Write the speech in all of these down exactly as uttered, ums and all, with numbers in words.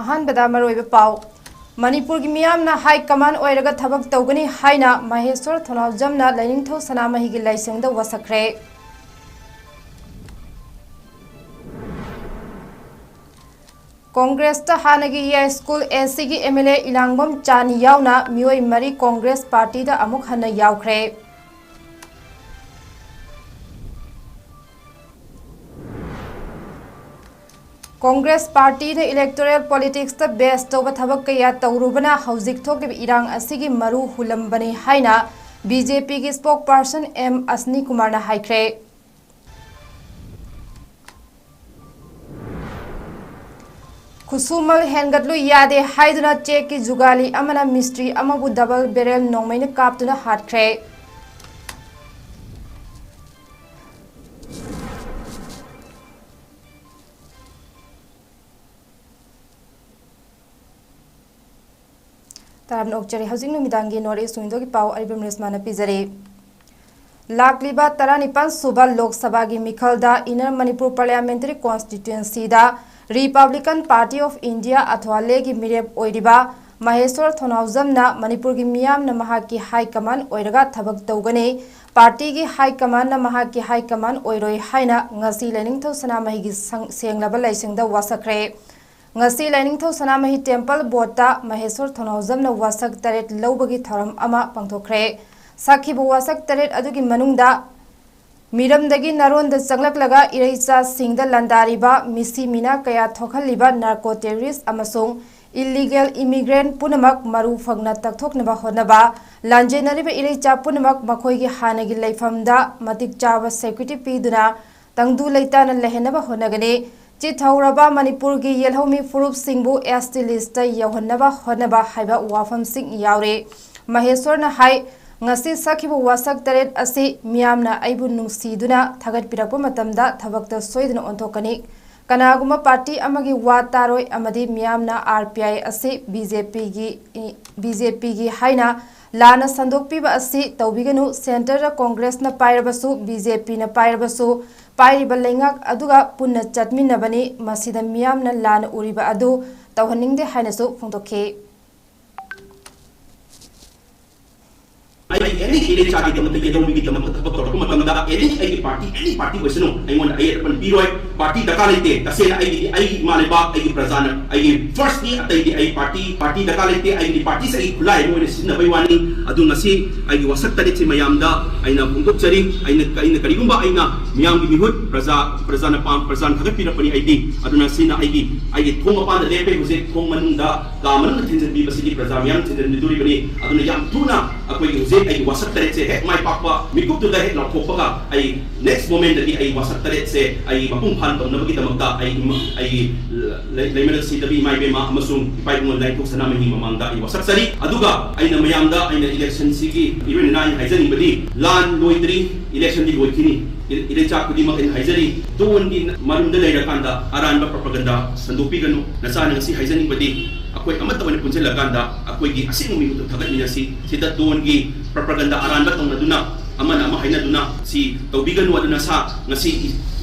ꯑꯍꯥꯟꯕꯗ ꯃꯔꯨꯑꯣꯏꯕ ꯄꯥꯎ꯫ ꯃꯅꯤꯄꯨꯔꯒꯤ ꯃꯤꯌꯥꯝꯅ ꯍꯥꯏ ꯀꯃꯥꯟ ꯑꯣꯏꯔꯒ ꯊꯕꯛ ꯇꯧꯒꯅꯤ ꯍꯥꯏꯅ ꯃꯍꯦꯁ꯭ꯋꯔ ꯊꯣꯅꯥꯎꯖꯝꯅ ꯂꯥꯏꯅꯤꯡꯊꯧ ꯁꯅꯥꯃꯍꯤꯒꯤ ꯂꯥꯏꯁꯪꯗ ꯋꯥꯁꯛꯈ꯭ꯔꯦ꯫ ꯀꯣꯡꯒ꯭ꯔꯦꯁꯇ ꯍꯥꯟꯅꯒꯤ ꯌꯥꯏꯁ꯭ꯀꯨꯜ ꯑꯦꯁꯤꯒꯤ ꯑꯦꯝ ꯑꯦꯜ ꯑꯦ ꯏꯂꯥꯡꯕꯝ ꯆꯥꯟ ꯌꯥꯎꯅ ꯃꯤꯑꯣꯏ ꯃꯔꯤ ꯀꯣꯡꯒ꯭ꯔꯦꯁ ꯄꯥꯔꯇꯤꯗ ꯑꯃꯨꯛ ꯍꯟꯅ ꯌꯥꯎꯈ꯭ꯔꯦ꯫ ꯀꯣꯡꯒ꯭ꯔꯦꯁ ꯄꯥꯔꯇꯤꯅ ꯏꯂꯦꯛꯇꯣꯔꯦꯜ ꯄꯣꯂꯤꯇꯤꯛꯁꯇ ꯕꯦꯁ ꯇꯧꯕ ꯊꯕꯛ ꯀꯌꯥ ꯇꯧꯔꯨꯕꯅ ꯍꯧꯖꯤꯛ ꯊꯣꯛꯂꯤꯕ ꯏꯔꯥꯡ ꯑꯁꯤꯒꯤ ꯃꯔꯨ ꯍꯨꯜꯂꯝꯕꯅꯤ ꯍꯥꯏꯅ ꯕꯤ ꯖꯦ ꯄꯤꯒꯤ ꯁ꯭ꯄꯣꯛꯄꯔꯁꯟ ꯑꯦꯝ ꯑꯁꯅꯤ ꯀꯨꯃꯥꯔꯅ ꯍꯥꯏꯈ꯭ꯔꯦ꯫ ꯈꯨꯠꯁꯨꯃꯜ ꯍꯦꯟꯒꯠꯂꯨ ꯌꯥꯗꯦ ꯍꯥꯏꯗꯨꯅ ꯆꯦꯛꯀꯤ ꯖꯨꯒꯥꯂꯤ ꯑꯃꯅ ꯃꯤꯁꯇ꯭ꯔꯤ ꯑꯃꯕꯨ ꯗꯕꯜ ꯕꯦꯔꯦꯜ ꯅꯣꯡꯃꯩꯅ ꯀꯥꯞꯇꯨꯅ ꯍꯥꯠꯈ꯭ꯔꯦ꯫ ꯇꯔꯥꯝꯅ ꯑꯣꯛꯆꯔꯤ꯫ ꯍꯧꯖꯤꯛ ꯅꯨꯃꯤꯗꯥꯡꯒꯤ ꯅꯣꯔꯠ ꯏꯁ ꯋꯤꯟꯗꯣꯒꯤ ꯄꯥꯎ ꯑꯔꯤꯕꯝ ꯔꯦꯁꯃꯥꯅ ꯄꯤꯖꯔꯤ꯫ ꯂꯥꯛꯂꯤꯕ ꯇꯔꯥꯅꯤꯄꯥꯟ ꯁꯨꯕ ꯂꯣꯛ ꯁꯚꯥꯒꯤ ꯃꯤꯈꯜꯗ ꯏꯟꯅꯔ ꯃꯅꯤꯄꯨꯔ ꯄꯥꯔꯂꯤꯌꯥꯃꯦꯟꯇꯔꯤ ꯀꯣꯟꯁꯇꯤꯇ꯭ꯋꯦꯟꯁꯤꯗ ꯔꯤꯄꯕ꯭ꯂꯤꯀꯟ ꯄꯥꯔꯇꯤ ꯑꯣꯐ ꯏꯟꯗꯤꯌꯥ ꯑꯊ꯭ꯋꯥꯂꯦꯒꯤ ꯃꯤꯔꯦꯞ ꯑꯣꯏꯔꯤꯕ ꯃꯍꯦꯁ꯭ꯋꯔ ꯊꯣꯅꯥꯎꯖꯝꯅ ꯃꯅꯤꯄꯨꯔꯒꯤ ꯃꯤꯌꯥꯝꯅ ꯃꯍꯥꯛꯀꯤ ꯍꯥꯏ ꯀꯃꯥꯟ ꯑꯣꯏꯔꯒ ꯊꯕꯛ ꯇꯧꯒꯅꯤ, ꯄꯥꯔꯇꯤꯒꯤ ꯍꯥꯏ ꯀꯃꯥꯟꯅ ꯃꯍꯥꯛꯀꯤ ꯍꯥꯏ ꯀꯃꯥꯟ ꯑꯣꯏꯔꯣꯏ ꯍꯥꯏꯅ ꯉꯁꯤ ꯂꯥꯏꯅꯤꯡꯊꯧ ꯁꯅꯥꯃꯍꯤꯒꯤ ꯁꯪ-, ꯁꯦꯡꯂꯕ ꯂꯥꯏꯁꯪꯗ ꯋꯥꯁꯛꯈ꯭ꯔꯦ꯫ ꯉꯁꯤ ꯂꯥꯏꯅꯤꯡꯊꯧ ꯁꯅꯥꯃꯍꯤ ꯇꯦꯝꯄꯜ ꯕꯣꯔꯗꯇ ꯃꯍꯦꯁ꯭ꯋꯔ ꯊꯣꯅꯥꯎꯖꯝꯅ ꯋꯥꯁꯛ ꯇꯔꯦꯠ ꯂꯧꯕꯒꯤ ꯊꯧꯔꯝ ꯑꯃ ꯄꯥꯡꯊꯣꯛꯈ꯭ꯔꯦ꯫ ꯁꯛꯈꯤꯕ ꯋꯥꯁꯛ ꯇꯔꯦꯠ ꯑꯗꯨꯒꯤ ꯃꯅꯨꯡꯗ ꯃꯤꯔꯝꯗꯒꯤ ꯅꯥꯔꯣꯟꯗ ꯆꯪꯂꯛꯂꯒ ꯏꯔꯩꯆꯥꯁꯤꯡꯗ ꯂꯥꯟꯗꯥꯔꯤꯕ, ꯃꯤꯁꯤ ꯃꯤꯅꯥ ꯀꯌꯥ ꯊꯣꯛꯍꯜꯂꯤꯕ ꯅꯥꯔꯀꯣ ꯇꯦꯔꯣꯔꯤꯁ ꯑꯃꯁꯨꯡ ꯏꯜꯂꯤꯒꯦꯜ ꯏꯃꯤꯒ꯭ꯔꯦꯟꯠ ꯄꯨꯝꯅꯃꯛ ꯃꯔꯨ ꯐꯪꯅ ꯇꯛꯊꯣꯛꯅꯕ ꯍꯣꯠꯅꯕ, ꯂꯥꯟꯖꯦꯟꯅꯔꯤꯕ ꯏꯔꯩꯆꯥ ꯄꯨꯝꯅꯃꯛ ꯃꯈꯣꯏꯒꯤ ꯍꯥꯟꯅꯒꯤ ꯂꯩꯐꯝꯗ ꯃꯇꯤꯛ ꯆꯥꯕ ꯁꯦꯀ꯭ꯌꯨꯔꯤꯇꯤ ꯄꯤꯗꯨꯅ ꯇꯪꯗꯨ ꯂꯩꯇꯥꯅ ꯂꯩꯍꯟꯅꯕ ꯍꯣꯠꯅꯒꯅꯤ꯫ ꯆꯤꯠꯊꯍꯧꯔꯕ ꯃꯅꯤꯄꯨꯔꯒꯤ ꯌꯦꯜꯍꯧꯃꯤ ꯐꯨꯔꯨꯞꯁꯤꯡꯕꯨ ꯑꯦꯁ ꯇꯤ ꯂꯤꯁꯇ ꯌꯧꯍꯟꯅꯕ ꯍꯣꯠꯅꯕ ꯍꯥꯏꯕ ꯋꯥꯐꯝꯁꯤꯡ ꯌꯥꯎꯔꯤ꯫ ꯃꯍꯦꯁ꯭ꯋꯔꯅ ꯍꯥꯏ, ꯉꯁꯤ ꯁꯛꯈꯤꯕ ꯋꯥꯁꯛ ꯇꯔꯦꯠ ꯑꯁꯤ ꯃꯤꯌꯥꯝꯅ ꯑꯩꯕꯨ ꯅꯨꯡꯁꯤꯗꯨꯅ ꯊꯥꯒꯠꯄꯤꯔꯛꯄ ꯃꯇꯝꯗ ꯊꯕꯛꯇ ꯁꯣꯏꯗꯅ ꯑꯣꯟꯊꯣꯛꯀꯅꯤ꯫ ꯀꯅꯥꯒꯨꯝꯕ ꯄꯥꯔꯇꯤ ꯑꯃꯒꯤ ꯋꯥ ꯇꯥꯔꯣꯏ ꯑꯃꯗꯤ ꯃꯤꯌꯥꯝꯅ ꯑꯥꯔ ꯄꯤ ꯑꯥꯏ ꯑꯁꯤ ꯕꯤ ꯖꯦ ꯄꯤꯒꯤ, ꯕꯤ ꯖꯦ ꯄꯤꯒꯤ ꯍꯥꯏꯅ ꯂꯥꯟꯅ ꯁꯟꯗꯣꯛꯄꯤꯕ ꯑꯁꯤ ꯇꯧꯕꯤꯒꯅꯨ꯫ ꯁꯦꯟꯇꯔꯗ ꯀꯣꯡꯒ꯭ꯔꯦꯁꯅ ꯄꯥꯏꯔꯕꯁꯨ, ꯕꯤ ꯖꯦ ꯄꯤꯅ ꯄꯥꯏꯔꯕꯁꯨ, ꯄꯥꯏꯔꯤꯕ ꯂꯩꯉꯥꯛ ꯑꯗꯨꯒ ꯄꯨꯟꯅ ꯆꯠꯃꯤꯟꯅꯕꯅꯤ꯫ ꯃꯁꯤꯗ ꯃꯤꯌꯥꯝꯅ ꯂꯥꯟꯅ ꯎꯔꯤꯕ ꯑꯗꯨ ꯇꯧꯍꯟꯅꯤꯡꯗꯦ ꯍꯥꯏꯅꯁꯨ ꯐꯣꯡꯗꯣꯛꯈꯤ꯫ ꯑꯩ ꯑꯦꯅꯤ ꯏꯔꯩꯆꯥꯒꯤꯗꯃꯛꯇ, ꯌꯦꯜꯍꯧꯃꯤꯒꯤꯗꯃꯛꯇ ꯊꯕꯛ ꯇꯧꯔꯛꯄ ꯃꯇꯝꯗ, ꯑꯦꯅꯤ ꯑꯩꯒꯤ ꯄꯥꯔꯇꯤ, ꯑꯦꯅꯤ ꯄꯥꯔꯇꯤ ꯑꯣꯏꯁꯅꯨ, ꯑꯩꯉꯣꯟꯗ ꯑꯌꯦꯠ ꯑꯄꯟ ꯄꯤꯔꯣꯏ꯫ ꯄꯥꯔꯇꯤ ꯗꯔꯀꯥꯔ ꯂꯩꯇꯦ꯫ ꯇꯁꯦꯡꯅ ꯑꯩꯒꯤꯗꯤ ꯑꯩꯒꯤ ꯏꯃꯥ ꯂꯩꯕꯥꯛ, ꯑꯩꯒꯤ ꯄ꯭ꯔꯖꯥꯅ ꯑꯩꯒꯤ ꯐꯥꯔꯁꯅꯤ꯫ ꯑꯇꯩꯗꯤ ꯑꯩ ꯄꯥꯔꯇꯤ, ꯄꯥꯔꯇꯤ ꯗꯔꯀꯥꯔ ꯂꯩꯇꯦ꯫ ꯑꯩꯒꯤꯗꯤ ꯄꯥꯔꯇꯤꯁꯦ ꯑꯩꯒꯤ ꯈꯨꯠꯂꯥꯏ ꯑꯃ ꯑꯣꯏꯅ ꯁꯤꯖꯤꯟꯅꯕꯩ ꯋꯥꯅꯤ꯫ ꯑꯗꯨ ꯉꯁꯤ ꯑꯩꯒꯤ ꯋꯥꯁꯛ ꯇꯔꯦꯠꯁꯤ ꯃꯌꯥꯝꯗ ꯑꯩꯅ ꯐꯣꯡꯗꯣꯛꯆꯔꯤ꯫ ꯑꯩꯅ, ꯑꯩꯅ ꯀꯔꯤꯒꯨꯝꯕ ꯑꯩꯅ ꯃꯤꯌꯥꯝꯒꯤ ꯃꯤꯍꯨꯠ, ꯄ꯭ꯔꯖꯥ, ꯄ꯭ꯔꯖꯥꯅ ꯄꯥꯝ-, ꯄ꯭ꯔꯖꯥꯅ ꯊꯥꯒꯠꯄꯤꯔꯛꯄꯅꯤ꯫ ꯑꯩꯗꯤ ꯑꯗꯨꯅ ꯁꯤꯅ ꯑꯩꯒꯤ, ꯑꯩꯒꯤ ꯊꯣꯡ ꯃꯄꯥꯟꯗ ꯂꯦꯞꯄꯦ ꯍꯧꯖꯤꯛ, ꯊꯣꯡ ꯃꯅꯨꯡꯗ ꯀꯥ ꯃꯅꯨꯡꯗ ꯊꯤꯟꯖꯤꯟꯕꯤꯕꯁꯤꯗꯤ ꯄ꯭ꯔꯖꯥ ꯃꯤꯌꯥꯝ ꯊꯤꯟꯖꯤꯟꯕꯤꯗꯣꯔꯤꯕꯅꯤ꯫ ꯑꯗꯨꯅ ꯌꯥꯝ ꯊꯨꯅ ꯑꯩꯈꯣꯏꯒꯤ ꯍꯧꯖꯤꯛ ꯑꯩꯒꯤ ꯋꯥꯁꯛ ꯇꯔꯦꯠꯁꯦ ꯍꯦꯛ ꯃꯥꯏ ꯄꯥꯛꯄ ꯃꯤꯀꯨꯞꯇꯨꯗ ꯍꯦꯛ ꯂꯥꯎꯊꯣꯛꯄꯒ ꯑꯩ next momentꯗꯒꯤ ꯑꯩ ꯋꯥꯁꯛ ꯇꯔꯦꯠꯁꯦ ꯑꯩ ꯃꯄꯨꯡ ꯐꯥꯅ ꯇꯧꯅꯕꯒꯤꯗꯃꯛꯇ ꯑꯩ ꯏꯃ-, ꯑꯩꯒꯤ ꯂꯩ-, ꯂꯩꯃꯔꯦꯜ ꯁꯤꯗꯕꯤ ꯏꯃꯥ ꯏꯕꯦꯝꯃ ꯑꯃꯁꯨꯡ ꯏꯄꯥ ꯏꯕꯨꯡꯉꯣ ꯂꯥꯏꯊꯣꯛ ꯁꯅꯥꯃꯍꯤ ꯃꯃꯥꯡꯗ ꯑꯩ ꯋꯥꯁꯛꯆꯔꯤ꯫ ꯑꯗꯨꯒ ꯑꯩꯅ ꯃꯌꯥꯝꯗ ꯑꯩꯅ electionꯁꯤꯒꯤ ꯏꯔꯣꯏꯅꯅ ꯑꯩ ꯍꯥꯏꯖꯅꯤꯡꯕꯗꯤ ꯂꯥꯟ ꯂꯣꯏꯗ꯭ꯔꯤ, electionꯗꯤ ꯂꯣꯏꯈꯤꯅꯤ꯫ ꯏ-, ꯏꯔꯩꯆꯥ ꯈꯨꯗꯤꯡꯃꯛ ꯑꯩꯅ ꯍꯥꯏꯖꯔꯤ, ꯗꯣꯟꯒꯤ ꯃꯔꯨꯝꯗ ꯂꯩꯔꯀꯥꯟꯗ ꯑꯔꯥꯟꯕ propaganda ꯁꯟꯗꯣꯛꯄꯤꯒꯅꯨ꯫ ꯅꯆꯥꯅ ꯉꯁꯤ ꯍꯥꯏꯖꯅꯤꯡꯕꯗꯤ ꯑꯩꯈꯣꯏ ꯑꯃꯠꯇ ꯑꯣꯏꯅ ꯄꯨꯟꯁꯤꯜꯂꯀꯥꯟꯗ ꯑꯩꯈꯣꯏꯒꯤ ꯑꯁꯦꯡꯕ ꯃꯤꯍꯨꯠꯇꯨ ꯊꯥꯒꯠꯃꯤꯟꯅꯁꯤ꯫ ꯁꯤꯗ ꯗꯣꯟꯒꯤ propaganda ꯑꯔꯥꯟꯕ ꯇꯧꯅꯗꯨꯅ ꯑꯃꯅ ꯑꯃ ꯍꯥꯏꯅꯗꯨꯅ ꯁꯤ ꯇꯧꯕꯤꯒꯅꯨ꯫ ꯑꯗꯨꯅ ꯁꯥ ꯉꯁꯤ ꯏ-,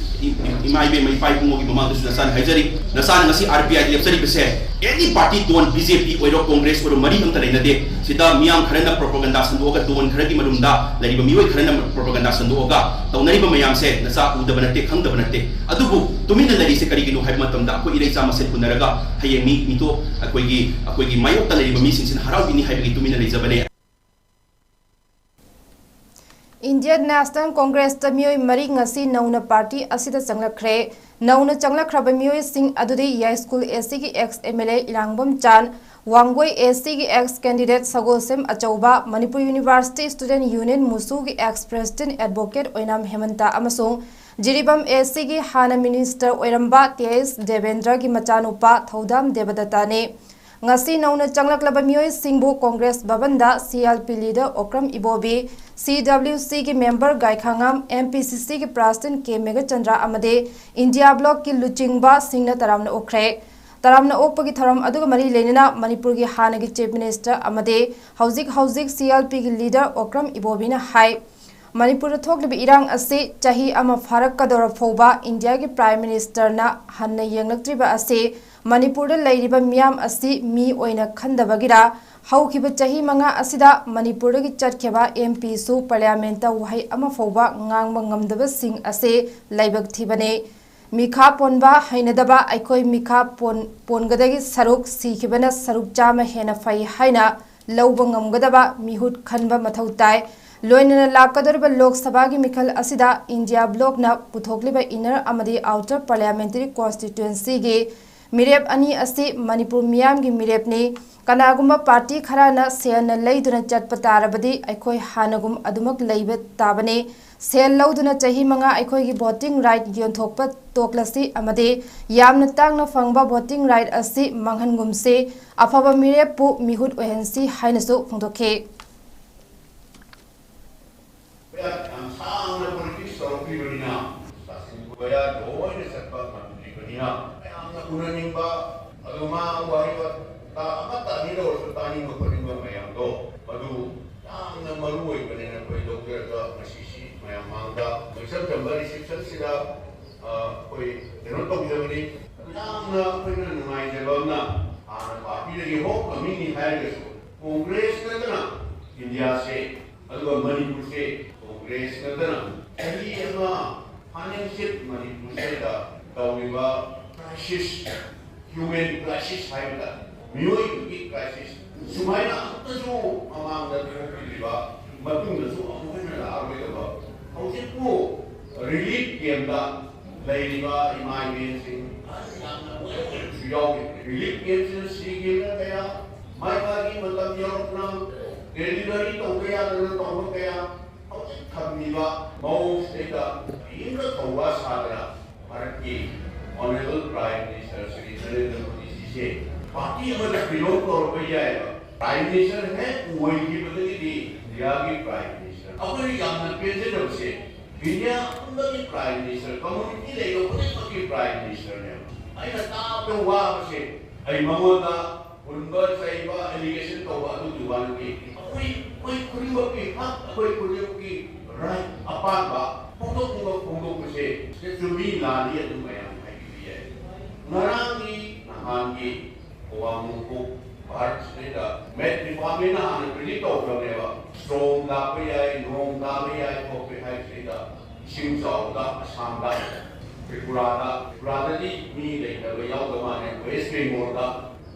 ꯏ-, ꯏ-, ꯏꯃꯥ ꯏꯕꯦꯝꯃ ꯏꯄꯥ ꯏꯕꯨꯡꯉꯣꯒꯤ ꯃꯃꯥꯡꯗꯁꯨ ꯅꯆꯥꯅ ꯍꯥꯏꯖꯔꯤ, ꯅꯆꯥꯅ ꯉꯁꯤ RBIꯗ ꯂꯦꯞꯆꯔꯤꯕꯁꯦ any party ꯗꯣꯟ, BJP ꯑꯣꯏꯔꯣ, Congress ꯑꯣꯏꯔꯣ, ꯃꯔꯤ ꯑꯝꯇ ꯂꯩꯅꯗꯦ꯫ ꯁꯤꯗ ꯃꯤꯌꯥꯝ ꯈꯔꯅ propaganda ꯁꯟꯗꯣꯛꯑꯒ, ꯗꯣꯟ ꯈꯔꯒꯤ ꯃꯔꯨꯝꯗ ꯂꯩꯔꯤꯕ ꯃꯤꯑꯣꯏ ꯈꯔꯅ propaganda ꯁꯟꯗꯣꯛꯑꯒ ꯇꯧꯅꯔꯤꯕ ꯃꯌꯥꯝꯁꯦ ꯅꯆꯥ ꯎꯗꯕ ꯅꯠꯇꯦ, ꯈꯪꯗꯕ ꯅꯠꯇꯦ꯫ ꯑꯗꯨꯕꯨ ꯇꯨꯃꯤꯟꯅ ꯂꯩꯔꯤꯁꯦ ꯀꯔꯤꯒꯤꯅꯣ ꯍꯥꯏꯕ ꯃꯇꯝꯗ ꯑꯩꯈꯣꯏ ꯏꯔꯩꯆꯥ ꯃꯁꯦꯟ ꯄꯨꯟꯅꯔꯒ ꯍꯌꯦꯡ ꯃꯤ ꯃꯤꯇꯣꯞ ꯑꯩꯈꯣꯏꯒꯤ, ꯑꯩꯈꯣꯏꯒꯤ ꯃꯥꯌꯣꯛꯇ ꯂꯩꯔꯤꯕ ꯃꯤꯁꯤꯡꯁꯤꯅ ꯍꯔꯥꯎꯕꯤꯅꯤ ꯍꯥꯏꯕꯒꯤ ꯇꯨꯃꯤꯟꯅ ꯂꯩꯖꯕꯅꯦ꯫ Indian National Congressꯇ ꯃꯤꯑꯣꯏ ꯃꯔꯤ ꯉꯁꯤ ꯅꯧꯅ ꯄꯥꯔꯇꯤ ꯑꯁꯤꯗ ꯆꯪꯂꯛꯈ꯭ꯔꯦ꯫ ꯅꯧꯅ ꯆꯪꯂꯛꯈ꯭ꯔꯕ ꯃꯤꯑꯣꯏꯁꯤꯡ ꯑꯗꯨꯗꯤ ꯌꯥꯏꯁ꯭ꯀꯨꯜ ACꯒꯤ ex MLA ꯏꯔꯥꯡꯕꯝ ꯆꯥꯟ, ꯋꯥꯡꯒꯣꯏ ACꯒꯤ ex candidate ꯁꯒꯣꯜꯁꯦꯝ ꯑꯆꯧꯕ, Manipur University Student Union, ꯃꯨꯁꯨꯒꯤ ex president advocate ꯑꯣꯏꯅꯥꯝ ꯍꯦꯃꯟꯇ ꯑꯃꯁꯨꯡ ꯖꯤꯔꯤꯕꯥꯝ ACꯒꯤ ꯍꯥꯟꯅ minister ꯑꯣꯏꯔꯝꯕ ꯇꯤ ꯑꯦꯁ ꯗꯦꯕꯦꯟꯗ꯭ꯔꯒꯤ ꯃꯆꯥꯅꯨꯄꯥ ꯊꯧꯗꯥꯝ ꯗꯦꯕꯗꯠꯇꯅꯤ꯫ ꯉꯁꯤ ꯅꯧꯅ ꯆꯪꯂꯛꯂꯕ ꯃꯤꯑꯣꯏꯁꯤꯡꯕꯨ ꯀꯣꯡꯒ꯭ꯔꯦꯁ ꯚꯕꯟꯗ CLP leader ꯑꯣꯀ꯭ꯔꯝ ꯏꯕꯣꯕꯤ, CWCꯒꯤ member ꯒꯥꯏꯈꯥꯉꯝ, MPCCꯒꯤ president ꯀꯦ ꯃꯦꯘꯆꯟꯗ꯭ꯔ ꯑꯃꯗꯤ India Blockꯀꯤ ꯂꯨꯆꯤꯡꯕꯁꯤꯡꯅ ꯇꯔꯥꯝꯅ ꯑꯣꯛꯈ꯭ꯔꯦ꯫ ꯇꯔꯥꯝꯅ ꯑꯣꯛꯄꯒꯤ ꯊꯧꯔꯝ ꯑꯗꯨꯒ ꯃꯔꯤ ꯂꯩꯅꯅ ꯃꯅꯤꯄꯨꯔꯒꯤ ꯍꯥꯟꯅꯒꯤ chief minister ꯑꯃꯗꯤ ꯍꯧꯖꯤꯛ ꯍꯧꯖꯤꯛ CLPꯒꯤ leader ꯑꯣꯀ꯭ꯔꯝ ꯏꯕꯣꯕꯤꯅ ꯍꯥꯏ, ꯃꯅꯤꯄꯨꯔꯗ ꯊꯣꯛꯂꯤꯕ ꯏꯔꯥꯡ ꯑꯁꯤ ꯆꯍꯤ ꯑꯃ ꯐꯥꯔꯛꯀꯗꯧꯔ ꯐꯥꯎꯕ ꯏꯟꯗꯤꯌꯥꯒꯤ prime ministerꯅ ꯍꯟꯅ ꯌꯦꯡꯂꯛꯇ꯭ꯔꯤꯕ ꯑꯁꯤ ꯃꯅꯤꯄꯨꯔꯗ ꯂꯩꯔꯤꯕ ꯃꯤꯌꯥꯝ ꯑꯁꯤ ꯃꯤ ꯑꯣꯏꯅ ꯈꯟꯗꯕꯒꯤꯔ, ꯍꯧꯈꯤꯕ ꯆꯍꯤ ꯃꯉꯥ ꯑꯁꯤꯗ ꯃꯅꯤꯄꯨꯔꯗꯒꯤ ꯆꯠꯈꯤꯕ ꯑꯦꯝ ꯄꯤꯁꯨ ꯄꯥꯔꯂꯤꯌꯥꯃꯦꯟꯠꯇ ꯋꯥꯍꯩ ꯑꯃ ꯐꯥꯎꯕ ꯉꯥꯡꯕ ꯉꯝꯗꯕꯁꯤꯡ ꯑꯁꯤ ꯂꯥꯏꯕꯛ ꯊꯤꯕꯅꯤ꯫ ꯃꯤꯈꯥ ꯄꯣꯟꯕ ꯍꯩꯅꯗꯕ ꯑꯩꯈꯣꯏ ꯃꯤꯈꯥ ꯄꯣꯟ-, ꯄꯣꯟꯒꯗꯒꯤ ꯁꯔꯨꯛ ꯁꯤꯈꯤꯕꯅ ꯁꯔꯨꯛ ꯆꯥꯝꯃ ꯍꯦꯟꯅ ꯐꯩ ꯍꯥꯏꯅ ꯂꯧꯕ ꯉꯝꯒꯗꯕ ꯃꯤꯍꯨꯠ ꯈꯟꯕ ꯃꯊꯧ ꯇꯥꯏ꯫ ꯂꯣꯏꯅꯅ ꯂꯥꯛꯀꯗꯧꯔꯤꯕ ꯂꯣꯛ ꯁꯚꯥꯒꯤ ꯃꯤꯈꯜ ꯑꯁꯤꯗ ꯏꯟꯗꯤꯌꯥ ꯕ꯭ꯂꯣꯛꯅ ꯄꯨꯊꯣꯛꯂꯤꯕ ꯏꯟꯅꯔ ꯑꯃꯗꯤ ꯑꯥꯎꯇꯔ ꯄꯥꯔꯂꯤꯌꯥꯃꯦꯟꯇꯔꯤ ꯀꯣꯟꯁꯇꯤꯇ꯭ꯋꯦꯟꯁꯤꯒꯤ ꯃꯤꯔꯦꯞ ꯑꯅꯤ ꯑꯁꯤ ꯃꯅꯤꯄꯨꯔ ꯃꯤꯌꯥꯝꯒꯤ ꯃꯤꯔꯦꯞꯅꯤ꯫ ꯀꯅꯥꯒꯨꯝꯕ ꯄꯥꯔꯇꯤ ꯈꯔꯅ ꯁꯦꯜꯅ ꯂꯩꯗꯨꯅ ꯆꯠꯄ ꯇꯥꯔꯕꯗꯤ ꯑꯩꯈꯣꯏ ꯍꯥꯟꯅꯒꯨꯝ ꯑꯗꯨꯃꯛ ꯂꯩꯕ ꯇꯥꯕꯅꯤ꯫ ꯁꯦꯜ ꯂꯧꯗꯨꯅ ꯆꯍꯤ ꯃꯉꯥ ꯑꯩꯈꯣꯏꯒꯤ ꯚꯣꯇꯤꯡ ꯔꯥꯏꯠ ꯌꯣꯟꯊꯣꯛꯄ ꯇꯣꯛꯂꯁꯤ ꯑꯃꯗꯤ ꯌꯥꯝꯅ ꯇꯥꯡꯅ ꯐꯪꯕ ꯚꯣꯇꯤꯡ ꯔꯥꯏꯠ ꯑꯁꯤ ꯃꯥꯡꯍꯟꯒꯨꯝꯁꯤ꯫ ꯑꯐꯕ ꯃꯤꯔꯦꯞꯄꯨ ꯃꯤꯍꯨꯠ ꯑꯣꯏꯍꯟꯁꯤ ꯍꯥꯏꯅꯁꯨ ꯐꯣꯡꯗꯣꯛꯈꯤ꯫ ꯌꯥꯝ ꯁꯥꯡꯅ ꯄꯣꯂꯤꯇꯤꯛꯁ ꯇꯧꯔꯛꯂꯤꯕꯅꯤꯅ, ꯆꯥꯁꯤꯡ ꯀꯣꯌꯥ ꯂꯣꯏꯅ ꯆꯠꯄ ꯉꯝꯗ꯭ꯔꯤꯕꯅꯤꯅ, ꯃꯌꯥꯝꯅ ꯎꯅꯅꯤꯡꯕ, ꯑꯗꯨ ꯃꯥ ꯋꯥꯍꯩ ꯋꯥꯇꯥ ꯑꯃꯠꯇ ꯑꯅꯤꯗ ꯑꯣꯏꯔꯁꯨ ꯇꯥꯅꯤꯡꯕ ꯈꯣꯠꯅꯤꯡꯕ ꯃꯌꯥꯝꯗꯣ, ꯃꯗꯨ ꯌꯥꯝꯅ ꯃꯔꯨ ꯑꯣꯏꯕꯅꯦꯅ ꯑꯩꯈꯣꯏ ꯂꯧꯖꯔꯒ ꯉꯁꯤꯁꯤ ꯃꯌꯥꯝ ꯃꯥꯡꯗ ꯏꯆꯝ ꯆꯝꯕ ꯔꯤꯁꯦꯞꯁꯟꯁꯤꯗ, ꯑ, ꯑꯩꯈꯣꯏ ꯀꯩꯅꯣ ꯇꯧꯖꯕꯅꯤ꯫ ꯑꯗꯨ ꯌꯥꯝꯅ ꯑꯩꯈꯣꯏꯅ ꯅꯨꯡꯉꯥꯏꯖꯕ ꯑꯃꯅ, ꯍꯥꯟꯅ ꯄꯥꯔꯇꯤꯗꯒꯤ ꯍꯣꯝ ꯀꯃꯤꯡꯅꯤ ꯍꯥꯏꯔꯒꯁꯨ, ꯀꯣꯡꯒ꯭ꯔꯦꯁ ꯅꯠꯇꯅ ꯏꯟꯗꯤꯌꯥꯁꯦ, ꯑꯗꯨꯒ ꯃꯅꯤꯄꯨꯔꯁꯦ ꯀꯣꯡꯒ꯭ꯔꯦꯁ ꯅꯠꯇꯅ ꯆꯍꯤ ꯑꯃ ꯐꯥꯅꯦꯡꯁꯤꯠ ꯃꯅꯤꯄꯨꯔꯁꯤꯗ ꯇꯧꯔꯤꯕ ꯀ꯭ꯔꯥꯏꯁꯤꯁ, ꯍ꯭ꯌꯨꯃꯦꯟ ꯀ꯭ꯔꯥꯏꯁꯤꯁ ꯍꯥꯏꯕꯗ, ꯃꯤꯑꯣꯏꯕꯒꯤ ꯀ꯭ꯔꯥꯏꯁꯤꯁ ꯁꯨꯃꯥꯏꯅ ꯑꯃꯨꯛꯇꯁꯨ ꯃꯃꯥꯡꯗ ꯊꯣꯛꯈꯤꯗ꯭ꯔꯤꯕ, ꯃꯇꯨꯡꯗꯁꯨ ꯑꯃꯨꯛ ꯍꯟꯅ ꯂꯥꯛꯑꯔꯣꯏꯗꯕ, ꯍꯧꯖꯤꯛꯄꯨ ꯔꯤꯂꯤꯐ ꯀꯦꯝꯗ ꯂꯩꯔꯤꯕ ꯏꯃꯥ ꯏꯕꯦꯟꯁꯤꯡ ꯑꯍꯜ ꯌꯥꯝꯅ ꯑꯣꯏꯔꯛꯄꯁꯨ ꯌꯥꯎꯔꯤ꯫ ꯔꯤꯂꯤꯐ ꯀꯦꯝꯁꯤꯗ ꯁꯤꯈꯤꯕꯅ ꯀꯌꯥ, ꯃꯥꯏ ꯃꯥꯒꯤ ꯃꯇꯝ ꯌꯧꯔꯛꯇꯅ ꯗꯦꯂꯤꯚꯔꯤ ꯇꯧꯕ ꯌꯥꯗꯅ ꯇꯧꯕ ꯀꯌꯥ, ꯍꯧꯖꯤꯛ ꯊꯝꯂꯤꯕ ꯃꯑꯣꯡꯁꯤꯗꯩꯗ ꯀꯔꯤꯝꯇ ꯊꯧꯋꯥ ꯁꯥꯗꯅ ꯚꯥꯔꯠꯀꯤ honourable prime minister Shri Narendra ꯃꯣꯗꯤꯖꯤꯁꯦ ꯄꯥꯔꯇꯤ ꯑꯃꯗ ꯕꯤꯂꯣꯡ ꯇꯧꯔꯛꯄ ꯌꯥꯏꯑꯕ꯫ ꯄ꯭ꯔꯥꯏꯝ ꯃꯤꯅꯤꯁꯇꯔ ꯍꯦꯛ ꯑꯣꯏꯈꯤꯕꯗꯒꯤꯗꯤ ꯏꯟꯗꯤꯌꯥꯒꯤ ꯄ꯭ꯔꯥꯏꯝ ꯃꯤꯅꯤꯁꯇꯔ, ꯑꯩꯈꯣꯏꯅ ꯌꯥꯝꯅ ꯄꯦꯟꯖꯗꯕꯁꯦ, ꯏꯟꯗꯤꯌꯥ ꯄꯨꯝꯕꯒꯤ ꯄ꯭ꯔꯥꯏꯝ ꯃꯤꯅꯤꯁꯇꯔ, ꯀꯝꯃꯨꯅꯤꯇꯤ ꯂꯩꯕ ꯈꯨꯗꯤꯡꯃꯛꯀꯤ ꯄ꯭ꯔꯥꯏꯝ ꯃꯤꯅꯤꯁꯇꯔꯅꯦꯕ꯫ ꯑꯩꯅ ꯇꯥꯕꯗ ꯋꯥꯕꯁꯦ, ꯑꯩ ꯃꯉꯣꯟꯗ ꯍꯨꯟꯕ ꯆꯩꯕ ꯑꯦꯂꯤꯒꯦꯁꯟ ꯇꯧꯕ ꯑꯗꯨꯒꯤ ꯋꯥ ꯅꯠꯇꯦ꯫ ꯑꯩꯈꯣꯏ, ꯑꯩꯈꯣꯏ ꯈꯨꯗꯤꯡꯃꯛꯀꯤ ꯍꯛ, ꯑꯩꯈꯣꯏ ꯈꯨꯗꯤꯡꯃꯛꯀꯤ ꯔꯥꯏꯠ, ꯑꯄꯥꯝꯕ ꯐꯣꯡꯗꯣꯛꯅꯤꯡꯕ ꯐꯣꯡꯗꯣꯛꯄꯁꯦ ꯁꯤꯗ ꯆꯨꯝꯃꯤ ꯂꯥꯜꯂꯤ ꯑꯗꯨ ꯃꯌꯥꯝ ꯍꯥꯏꯕꯤꯕ ꯌꯥꯏ꯫ ꯉꯔꯥꯡꯒꯤ ꯒꯤ ꯑꯋꯥꯡ ꯅꯣꯡꯄꯣꯛ ꯚꯥꯔꯠꯁꯤꯗꯩꯗ ꯃꯦꯠ ꯗꯤꯄꯥꯔꯠꯃꯦꯟꯅ ꯍꯥꯟꯅ ꯄ꯭ꯔꯤꯗꯤꯛ ꯇꯧꯈ꯭ꯔꯕꯅꯦꯕ꯫ ꯁ꯭ꯇꯣꯔꯝ ꯂꯥꯛꯄ ꯌꯥꯏ, ꯅꯣꯡ ꯇꯥꯕ ꯌꯥꯏ ꯈꯣꯠꯄ ꯍꯥꯏꯁꯤꯗꯩꯗ ꯏꯁꯤꯡ ꯆꯥꯎꯕꯗ ꯑꯁꯥꯝꯗ, ꯇ꯭ꯔꯤꯄꯨꯔꯥꯗ, ꯇ꯭ꯔꯤꯄꯨꯔꯥꯗꯗꯤ ꯃꯤ ꯂꯩꯇꯕ ꯌꯥꯎꯗꯕ ꯃꯥꯜꯂꯦ, ꯋꯦꯁ ꯕꯦꯡꯒꯣꯜꯗ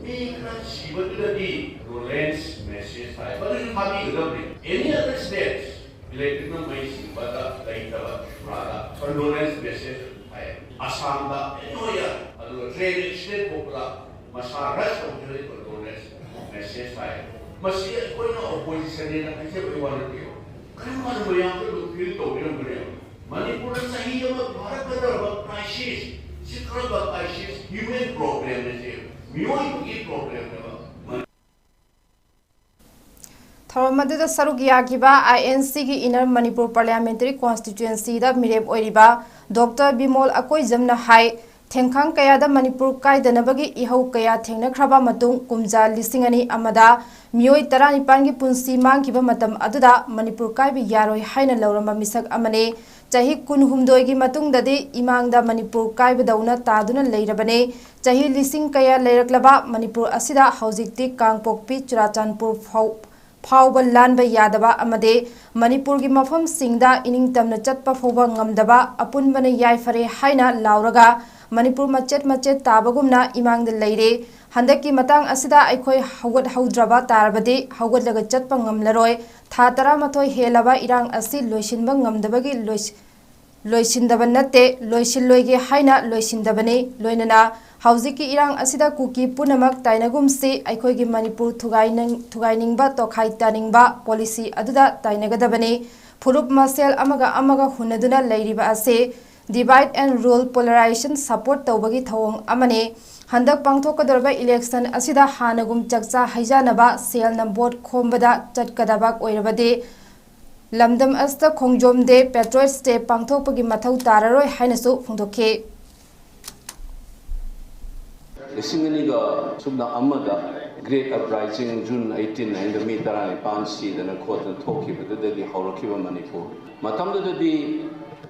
ꯃꯤ ꯈꯔ ꯁꯤꯕꯗꯨꯗꯗꯤ ꯀꯟꯗꯣꯂꯦꯟꯁ ꯃꯦꯁꯦꯖ ꯊꯥꯏ꯫ ꯃꯗꯨꯁꯨ ꯊꯥꯕꯤꯒꯗꯕꯅꯦ꯫ Any other states, ꯏꯂꯦꯛꯇ꯭ꯔꯤꯛꯅ ꯃꯩ ꯁꯤꯟꯕꯗ ꯂꯩꯇꯕ ꯇ꯭ꯔꯤꯄꯨꯔꯥꯗ ꯀꯟꯗꯣꯂꯦꯟꯁ ꯃꯦꯁꯦꯖ ꯑꯗꯨꯝ ꯊꯥꯏ꯫ ꯑꯁꯥꯝꯗ ꯑꯦꯅꯤ ꯑꯣꯏꯌꯥ, ꯑꯗꯨꯒ ꯇ꯭ꯔꯦꯟ ꯑꯦꯛꯁꯤꯗꯦꯟ ꯊꯣꯛꯄꯗ ꯃꯁꯥ ꯔꯁ ꯇꯧꯖꯔꯤ ꯀꯟꯗꯣꯂꯦꯟꯁ ꯃꯦꯁꯦꯖ ꯊꯥꯏ꯫ ꯃꯁꯤ ꯑꯩꯈꯣꯏꯅ ꯑꯣꯄꯣꯖꯤꯁꯟꯅꯦꯅ ꯍꯥꯏꯖꯕꯒꯤ ꯋꯥ ꯅꯠꯇꯦꯕ꯫ ꯀꯔꯝꯕ ꯃꯌꯥꯝꯁꯨ ꯑꯗꯨꯝ ꯐꯤꯜ ꯇꯧꯕꯤꯔꯝꯒꯅꯦꯕ꯫ ꯃꯅꯤꯄꯨꯔꯗ ꯆꯍꯤ ꯑꯃ ꯐꯥꯔꯛꯀꯗꯧꯔꯕ ꯀ꯭ꯔꯥꯏꯁꯤꯁ, ꯁꯤ ꯀꯔꯝꯕ ꯀ꯭ꯔꯥꯏꯁꯤꯁ? ꯍ꯭ꯌꯨꯃꯦꯟ ꯄ꯭ꯔꯣꯕ꯭ꯂꯦꯝꯅꯦ ꯁꯤ, ꯃꯤꯑꯣꯏꯕꯒꯤ ꯄ꯭ꯔꯣꯕ꯭ꯂꯦꯝꯅꯦꯕ꯫ ꯊꯧꯔꯝ ꯑꯗꯨꯗ ꯁꯔꯨꯛ ꯌꯥꯈꯤꯕ ꯑꯥꯏ ꯑꯦꯟ ꯁꯤꯒꯤ ꯏꯟꯅꯔ ꯃꯅꯤꯄꯨꯔ ꯄꯥꯔꯂꯤꯌꯥꯃꯦꯟꯇꯔꯤ ꯀꯣꯟꯁꯇꯤꯇ꯭ꯌꯨꯑꯦꯟꯁꯤꯗ ꯃꯤꯔꯦꯞ ꯑꯣꯏꯔꯤꯕ ꯗꯣꯛꯇꯔ ꯕꯤꯃꯣꯜ ꯑꯀꯣꯏꯖꯝꯅ ꯍꯥꯏ, ꯊꯦꯡꯈꯥꯡ ꯀꯌꯥꯗ ꯃꯅꯤꯄꯨꯔ ꯀꯥꯏꯗꯅꯕꯒꯤ ꯏꯍꯧ ꯀꯌꯥ ꯊꯦꯡꯅꯈ꯭ꯔꯕ ꯃꯇꯨꯡ, ꯀꯨꯝꯖꯥ ꯂꯤꯁꯤꯡ ꯑꯅꯤ ꯑꯃꯗ ꯃꯤꯑꯣꯏ ꯇꯔꯥꯅꯤꯄꯥꯟꯒꯤ ꯄꯨꯟꯁꯤ ꯃꯥꯡꯈꯤꯕ ꯃꯇꯝ ꯑꯗꯨꯗ ꯃꯅꯤꯄꯨꯔ ꯀꯥꯏꯕ ꯌꯥꯔꯣꯏ ꯍꯥꯏꯅ ꯂꯧꯔꯝꯕ ꯃꯤꯁꯛ ꯑꯃꯅꯤ꯫ ꯆꯍꯤ ꯀꯨꯟꯍꯨꯝꯗꯣꯏꯒꯤ ꯃꯇꯨꯡꯗꯗꯤ ꯏꯃꯥꯡꯗ ꯃꯅꯤꯄꯨꯔ ꯀꯥꯏꯕꯗꯧꯅ ꯇꯥꯗꯨꯅ ꯂꯩꯔꯕꯅꯤ꯫ ꯆꯍꯤ ꯂꯤꯁꯤꯡ ꯀꯌꯥ ꯂꯩꯔꯛꯂꯕ ꯃꯅꯤꯄꯨꯔ ꯑꯁꯤꯗ ꯍꯧꯖꯤꯛꯇꯤ ꯀꯥꯡꯄꯣꯛꯄꯤ, ꯆꯨꯔꯥꯆꯥꯟꯄꯨꯔ ꯐꯥꯎ-, ꯐꯥꯎꯕ ꯂꯥꯟꯕ ꯌꯥꯗꯕ ꯑꯃꯗꯤ ꯃꯅꯤꯄꯨꯔꯒꯤ ꯃꯐꯝꯁꯤꯡꯗ ꯏꯅꯤꯡꯇꯝꯅ ꯆꯠꯄ ꯐꯥꯎꯕ ꯉꯝꯗꯕ, ꯑꯄꯨꯟꯕꯅ ꯌꯥꯏꯐꯔꯦ ꯍꯥꯏꯅ ꯂꯥꯎꯔꯒ ꯃꯅꯤꯄꯨꯔ ꯃꯆꯦꯠ ꯃꯆꯦꯠ ꯇꯥꯕꯒꯨꯝꯅ ꯏꯃꯥꯡꯗ ꯂꯩꯔꯦ꯫ ꯍꯟꯗꯛꯀꯤ ꯃꯇꯥꯡ ꯑꯁꯤꯗ ꯑꯩꯈꯣꯏ ꯍꯧꯒꯠꯍꯧꯗ꯭ꯔꯕ ꯇꯥꯔꯕꯗꯤ ꯍꯧꯒꯠꯂꯒ ꯆꯠꯄ ꯉꯝꯂꯔꯣꯏ꯫ ꯊꯥ ꯇꯔꯥꯃꯥꯊꯣꯏ ꯍꯦꯜꯂꯕ ꯏꯔꯥꯡ ꯑꯁꯤ ꯂꯣꯏꯁꯤꯟꯕ ꯉꯝꯗꯕꯒꯤ ꯂꯣꯏꯁ-, ꯂꯣꯏꯁꯤꯟꯗꯕ ꯅꯠꯇꯦ, ꯂꯣꯏꯁꯤꯜꯂꯣꯏꯒꯦ ꯍꯥꯏꯅ ꯂꯣꯏꯁꯤꯟꯗꯕꯅꯤ꯫ ꯂꯣꯏꯅꯅ ꯍꯧꯖꯤꯛꯀꯤ ꯏꯔꯥꯡ ꯑꯁꯤꯗ ꯀꯨꯀꯤ ꯄꯨꯝꯅꯃꯛ ꯇꯥꯏꯅꯒꯨꯝꯁꯤ꯫ ꯑꯩꯈꯣꯏꯒꯤ ꯃꯅꯤꯄꯨꯔ ꯊꯨꯒꯥꯏꯅꯤꯡ-, ꯊꯨꯒꯥꯏꯅꯤꯡꯕ, ꯇꯣꯈꯥꯏ ꯇꯥꯅꯤꯡꯕ ꯄꯣꯂꯤꯁꯤ ꯑꯗꯨꯗ ꯇꯥꯏꯅꯒꯗꯕꯅꯤ꯫ ꯐꯨꯔꯨꯞ ꯃꯁꯦꯜ ꯑꯃꯒ ꯑꯃꯒ ꯍꯨꯟꯅꯗꯨꯅ ꯂꯩꯔꯤꯕ ꯑꯁꯤ divide and rule, polarization support ꯇꯧꯕꯒꯤ ꯊꯧꯑꯣꯡ ꯑꯃꯅꯤ꯫ ꯍꯟꯗꯛ ꯄꯥꯡꯊꯣꯛꯀꯗꯧꯔꯤꯕ ꯏꯂꯦꯛꯁꯟ ꯑꯁꯤꯗ ꯍꯥꯟꯅꯒꯨꯝ ꯆꯥꯛꯆꯥ ꯍꯩꯖꯥꯅꯕ ꯁꯦꯜꯅ ꯚꯣꯠ ꯈꯣꯝꯕꯗ ꯆꯠꯀꯗꯕ ꯑꯣꯏꯔꯕꯗꯤ ꯂꯝꯗꯝ ꯑꯁꯤꯗ ꯈꯣꯡꯖꯣꯝ ꯗꯦ, ꯄꯦꯇ꯭ꯔꯣꯏꯠꯁ ꯗꯦ ꯄꯥꯡꯊꯣꯛꯄꯒꯤ ꯃꯊꯧ ꯇꯥꯔꯔꯣꯏ ꯍꯥꯏꯅꯁꯨ ꯐꯣꯡꯗꯣꯛꯈꯤ꯫ ꯂꯤꯁꯤꯡ ꯑꯅꯤꯒ ꯁꯨꯞꯅ ꯑꯃꯗ Great Uprising, June eighteen ꯍꯥꯏꯅ ꯃꯤ ꯇꯔꯥꯅꯤꯄꯥꯟ ꯁꯤꯗꯅ ꯈꯣꯠꯇꯅ ꯊꯣꯛꯈꯤꯕꯗꯨꯗꯒꯤ ꯍꯧꯔꯛꯈꯤꯕ ꯃꯅꯤꯄꯨꯔ꯫ ꯃꯇꯝꯗꯨꯗꯗꯤ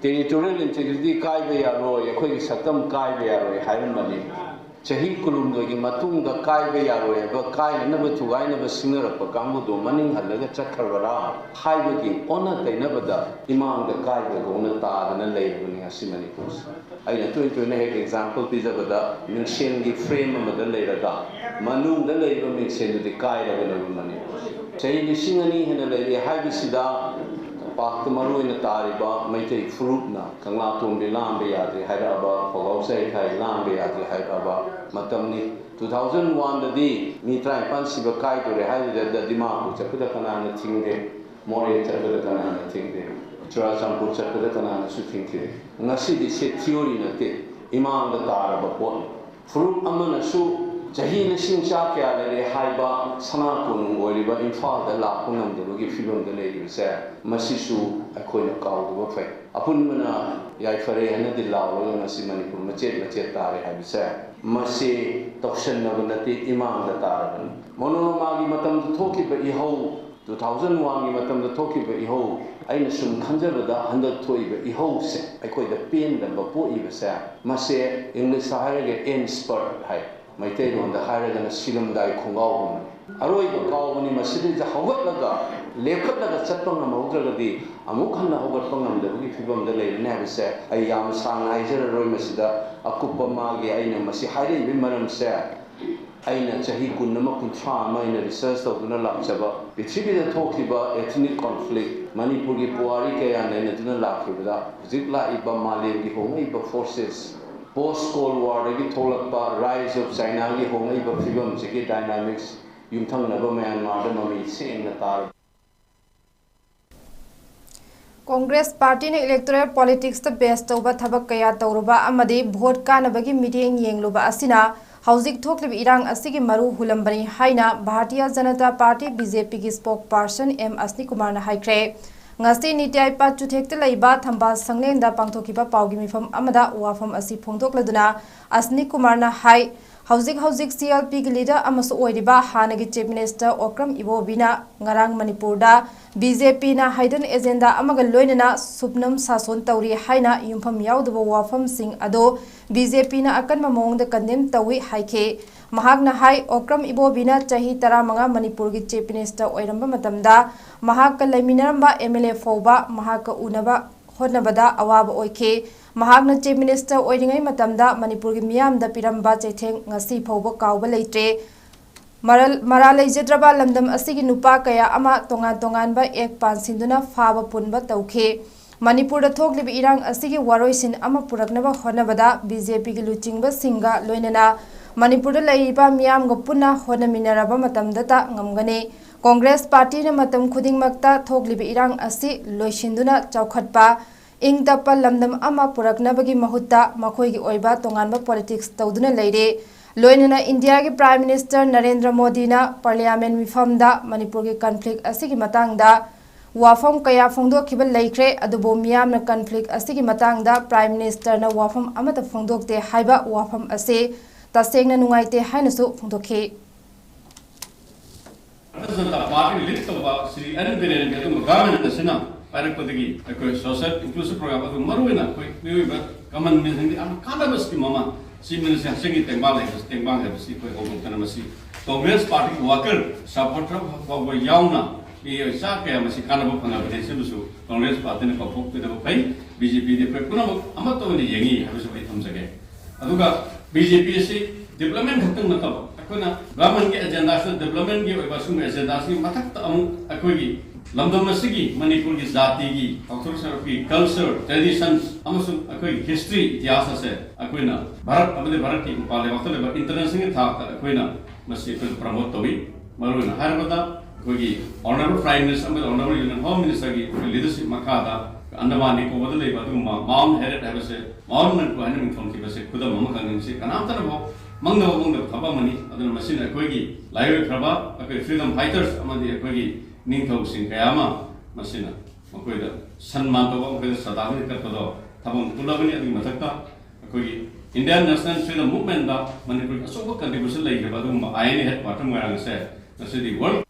territorial integrity ꯀꯥꯏꯕ ꯌꯥꯔꯣꯏ, ꯑꯩꯈꯣꯏꯒꯤ ꯁꯛꯇꯝ ꯀꯥꯏꯕ ꯌꯥꯔꯣꯏ ꯍꯥꯏꯔꯝꯕꯅꯤ꯫ ꯆꯍꯤ ꯀꯨꯟꯍꯨꯝꯗꯣꯏꯒꯤ ꯃꯇꯨꯡꯗ ꯀꯥꯏꯕ ꯌꯥꯔꯣꯏ ꯍꯥꯏꯕ, ꯀꯥꯏꯅꯅꯕ ꯊꯨꯒꯥꯏꯅꯕ ꯁꯤꯡꯅꯔꯛꯄ ꯀꯥꯡꯕꯨꯗꯣ ꯃꯅꯤꯡ ꯍꯜꯂꯒ ꯆꯠꯈ꯭ꯔꯕꯔꯥ ꯍꯥꯏꯕꯒꯤ ꯑꯣꯟꯅ ꯇꯩꯅꯕꯗ ꯏꯃꯥꯡꯗ ꯀꯥꯏꯕꯗꯧꯅ ꯇꯥꯗꯅ ꯂꯩꯔꯕꯅꯤ ꯉꯁꯤ ꯃꯅꯤꯄꯨꯔꯁꯦ꯫ ꯑꯩꯅ ꯇꯣꯏ ꯇꯣꯏꯅ ꯍꯦꯛ ꯑꯦꯛꯖꯥꯝꯄꯜ ꯄꯤꯖꯕꯗ, ꯃꯤꯡꯁꯦꯟꯒꯤ ꯐ꯭ꯔꯦꯝ ꯑꯃꯗ ꯂꯩꯔꯒ ꯃꯅꯨꯡꯗ ꯂꯩꯔꯤꯕ ꯃꯤꯡꯁꯦꯟꯗꯨꯗꯤ ꯀꯥꯏꯔꯕꯅꯦꯕ ꯃꯅꯤꯄꯨꯔꯁꯦ꯫ ꯆꯍꯤ ꯂꯤꯁꯤꯡ ꯑꯅꯤ ꯍꯦꯟꯅ ꯂꯩꯔꯦ ꯍꯥꯏꯕꯁꯤꯗ ꯄꯥꯛꯇ ꯃꯔꯨꯑꯣꯏꯅ ꯇꯥꯔꯤꯕ ꯃꯩꯇꯩ ꯐꯨꯔꯨꯞꯅ ꯀꯪꯂꯥꯇꯣꯡꯕꯤ ꯂꯥꯟꯕ ꯌꯥꯗꯦ ꯍꯥꯏꯔꯛꯑꯕ, ꯈꯣꯡꯒ꯭ꯔꯥꯎ ꯆꯩꯈꯥꯏ ꯂꯥꯟꯕ ꯌꯥꯗꯦ ꯍꯥꯏꯔꯛꯑꯕ ꯃꯇꯝꯅꯤ꯫ ꯇꯨ ꯊꯥꯎꯖꯟ ꯋꯥꯟꯗꯗꯤ ꯃꯤ ꯇꯔꯥꯅꯤꯄꯥꯟ ꯁꯤꯕ ꯀꯥꯏꯗꯣꯔꯦ ꯍꯥꯏꯗꯨꯗ ꯗꯤꯃꯥꯄꯨꯔ ꯆꯠꯄꯗ ꯀꯅꯥꯅ ꯊꯤꯡꯗꯦ, ꯃꯣꯔꯦ ꯆꯠꯄꯗ ꯀꯅꯥꯅ ꯊꯤꯡꯗꯦ, ꯆꯨꯔꯥꯆꯥꯟꯄꯨꯔ ꯆꯠꯄꯗ ꯀꯅꯥꯅꯁꯨ ꯊꯤꯡꯈꯤꯗꯦ꯫ ꯉꯁꯤꯗꯤ ꯁꯤ ꯊꯤꯑꯣꯔꯤ ꯅꯠꯇꯦ, ꯏꯃꯥꯡꯗ ꯇꯥꯔꯕ ꯄꯣꯠꯅꯤ꯫ ꯐꯨꯔꯨꯞ ꯑꯃꯅꯁꯨ ꯆꯍꯤ ꯂꯤꯁꯤꯡ ꯆꯥ ꯀꯌꯥ ꯂꯩꯔꯦ ꯍꯥꯏꯕ ꯁꯅꯥ ꯀꯣꯅꯨꯡ ꯑꯣꯏꯔꯤꯕ ꯏꯝꯐꯥꯜꯗ ꯂꯥꯛꯄ ꯉꯝꯗꯕꯒꯤ ꯐꯤꯕꯝꯗ ꯂꯩꯔꯤꯕꯁꯦ, ꯃꯁꯤꯁꯨ ꯑꯩꯈꯣꯏꯅ ꯀꯥꯎꯗꯕ ꯐꯩ꯫ ꯑꯄꯨꯟꯕꯅ ꯌꯥꯏꯐꯔꯦ ꯍꯥꯏꯅꯗꯤ ꯂꯥꯎꯔꯒ ꯉꯁꯤ ꯃꯅꯤꯄꯨꯔ ꯃꯆꯦꯠ ꯃꯆꯦꯠ ꯇꯥꯔꯦ ꯍꯥꯏꯕꯁꯦ, ꯃꯁꯤ ꯇꯧꯁꯟꯅꯕ ꯅꯠꯇꯦ, ꯏꯃꯥꯡꯗ ꯇꯥꯔꯕꯅꯤ꯫ ꯃꯣꯅꯣꯔꯃꯥꯒꯤ ꯃꯇꯝꯗ ꯊꯣꯛꯈꯤꯕ ꯏꯍꯧ, ꯇꯨ ꯊꯥꯎꯖꯟ ꯋꯥꯟꯒꯤ ꯃꯇꯝꯗ ꯊꯣꯛꯈꯤꯕ ꯏꯍꯧ, ꯑꯩꯅ ꯁꯨꯝ ꯈꯟꯖꯕꯗ ꯍꯟꯗꯛ ꯊꯣꯛꯏꯕ ꯏꯍꯧꯁꯦ ꯑꯩꯈꯣꯏꯗ ꯄꯦꯟꯗꯕ ꯄꯣꯛꯏꯕꯁꯦ, ꯃꯁꯦ ꯏꯪꯂꯤꯁꯇ ꯍꯥꯏꯔꯒ ꯑꯦꯟ ꯁ꯭ꯄꯔꯠ ꯍꯥꯏ, ꯃꯩꯇꯩꯂꯣꯟꯗ ꯍꯥꯏꯔꯒꯅ ꯁꯤꯔꯝꯗꯥꯏ ꯈꯣꯡꯒꯥꯎꯒꯨꯝꯕꯅꯤ꯫ ꯑꯔꯣꯏꯕ ꯀꯥꯎꯕꯅꯤ, ꯃꯁꯤꯗꯩꯗ ꯍꯧꯒꯠꯂꯒ ꯂꯦꯞꯈꯠꯂꯒ ꯆꯠꯄ ꯉꯝꯍꯧꯗ꯭ꯔꯒꯗꯤ ꯑꯃꯨꯛ ꯍꯟꯅ ꯍꯧꯒꯠꯄ ꯉꯝꯗꯕꯒꯤ ꯐꯤꯕꯝꯗ ꯂꯩꯔꯅꯤ ꯍꯥꯏꯕꯁꯦ ꯑꯩ ꯌꯥꯝ ꯁꯥꯡꯅ ꯍꯥꯏꯖꯔꯔꯣꯏ꯫ ꯃꯁꯤꯗ ꯑꯀꯨꯞꯄ ꯃꯥꯒꯤ ꯑꯩꯅ ꯃꯁꯤ ꯍꯥꯏꯔꯛꯏꯕꯒꯤ ꯃꯔꯝꯁꯦ, ꯑꯩꯅ ꯆꯍꯤ ꯀꯨꯟ ꯑꯃ, ꯀꯨꯟꯊ꯭ꯔꯥ ꯑꯃ ꯑꯩꯅ ꯔꯤꯁꯔꯁ ꯇꯧꯗꯨꯅ ꯂꯥꯛꯆꯕ, ꯄ꯭ꯔꯤꯊꯤꯕꯤꯗ ꯊꯣꯛꯈꯤꯕ ethnic conflict, ꯃꯅꯤꯄꯨꯔꯒꯤ ꯄꯨꯋꯥꯔꯤ ꯀꯌꯥ ꯅꯩꯅꯗꯨꯅ ꯂꯥꯛꯈꯤꯕꯗ, ꯍꯧꯖꯤꯛ ꯂꯥꯛꯏꯕ ꯃꯥꯂꯦꯝꯒꯤ ꯍꯣꯡꯂꯛꯏꯕ forces, post Cold Warꯗꯒꯤ ꯊꯣꯛꯂꯛꯄ rise of Chinaꯒꯤ ꯍꯣꯡꯂꯛꯏꯕ ꯐꯤꯕꯝꯁꯤꯒꯤ dynamics ꯌꯨꯝꯊꯪꯅꯕ ꯃ꯭ꯌꯥꯟꯃꯥꯔꯗ ꯃꯃꯤ ꯁꯦꯡꯅ ꯇꯥꯔꯕ꯫ ꯀꯣꯡꯒ꯭ꯔꯦꯁ ꯄꯥꯔꯇꯤꯅ ꯏꯂꯦꯛꯇꯣꯔꯦꯜ ꯄꯣꯂꯤꯇꯤꯛꯁꯇ ꯕꯦꯁ ꯇꯧꯕ ꯊꯕꯛ ꯀꯌꯥ ꯇꯧꯔꯨꯕ ꯑꯃꯗꯤ ꯚꯣꯠ ꯀꯥꯅꯕꯒꯤ ꯃꯤꯠꯌꯦꯡ ꯌꯦꯡꯂꯨꯕ ꯑꯁꯤꯅ ꯍꯧꯖꯤꯛ ꯊꯣꯛꯂꯤꯕ ꯏꯔꯥꯡ ꯑꯁꯤꯒꯤ ꯃꯔꯨ ꯍꯨꯜꯂꯝꯕꯅꯤ ꯍꯥꯏꯅ Bharatiya Janata party, B J ꯄꯤꯒꯤ spokesperson ꯑꯦꯝ ꯑꯁꯅꯤꯀꯨꯃꯥꯔꯅ ꯍꯥꯏꯈ꯭ꯔꯦ꯫ ꯉꯁꯤ ꯅꯤꯇ꯭ꯌꯥꯏ ꯄꯥꯠ ꯆꯨꯊꯦꯛꯇ ꯂꯩꯕ ꯊꯝꯕꯥꯜ ꯁꯪꯂꯦꯟꯗ ꯄꯥꯡꯊꯣꯛꯈꯤꯕ ꯄꯥꯎꯒꯤ ꯃꯤꯐꯝ ꯑꯃꯗ ꯋꯥꯐꯝ ꯑꯁꯤ ꯐꯣꯡꯗꯣꯛꯂꯗꯨꯅ ꯑꯁꯅꯤꯀꯨꯃꯥꯔꯅ ꯍꯥꯏ, ꯍꯧꯖꯤꯛ ꯍꯧꯖꯤꯛ ꯁꯤ ꯑꯦꯜ ꯄꯤꯒꯤ ꯂꯤꯗꯔ ꯑꯃꯁꯨ ꯑꯣꯏꯔꯤꯕ ꯍꯥꯟꯅꯒꯤ ꯆꯤꯐ ꯃꯤꯅꯤꯁꯇꯔ ꯑꯣꯀ꯭ꯔꯝ ꯏꯕꯣꯕꯤꯅ ꯉꯔꯥꯡ ꯃꯅꯤꯄꯨꯔꯗ ꯕꯤ ꯖꯦ ꯄꯤꯅ ꯍꯥꯏꯗꯟ ꯑꯦꯖꯦꯟꯗꯥ ꯑꯃꯒ ꯂꯣꯏꯅꯅ ꯁꯨꯞꯅꯝ ꯁꯥꯁꯣꯟ ꯇꯧꯔꯤ ꯍꯥꯏꯅ ꯌꯨꯝꯐꯝ ꯌꯥꯎꯗꯕ ꯋꯥꯐꯝꯁꯤꯡ ꯑꯗꯣ ꯕꯤ ꯖꯦ ꯄꯤꯅ ꯑꯀꯟꯕ ꯃꯑꯣꯡꯗ ꯀꯟꯗꯦꯝ ꯇꯧꯏ ꯍꯥꯏꯈꯤ꯫ ꯃꯍꯥꯛꯅ ꯍꯥꯏ, ꯑꯣꯀ꯭ꯔꯝ ꯏꯕꯣꯕꯤꯅ ꯆꯍꯤ ꯇꯔꯥꯃꯉꯥ ꯃꯅꯤꯄꯨꯔꯒꯤ ꯆꯤꯐ ꯃꯤꯅꯤꯁꯇꯔ ꯑꯣꯏꯔꯝꯕ ꯃꯇꯝꯗ ꯃꯍꯥꯛꯀ ꯂꯩꯃꯤꯟꯅꯔꯝꯕ ꯑꯦꯝ ꯑꯦꯜ ꯑꯦ ꯐꯥꯎꯕ ꯃꯍꯥꯛꯀ ꯎꯅꯕ ꯍꯣꯠꯅꯕꯗ ꯑꯋꯥꯕ ꯑꯣꯏꯈꯤ꯫ ꯃꯍꯥꯛꯅ ꯆꯤꯐ ꯃꯤꯅꯤꯁꯇꯔ ꯑꯣꯏꯔꯤꯉꯩ ꯃꯇꯝꯗ ꯃꯅꯤꯄꯨꯔꯒꯤ ꯃꯤꯌꯥꯝꯗ ꯄꯤꯔꯝꯕ ꯆꯩꯊꯦꯡ ꯉꯁꯤ ꯐꯥꯎꯕ ꯀꯥꯎꯕ ꯂꯩꯇ꯭ꯔꯦ꯫ ꯃꯔꯥꯜ, ꯃꯔꯥꯜ ꯂꯩꯖꯗ꯭ꯔꯕ ꯂꯝꯗꯝ ꯑꯁꯤꯒꯤ ꯅꯨꯄꯥ ꯀꯌꯥ ꯑꯃ ꯇꯣꯉꯥꯟ ꯇꯣꯉꯥꯟꯕ ꯑꯦꯛ ꯄꯥꯟꯁꯤꯟꯗꯨꯅ ꯐꯥꯕ ꯄꯨꯟꯕ ꯇꯧꯈꯤ꯫ ꯃꯅꯤꯄꯨꯔꯗ ꯊꯣꯛꯂꯤꯕ ꯏꯔꯥꯡ ꯑꯁꯤꯒꯤ ꯋꯥꯔꯣꯏꯁꯤꯟ ꯑꯃ ꯄꯨꯔꯛꯅꯕ ꯍꯣꯠꯅꯕꯗ ꯕꯤ ꯖꯦ ꯄꯤꯒꯤ ꯂꯨꯆꯤꯡꯕꯁꯤꯡꯒ ꯂꯣꯏꯅꯅ ꯃꯅꯤꯄꯨꯔꯗ ꯂꯩꯔꯤꯕ ꯃꯤꯌꯥꯝꯒ ꯄꯨꯟꯅ ꯍꯣꯠꯅꯃꯤꯟꯅꯔꯕ ꯃꯇꯝꯗꯇ ꯉꯝꯒꯅꯤ꯫ ꯀꯣꯡꯒ꯭ꯔꯦꯁ ꯄꯥꯔꯇꯤꯅ ꯃꯇꯝ ꯈꯨꯗꯤꯡꯃꯛꯇ ꯊꯣꯛꯂꯤꯕ ꯏꯔꯥꯡ ꯑꯁꯤ ꯂꯣꯏꯁꯤꯟꯗꯨꯅ ꯆꯥꯎꯈꯠꯄ, ꯏꯪ ꯇꯞꯄ ꯂꯝꯗꯝ ꯑꯃ ꯄꯨꯔꯛꯅꯕꯒꯤ ꯃꯍꯨꯠꯇ ꯃꯈꯣꯏꯒꯤ ꯑꯣꯏꯕ ꯇꯣꯉꯥꯟꯕ ꯄꯣꯂꯤꯇꯤꯛꯁ ꯇꯧꯗꯨꯅ ꯂꯩꯔꯦ꯫ ꯂꯣꯏꯅꯅ ꯏꯟꯗꯤꯌꯥꯒꯤ ꯄ꯭ꯔꯥꯏꯝ ꯃꯤꯅꯤꯁꯇꯔ ꯅꯔꯦꯟꯗ꯭ꯔ ꯃꯣꯗꯤꯅ ꯄꯥꯔꯂꯤꯌꯥꯃꯦꯟ ꯃꯤꯐꯝꯗ ꯃꯅꯤꯄꯨꯔꯒꯤ ꯀꯟꯐ꯭ꯂꯤꯛ ꯑꯁꯤꯒꯤ ꯃꯇꯥꯡꯗ ꯋꯥꯐꯝ ꯀꯌꯥ ꯐꯣꯡꯗꯣꯛꯈꯤꯕ ꯂꯩꯈ꯭ꯔꯦ, ꯑꯗꯨꯕꯨ ꯃꯤꯌꯥꯝꯅ ꯀꯟꯐ꯭ꯂꯤꯛ ꯑꯁꯤꯒꯤ ꯃꯇꯥꯡꯗ ꯄ꯭ꯔꯥꯏꯝ ꯃꯤꯅꯤꯁꯇꯔꯅ ꯋꯥꯐꯝ ꯑꯃꯠꯇ ꯐꯣꯡꯗꯣꯛꯇꯦ ꯍꯥꯏꯕ ꯋꯥꯐꯝ ꯑꯁꯤ ꯇꯁꯦꯡꯅ ꯅꯨꯡꯉꯥꯏꯇꯦ ꯍꯥꯏꯅꯁꯨ ꯐꯣꯡꯗꯣꯛꯈꯤ꯫ ꯚꯥꯔꯇꯤꯌ ꯖꯅꯇꯥ ꯄꯥꯔꯇꯤꯅ ꯂꯤꯗ ꯇꯧꯕ ꯁ꯭ꯔꯤ ꯑꯔꯨꯟ ꯕꯤꯔꯦꯟꯒꯤ ꯑꯗꯨꯒꯨꯝꯕ ꯒꯚꯔꯟꯃꯦꯟꯠ ꯑꯁꯤꯅ ꯄꯥꯏꯔꯛꯄꯗꯒꯤ ꯑꯩꯈꯣꯏ ꯁꯣꯁꯤꯌꯦꯜ ꯏꯟꯀ꯭ꯂꯨꯁꯤꯚ ꯄ꯭ꯔꯣꯒ꯭ꯔꯥꯝ ꯑꯗꯨ ꯃꯔꯨꯑꯣꯏꯅ ꯑꯩꯈꯣꯏ ꯃꯤꯑꯣꯏꯕ ꯀꯃꯟ ꯃꯦꯟꯁꯤꯡꯗꯤ ꯌꯥꯝꯅ ꯀꯥꯟꯅꯕ ꯁ꯭ꯀꯤꯝ ꯑꯃ, ꯆꯤꯐ ꯃꯤꯅꯤꯁꯇꯔ ꯍꯛꯁꯦꯜꯒꯤ ꯇꯦꯡꯕꯥꯡ ꯂꯩꯕꯁꯤ, ꯇꯦꯡꯕꯥꯡ ꯍꯥꯏꯕꯁꯤ ꯑꯩꯈꯣꯏ ꯍꯧꯗꯣꯛꯇꯅ ꯃꯁꯤ ꯀꯣꯡꯒ꯭ꯔꯦꯁ ꯄꯥꯔꯇꯤꯒꯤ ꯋꯥꯀꯔ ꯁꯄꯣꯔꯇꯔ ꯐꯥꯎꯕ ꯌꯥꯎꯅ ꯃꯤꯑꯣꯏ ꯆꯥ ꯀꯌꯥ ꯃꯁꯤ ꯀꯥꯟꯅꯕ ꯐꯪꯂꯕꯅꯤ꯫ ꯁꯤꯕꯨꯁꯨ ꯀꯣꯡꯒ꯭ꯔꯦꯁ ꯄꯥꯔꯇꯤꯅ ꯀꯥꯎꯊꯣꯛꯄꯤꯗꯕ ꯐꯩ꯫ ꯕꯤ ꯖꯦ ꯄꯤꯗꯤ ꯑꯩꯈꯣꯏ ꯄꯨꯝꯅꯃꯛ ꯑꯃꯠꯇ ꯑꯣꯏꯅ ꯌꯦꯡꯉꯤ ꯍꯥꯏꯕꯁꯤ ꯑꯩ ꯊꯝꯖꯒꯦ꯫ ꯑꯗꯨꯒ ꯕꯤ ꯖꯦ ꯄꯤ ꯑꯁꯤ ꯗꯤꯕ꯭ꯂꯞꯃꯦꯟ ꯈꯛꯇꯪ ꯅꯠꯇꯕ, ꯑꯩꯈꯣꯏꯅ ꯒꯚꯔꯟꯃꯦꯟꯠꯀꯤ ꯑꯦꯖꯦꯟꯗꯥꯁꯤꯅ, ꯗꯤꯕ꯭ꯂꯞꯃꯦꯟꯠꯀꯤ ꯑꯣꯏꯕ ꯁꯤꯒꯨꯝꯕ ꯑꯦꯖꯦꯟꯗꯥꯁꯤꯒꯤ ꯃꯊꯛꯇ ꯑꯃꯨꯛ ꯑꯩꯈꯣꯏꯒꯤ ꯂꯝꯗꯝ ꯑꯁꯤꯒꯤ, ꯃꯅꯤꯄꯨꯔꯒꯤ ꯖꯥꯇꯤꯒꯤ ꯍꯧꯊꯣꯔꯛꯆꯔꯛꯄꯒꯤ ꯀꯜꯆꯔ, ꯇ꯭ꯔꯦꯗꯤꯁꯟꯁ ꯑꯃꯁꯨꯡ ꯑꯩꯈꯣꯏꯒꯤ ꯍꯤꯁꯇ꯭ꯔꯤ, ꯏꯇꯤꯍꯥꯁ ꯑꯁꯦ ꯑꯩꯈꯣꯏꯅ ꯚꯥꯔꯠ ꯑꯃꯗꯤ ꯚꯥꯔꯠꯀꯤ ꯃꯄꯥꯟ ꯂꯩꯕꯥꯛꯇ ꯂꯩꯕ ꯏꯟꯇꯔꯅꯦꯁꯅꯦꯜꯒꯤ ꯊꯥꯛꯇ ꯑꯩꯈꯣꯏꯅ ꯃꯁꯤ ꯑꯩꯈꯣꯏꯅ ꯄ꯭ꯔꯃꯣꯠ ꯇꯧꯏ꯫ ꯃꯔꯨꯑꯣꯏꯅ ꯍꯥꯏꯔꯕꯗ, ꯑꯩꯈꯣꯏꯒꯤ ꯑꯣꯅꯔꯦꯕꯜ ꯄ꯭ꯔꯥꯏꯝ ꯃꯤꯅꯤꯁꯇꯔ ꯑꯃꯗꯤ ꯑꯣꯅꯔꯦꯕꯜ ꯌꯨꯅꯤꯌꯟ ꯍꯣꯝ ꯃꯤꯅꯤꯁꯇꯔꯒꯤ ꯑꯩꯈꯣꯏ ꯂꯤꯗꯔꯁꯤꯞ ꯃꯈꯥꯗ ꯑꯟꯗꯃꯥꯟ ꯅꯤꯀꯣꯕꯔꯗ ꯂꯩꯕ ꯑꯗꯨꯒꯨꯝꯕ ꯃꯥꯎꯟꯠ ꯍꯦꯔꯦꯠ ꯍꯥꯏꯕꯁꯦ, ꯃꯥꯎꯟꯠ ꯃꯅꯤꯄꯨꯔ ꯍꯥꯏꯅ ꯃꯤꯡꯊꯣꯟꯈꯤꯕꯁꯦ ꯈꯨꯗꯝ ꯑꯃꯈꯛꯅꯤ꯫ ꯃꯁꯤ ꯀꯅꯥꯝꯇꯅ ꯐꯥꯎ ꯃꯪꯗꯕ ꯃꯪꯗꯕ ꯊꯕꯛ ꯑꯃꯅꯤ꯫ ꯑꯗꯨꯅ ꯃꯁꯤꯅ ꯑꯩꯈꯣꯏꯒꯤ ꯂꯥꯏꯑꯣꯏꯈ꯭ꯔꯕ ꯑꯩꯈꯣꯏ ꯐ꯭ꯔꯤꯗꯝ ꯐꯥꯏꯇꯔꯁ ꯑꯃꯗꯤ ꯑꯩꯈꯣꯏꯒꯤ ꯅꯤꯡꯊꯧꯁꯤꯡ ꯀꯌꯥ ꯑꯃ ꯃꯁꯤꯅ ꯃꯈꯣꯏꯗ ꯁꯟꯃꯥꯟ ꯇꯧꯕ, ꯃꯈꯣꯏꯗ ꯁ꯭ꯔꯗꯥꯟꯖꯂꯤ ꯀꯠꯄꯗꯣ ꯊꯕꯛ ꯄꯨꯜꯂꯕꯅꯤ꯫ ꯑꯗꯨꯒꯤ ꯃꯊꯛꯇ ꯑꯩꯈꯣꯏꯒꯤ Indian National Freedom Movement ꯗ ꯃꯅꯤꯄꯨꯔꯒꯤ ꯑꯆꯧꯕ contribution ꯂꯩꯈꯤꯕ ꯑꯗꯨꯒꯨꯝꯕ I N A headquarter ꯃꯣꯏꯔꯥꯡ ꯑꯁꯦ ꯉꯁꯤꯗꯤ world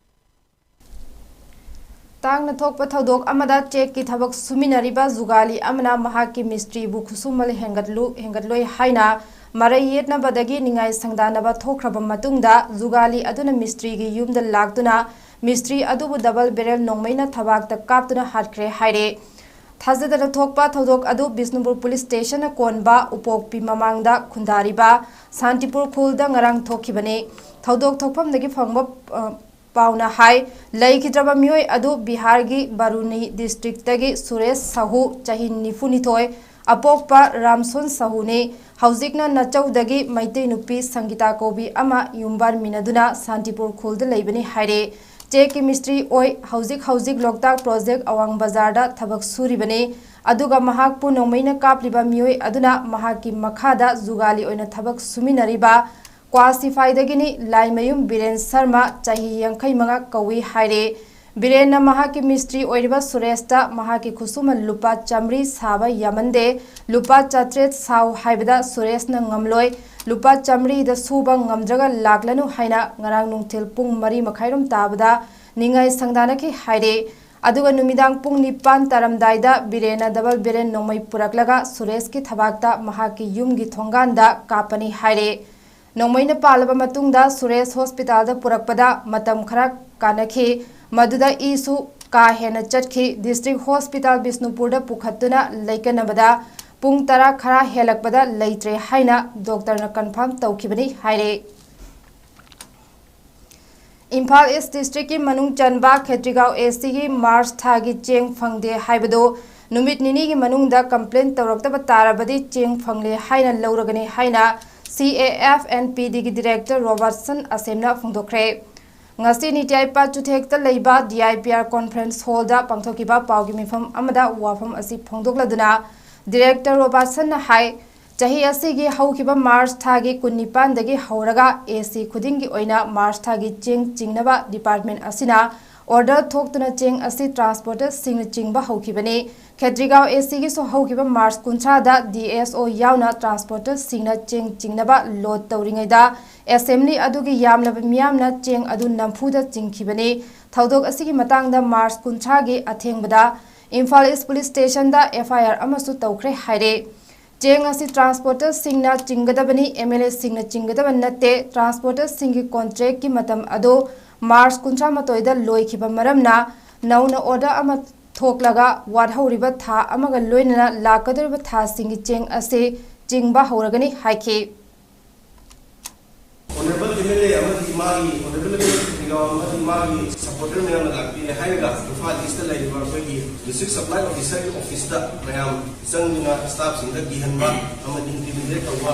ꯇꯥꯡꯅ ꯊꯣꯛꯄ ꯊꯧꯗꯣꯛ ꯑꯃꯗ ꯆꯦꯛꯀꯤ ꯊꯕꯛ ꯁꯨꯃꯤꯟꯅꯔꯤꯕ ꯖꯨꯒꯥꯂꯤ ꯑꯃꯅ ꯃꯍꯥꯛꯀꯤ ꯃꯤꯁꯇ꯭ꯔꯤꯕꯨ ꯈꯨꯠꯁꯨꯃꯜ ꯍꯦꯟꯒꯠꯂꯨ ꯍꯦꯟꯒꯠꯂꯣꯏ ꯍꯥꯏꯅ ꯃꯔꯩ ꯌꯦꯠꯅꯕꯗꯒꯤ ꯅꯤꯡꯉꯥꯏ ꯁꯪꯗꯥꯅꯕ ꯊꯣꯛꯈ꯭ꯔꯕ ꯃꯇꯨꯡꯗ, ꯖꯨꯒꯥꯂꯤ ꯑꯗꯨꯅ ꯃꯤꯁꯇ꯭ꯔꯤꯒꯤ ꯌꯨꯝꯗ ꯂꯥꯛꯇꯨꯅ ꯃꯤꯁꯇ꯭ꯔꯤ ꯑꯗꯨꯕꯨ double barrel ꯅꯣꯡꯃꯩꯅ ꯊꯕꯥꯛꯇ ꯀꯥꯞꯇꯨꯅ ꯍꯥꯠꯈ꯭ꯔꯦ ꯍꯥꯏꯔꯦ꯫ ꯊꯥꯖꯗꯅ ꯊꯣꯛꯄ ꯊꯧꯗꯣꯛ ꯑꯗꯨ ꯕꯤꯁꯅꯨꯄꯨꯔ ꯄꯨꯂꯤꯁ ꯁ꯭ꯇꯦꯁꯟꯅ ꯀꯣꯟꯕ ꯎꯄꯣꯛꯄꯤ ꯃꯃꯥꯡꯗ ꯈꯨꯟꯗꯥꯔꯤꯕ ꯁꯥꯟꯇꯤꯄꯨꯔ ꯈꯨꯜꯗ ꯉꯔꯥꯡ ꯊꯣꯛꯈꯤꯕꯅꯤ꯫ ꯊꯧꯗꯣꯛ ꯊꯣꯛꯐꯝꯗꯒꯤ ꯐꯪꯕ, ꯑ, ꯄꯥꯎꯅ ꯍꯥꯏ, ꯂꯩꯈꯤꯗ꯭ꯔꯕ ꯃꯤꯑꯣꯏ ꯑꯗꯨ ꯕꯤꯍꯥꯔꯒꯤ ꯕꯥꯔꯨꯅꯤ ꯗꯤꯁꯇ꯭ꯔꯤꯛꯇꯒꯤ ꯁꯨꯔꯦꯁ ꯁꯥꯍꯨ, ꯆꯍꯤ ꯅꯤꯐꯨꯅꯤꯊꯣꯏ, ꯑꯄꯣꯛꯄ ꯔꯥꯝꯁꯣꯟ ꯁꯥꯍꯨꯅꯤ꯫ ꯍꯧꯖꯤꯛꯅ ꯅꯆꯧꯗꯒꯤ ꯃꯩꯇꯩ ꯅꯨꯄꯤ ꯁꯪꯒꯤꯇꯥ ꯀꯧꯕꯤ ꯑꯃ ꯌꯨꯝꯕꯥꯟꯃꯤꯟꯅꯗꯨꯅ ꯁꯥꯟꯇꯤꯄꯨꯔ ꯈꯨꯜꯗ ꯂꯩꯕꯅꯤ ꯍꯥꯏꯔꯦ꯫ ꯆꯦꯛꯀꯤ ꯃꯤꯁꯇ꯭ꯔꯤ ꯑꯣꯏ, ꯍꯧꯖꯤꯛ ꯍꯧꯖꯤꯛ ꯂꯣꯛꯇꯥꯛ ꯄ꯭ꯔꯣꯖꯦꯛ ꯑꯋꯥꯡ ꯕꯖꯥꯔꯗ ꯊꯕꯛ ꯁꯨꯔꯤꯕꯅꯤ꯫ ꯑꯗꯨꯒ ꯃꯍꯥꯛꯄꯨ ꯅꯣꯡꯃꯩꯅ ꯀꯥꯞꯂꯤꯕ ꯃꯤꯑꯣꯏ ꯑꯗꯨꯅ ꯃꯍꯥꯛꯀꯤ ꯃꯈꯥꯗ ꯖꯨꯒꯥꯂꯤ ꯑꯣꯏꯅ ꯊꯕꯛ ꯁꯨꯃꯤꯟꯅꯔꯤꯕ ꯀ꯭ꯋꯥꯁꯤꯐꯥꯏꯗꯒꯤꯅꯤ꯫ ꯂꯥꯏꯃꯌꯨꯝ ꯕꯤꯔꯦꯟ ꯁꯔꯃ, ꯆꯍꯤ ꯌꯥꯡꯈꯩ ꯃꯉꯥ ꯀꯧꯏ ꯍꯥꯏꯔꯦ꯫ ꯕꯤꯔꯦꯟꯅ ꯃꯍꯥꯛꯀꯤ ꯃꯤꯁꯇ꯭ꯔꯤ ꯑꯣꯏꯔꯤꯕ ꯁꯨꯔꯦꯁꯇ ꯃꯍꯥꯛꯀꯤ ꯈꯨꯠꯁꯨꯃꯟ ꯂꯨꯄꯥ ꯆꯥꯃꯔꯤ ꯁꯥꯕ ꯌꯥꯃꯟꯗꯦ, ꯂꯨꯄꯥ ꯆꯥꯇ꯭ꯔꯦꯠ ꯁꯥꯎ ꯍꯥꯏꯕꯗ ꯁꯨꯔꯦꯁꯅ ꯉꯝꯂꯣꯏ, ꯂꯨꯄꯥ ꯆꯥꯃꯔꯤꯗ ꯁꯨꯕ ꯉꯝꯗ꯭ꯔꯒ ꯂꯥꯛꯂꯅꯨ ꯍꯥꯏꯅ ꯉꯔꯥꯡ ꯅꯨꯡꯊꯤꯜ ꯄꯨꯡ ꯃꯔꯤ ꯃꯈꯥꯏꯔꯣꯝ ꯇꯥꯕꯗ ꯅꯤꯡꯉꯥꯏ ꯁꯪꯗꯥꯅꯈꯤ ꯍꯥꯏꯔꯦ꯫ ꯑꯗꯨꯒ ꯅꯨꯃꯤꯗꯥꯡ ꯄꯨꯡ ꯅꯤꯄꯥꯟ ꯇꯥꯔꯝꯗꯥꯏꯗ ꯕꯤꯔꯦꯟꯅ double barrel ꯅꯣꯡꯃꯩ ꯄꯨꯔꯛꯂꯒ ꯁꯨꯔꯦꯁꯀꯤ ꯊꯕꯥꯛꯇ ꯃꯍꯥꯛꯀꯤ ꯌꯨꯝꯒꯤ ꯊꯣꯡꯒꯥꯟꯗ ꯀꯥꯞꯄꯅꯤ ꯍꯥꯏꯔꯦ꯫ ꯅꯣꯡꯃꯩꯅ ꯄꯥꯜꯂꯕ ꯃꯇꯨꯡꯗ ꯁꯨꯔꯦꯁ ꯍꯣꯁꯄꯤꯇꯥꯜꯗ ꯄꯨꯔꯛꯄꯗ ꯃꯇꯝ ꯈꯔ ꯀꯥꯅꯈꯤ꯫ ꯃꯗꯨꯗ ꯏꯁꯨ ꯀꯥ ꯍꯦꯟꯅ ꯆꯠꯈꯤ꯫ ꯗꯤꯁꯇ꯭ꯔꯤꯛ ꯍꯣꯁꯄꯤꯇꯥꯜ ꯕꯤꯁꯅꯨꯄꯨꯔꯗ ꯄꯨꯈꯠꯇꯨꯅ ꯂꯩꯀꯠꯅꯕꯗ ꯄꯨꯡ ꯇꯔꯥ ꯈꯔ ꯍꯦꯜꯂꯛꯄꯗ ꯂꯩꯇ꯭ꯔꯦ ꯍꯥꯏꯅ ꯗꯣꯛꯇꯔꯅ confirm ꯇꯧꯈꯤꯕꯅꯤ ꯍꯥꯏꯔꯦ꯫ ꯏꯝꯐꯥꯜ ꯏꯁ ꯗꯤꯁꯇ꯭ꯔꯤꯛꯀꯤ ꯃꯅꯨꯡ ꯆꯟꯕ ꯈꯦꯇ꯭ꯔꯤꯒꯥꯎ ꯑꯦ ꯁꯤꯒꯤ ꯃꯥꯔꯆ ꯊꯥꯒꯤ ꯆꯦꯡ ꯐꯪꯗꯦ ꯍꯥꯏꯕꯗꯨ ꯅꯨꯃꯤꯠ ꯅꯤꯅꯤꯒꯤ ꯃꯅꯨꯡꯗ complain ꯇꯧꯔꯛꯇꯕ ꯇꯥꯔꯕꯗꯤ ꯆꯦꯡ ꯐꯪꯂꯦ ꯍꯥꯏꯅ ꯂꯧꯔꯒꯅꯤ ꯍꯥꯏꯅ C A F and P Dꯒꯤ director Robertson ꯑꯁꯦꯝꯅ ꯐꯣꯡꯗꯣꯛꯈ꯭ꯔꯦ꯫ ꯉꯁꯤ ꯅꯤꯇꯤ ꯑꯥꯌꯣꯒ ꯆꯨꯊꯦꯛꯇ ꯂꯩꯕ D I P R conference hallꯗ ꯄꯥꯡꯊꯣꯛꯈꯤꯕ ꯄꯥꯎꯒꯤ ꯃꯤꯐꯝ ꯑꯃꯗ ꯋꯥꯐꯝ ꯑꯁꯤ ꯐꯣꯡꯗꯣꯛꯂꯗꯨꯅ director ꯔꯣꯕꯥꯔꯠꯁꯟꯅ ꯍꯥꯏ, ꯆꯍꯤ ꯑꯁꯤꯒꯤ ꯍꯧꯈꯤꯕ ꯃꯥꯔꯆ ꯊꯥꯒꯤ ꯀꯨꯟꯅꯤꯄꯥꯟꯗꯒꯤ ꯍꯧꯔꯒ A C ꯈꯨꯗꯤꯡꯒꯤ ꯑꯣꯏꯅ ꯃꯥꯔꯆ ꯊꯥꯒꯤ ꯆꯦꯡ ꯆꯤꯡꯅꯕ department ꯑꯁꯤꯅ order ꯊꯣꯛꯇꯨꯅ ꯆꯦꯡ ꯑꯁꯤ transporterꯁꯤꯡꯅ ꯆꯤꯡꯕ ꯍꯧꯈꯤꯕꯅꯤ꯫ ꯈꯦꯇ꯭ꯔꯤꯒꯥꯎ ꯑꯦ ꯁꯤꯒꯤꯁꯨ ꯍꯧꯈꯤꯕ ꯃꯥꯔꯆ ꯀꯨꯟꯊ꯭ꯔꯥꯗ ꯗꯤ ꯑꯦꯁ ꯑꯣ ꯌꯥꯎꯅ ꯇ꯭ꯔꯥꯟꯁꯄꯣꯔꯇꯔꯁꯤꯡꯅ ꯆꯦꯡ ꯆꯤꯡꯅꯕ ꯂꯣꯗ ꯇꯧꯔꯤꯉꯩꯗ ꯑꯦꯁꯦꯝꯕ꯭ꯂꯤ ꯑꯗꯨꯒꯤ ꯌꯥꯝꯂꯕ ꯃꯤꯌꯥꯝꯅ ꯆꯦꯡ ꯑꯗꯨ ꯅꯝꯐꯨꯗ ꯆꯤꯡꯈꯤꯕꯅꯤ꯫ ꯊꯧꯗꯣꯛ ꯑꯁꯤꯒꯤ ꯃꯇꯥꯡꯗ ꯃꯥꯔꯆ ꯀꯨꯟꯊ꯭ꯔꯥꯒꯤ ꯑꯊꯦꯡꯕꯗ ꯏꯝꯐꯥꯜ ꯏꯁ ꯄꯨꯂꯤꯁ ꯁ꯭ꯇꯦꯁꯟꯗ ꯑꯦꯐ ꯑꯥꯏ ꯑꯥꯔ ꯑꯃꯁꯨ ꯇꯧꯈ꯭ꯔꯦ ꯍꯥꯏꯔꯦ꯫ ꯆꯦꯡ ꯑꯁꯤ ꯇ꯭ꯔꯥꯟꯁꯄꯣꯔꯇꯔꯁꯤꯡꯅ ꯆꯤꯡꯒꯗꯕꯅꯤ, ꯑꯦꯝ ꯑꯦꯜ ꯑꯦꯁꯤꯡꯅ ꯆꯤꯡꯒꯗꯕ ꯅꯠꯇꯦ꯫ ꯇ꯭ꯔꯥꯟꯁꯄꯣꯔꯇꯔꯁꯤꯡꯒꯤ ꯀꯣꯟꯇ꯭ꯔꯦꯛꯀꯤ ꯃꯇꯝ ꯑꯗꯨ ꯃꯥꯔꯆ ꯀꯨꯟꯊ꯭ꯔꯥ ꯃꯥꯊꯣꯏꯗ ꯂꯣꯏꯈꯤꯕ ꯃꯔꯝꯅ ꯅꯧꯅ ꯑꯣꯔꯗꯔ ꯑꯃ ꯊꯣꯛꯂꯒ ꯋꯥꯠꯍꯧꯔꯤꯕ ꯊꯥ ꯑꯃꯒ ꯂꯣꯏꯅꯅ ꯂꯥꯛꯀꯗꯧꯔꯤꯕ ꯊꯥꯁꯤꯡꯒꯤ ꯆꯦꯡ ꯑꯁꯤ ꯆꯤꯡꯕ ꯍꯧꯔꯒꯅꯤ ꯍꯥꯏꯈꯤ꯫ Honourable M L A ꯑꯃꯗꯤ ꯃꯥꯒꯤ Honourable M L A ꯈꯦꯇ꯭ꯔꯤꯒꯥꯎ ꯑꯃꯗꯤ ꯃꯥꯒꯤ supporter ꯃꯌꯥꯝꯅ ꯂꯥꯛꯄꯤꯔꯦ ꯍꯥꯏꯔꯒ ꯏꯝꯐꯥꯜ ꯏꯁꯇ ꯂꯩꯔꯤꯕ ꯑꯩꯈꯣꯏꯒꯤ district supply officerꯒꯤ officeꯇ ꯃꯌꯥꯝ ꯆꯪꯗꯨꯅ staffꯁꯤꯡꯗ ꯀꯤꯍꯟꯕ ꯑꯃꯗꯤ intimidate ꯇꯧꯕ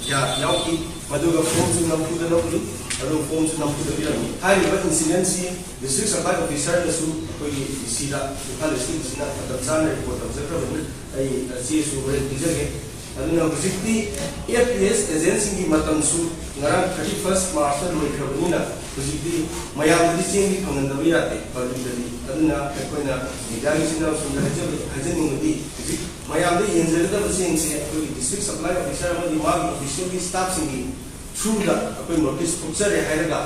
ꯀꯌꯥ ꯌꯥꯎꯈꯤ꯫ ꯃꯗꯨꯒ formꯁꯨ ꯅꯝꯐꯨꯗ ꯂꯧꯈꯤ, ꯑꯗꯨꯒ formꯁꯨ ꯅꯝꯐꯨꯗ ꯄꯤꯔꯝꯃꯤ꯫ ꯍꯥꯏꯔꯤꯕ incidentꯁꯤ district supply officerꯅꯁꯨ ꯑꯩꯈꯣꯏꯒꯤ D Cꯗ, ꯏꯝꯐꯥꯜ ꯏꯁꯀꯤ D Cꯅ ꯃꯇꯝ ꯆꯥꯅ report ꯇꯧꯖꯈ꯭ꯔꯕꯅꯤ꯫ ꯑꯩ ꯆꯦꯁꯨ ꯍꯣꯔꯦꯟ ꯄꯤꯖꯒꯦ꯫ ꯑꯗꯨꯅ ꯍꯧꯖꯤꯛꯇꯤ F T S agentꯁꯤꯡꯒꯤ ꯃꯇꯝꯁꯨ ꯉꯔꯥꯡ thirty first Marchꯇ ꯂꯣꯏꯈ꯭ꯔꯕꯅꯤꯅ ꯍꯧꯖꯤꯛꯇꯤ ꯃꯌꯥꯝꯗꯗꯤ ꯆꯦꯡꯗꯤ ꯐꯪꯍꯟꯗꯕ ꯌꯥꯗꯦ, publicꯇꯗꯤ꯫ ꯑꯗꯨꯅ ꯑꯩꯈꯣꯏꯅ mediaꯒꯤ ꯏꯆꯤꯟ ꯏꯅꯥꯎꯁꯤꯡꯗ ꯍꯥꯏꯖꯕ-, ꯍꯥꯏꯖꯅꯤꯡꯕꯗꯤ ꯍꯧꯖꯤꯛ ꯃꯌꯥꯝꯗ ꯌꯦꯟꯖꯒꯗꯕ ꯆꯦꯡꯁꯦ ꯑꯩꯈꯣꯏꯒꯤ district supply officer ꯑꯃꯗꯤ ꯃꯥꯒꯤ officialꯒꯤ staffꯁꯤꯡꯒꯤ throughꯗ ꯑꯩꯈꯣꯏ notice ꯊꯣꯛꯆꯔꯦ ꯍꯥꯏꯔꯒ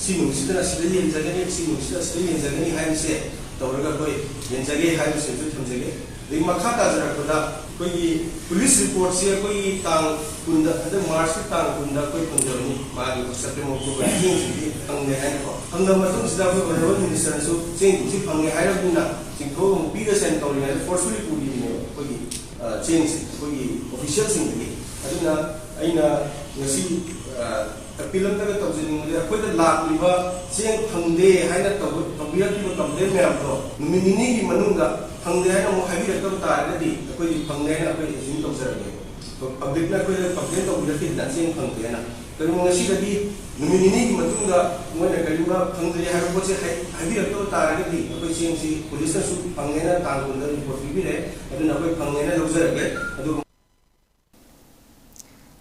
ꯁꯤ ꯅꯨꯃꯤꯠꯁꯤꯗꯅ ꯁꯤꯗ ꯌꯦꯟꯖꯒꯅꯤ, ꯁꯤ ꯅꯨꯃꯤꯠꯁꯤꯗ ꯁꯤꯗ ꯌꯦꯟꯖꯒꯅꯤ ꯍꯥꯏꯕꯁꯦ ꯇꯧꯔꯒ ꯑꯩꯈꯣꯏ ꯌꯦꯟꯖꯒꯦ ꯍꯥꯏꯕꯁꯤꯁꯨ ꯊꯝꯖꯒꯦ꯫ ꯑꯗꯒꯤ ꯃꯈꯥ ꯇꯥꯖꯔꯛꯄꯗ ꯑꯩꯈꯣꯏꯒꯤ police reportꯁꯤ ꯑꯩꯈꯣꯏꯒꯤ ꯇꯥꯡ ꯀꯨꯟꯗ, ꯍꯟꯗꯛ Marchꯀꯤ ꯇꯥꯡ ꯀꯨꯟꯗ ꯑꯩꯈꯣꯏ ꯐꯪꯖꯕꯅꯤ꯫ ꯃꯥꯒꯤ September, October ꯆꯦꯡꯁꯤꯡꯗꯤ ꯐꯪꯂꯦ ꯍꯥꯏꯅꯀꯣ꯫ ꯐꯪꯂꯕ ꯃꯇꯨꯡꯁꯤꯗ ꯑꯩꯈꯣꯏ Honourable Ministerꯅꯁꯨ ꯆꯦꯡꯁꯤꯡꯁꯤ ꯐꯪꯉꯦ ꯍꯥꯏꯔꯕꯅꯤꯅ ꯆꯤꯡꯊꯣꯛꯑꯒ ꯑꯃꯨꯛ ꯄꯤꯔꯁꯦꯅ ꯇꯧꯔꯤꯉꯩꯗ forcefully ꯄꯨꯔꯤꯕꯅꯦꯕ ꯑꯩꯈꯣꯏꯒꯤ, ꯑ, ꯆꯦꯡꯁꯦ ꯑꯩꯈꯣꯏꯒꯤ officialꯁꯤꯡꯗꯒꯤ꯫ ꯑꯗꯨꯅ ꯑꯩꯅ ꯉꯁꯤ, ꯑ, appeal ꯑꯝꯇꯒ ꯇꯧꯖꯅꯤꯡꯕꯗꯤ ꯑꯩꯈꯣꯏꯗ ꯂꯥꯛꯂꯤꯕ ꯆꯦꯡ ꯐꯪꯗꯦ ꯍꯥꯏꯅ ꯇꯧꯕ-, ꯇꯧꯕꯤꯔꯛꯂꯤꯕ complain ꯃꯌꯥꯝꯗꯣ ꯅꯨꯃꯤꯠ ꯅꯤꯅꯤꯒꯤ ꯃꯅꯨꯡꯗ ꯐꯪꯗꯦ ꯍꯥꯏꯅ ꯑꯃꯨꯛ ꯍꯥꯏꯕꯤꯔꯛꯇꯕ ꯇꯥꯔꯒꯗꯤ ꯑꯩꯈꯣꯏꯗꯤ ꯐꯪꯗꯦ ꯍꯥꯏꯅ ꯑꯩꯈꯣꯏ assume ꯇꯧꯖꯔꯒꯦ꯫ Publicꯅ ꯑꯩꯈꯣꯏꯗ complain ꯇꯧꯕꯤꯔꯛꯈꯤꯗꯅ ꯆꯦꯡ ꯐꯪꯗꯦ ꯍꯥꯏꯅ꯫ ꯀꯔꯤꯒꯨꯝꯕ ꯉꯁꯤꯗꯒꯤ ꯅꯨꯃꯤꯠ ꯅꯤꯅꯤꯒꯤ ꯃꯇꯨꯡꯗ ꯃꯣꯏꯅ ꯀꯔꯤꯒꯨꯝꯕ ꯐꯪꯗ꯭ꯔꯦ ꯍꯥꯏꯕ ꯄꯣꯠꯁꯦ ꯍꯥꯏ-, ꯍꯥꯏꯕꯤꯔꯛꯇꯕ ꯇꯥꯔꯒꯗꯤ ꯑꯩꯈꯣꯏ ꯆꯦꯡꯁꯤ policeꯅꯁꯨ ꯐꯪꯉꯦꯅ ꯇꯥꯡ ꯀꯨꯟꯗ report ꯄꯤꯕꯤꯔꯦ, ꯑꯗꯨꯅ ꯑꯩꯈꯣꯏ ꯐꯪꯉꯦꯅ ꯂꯧꯖꯔꯒꯦ꯫ ꯑꯗꯨꯒ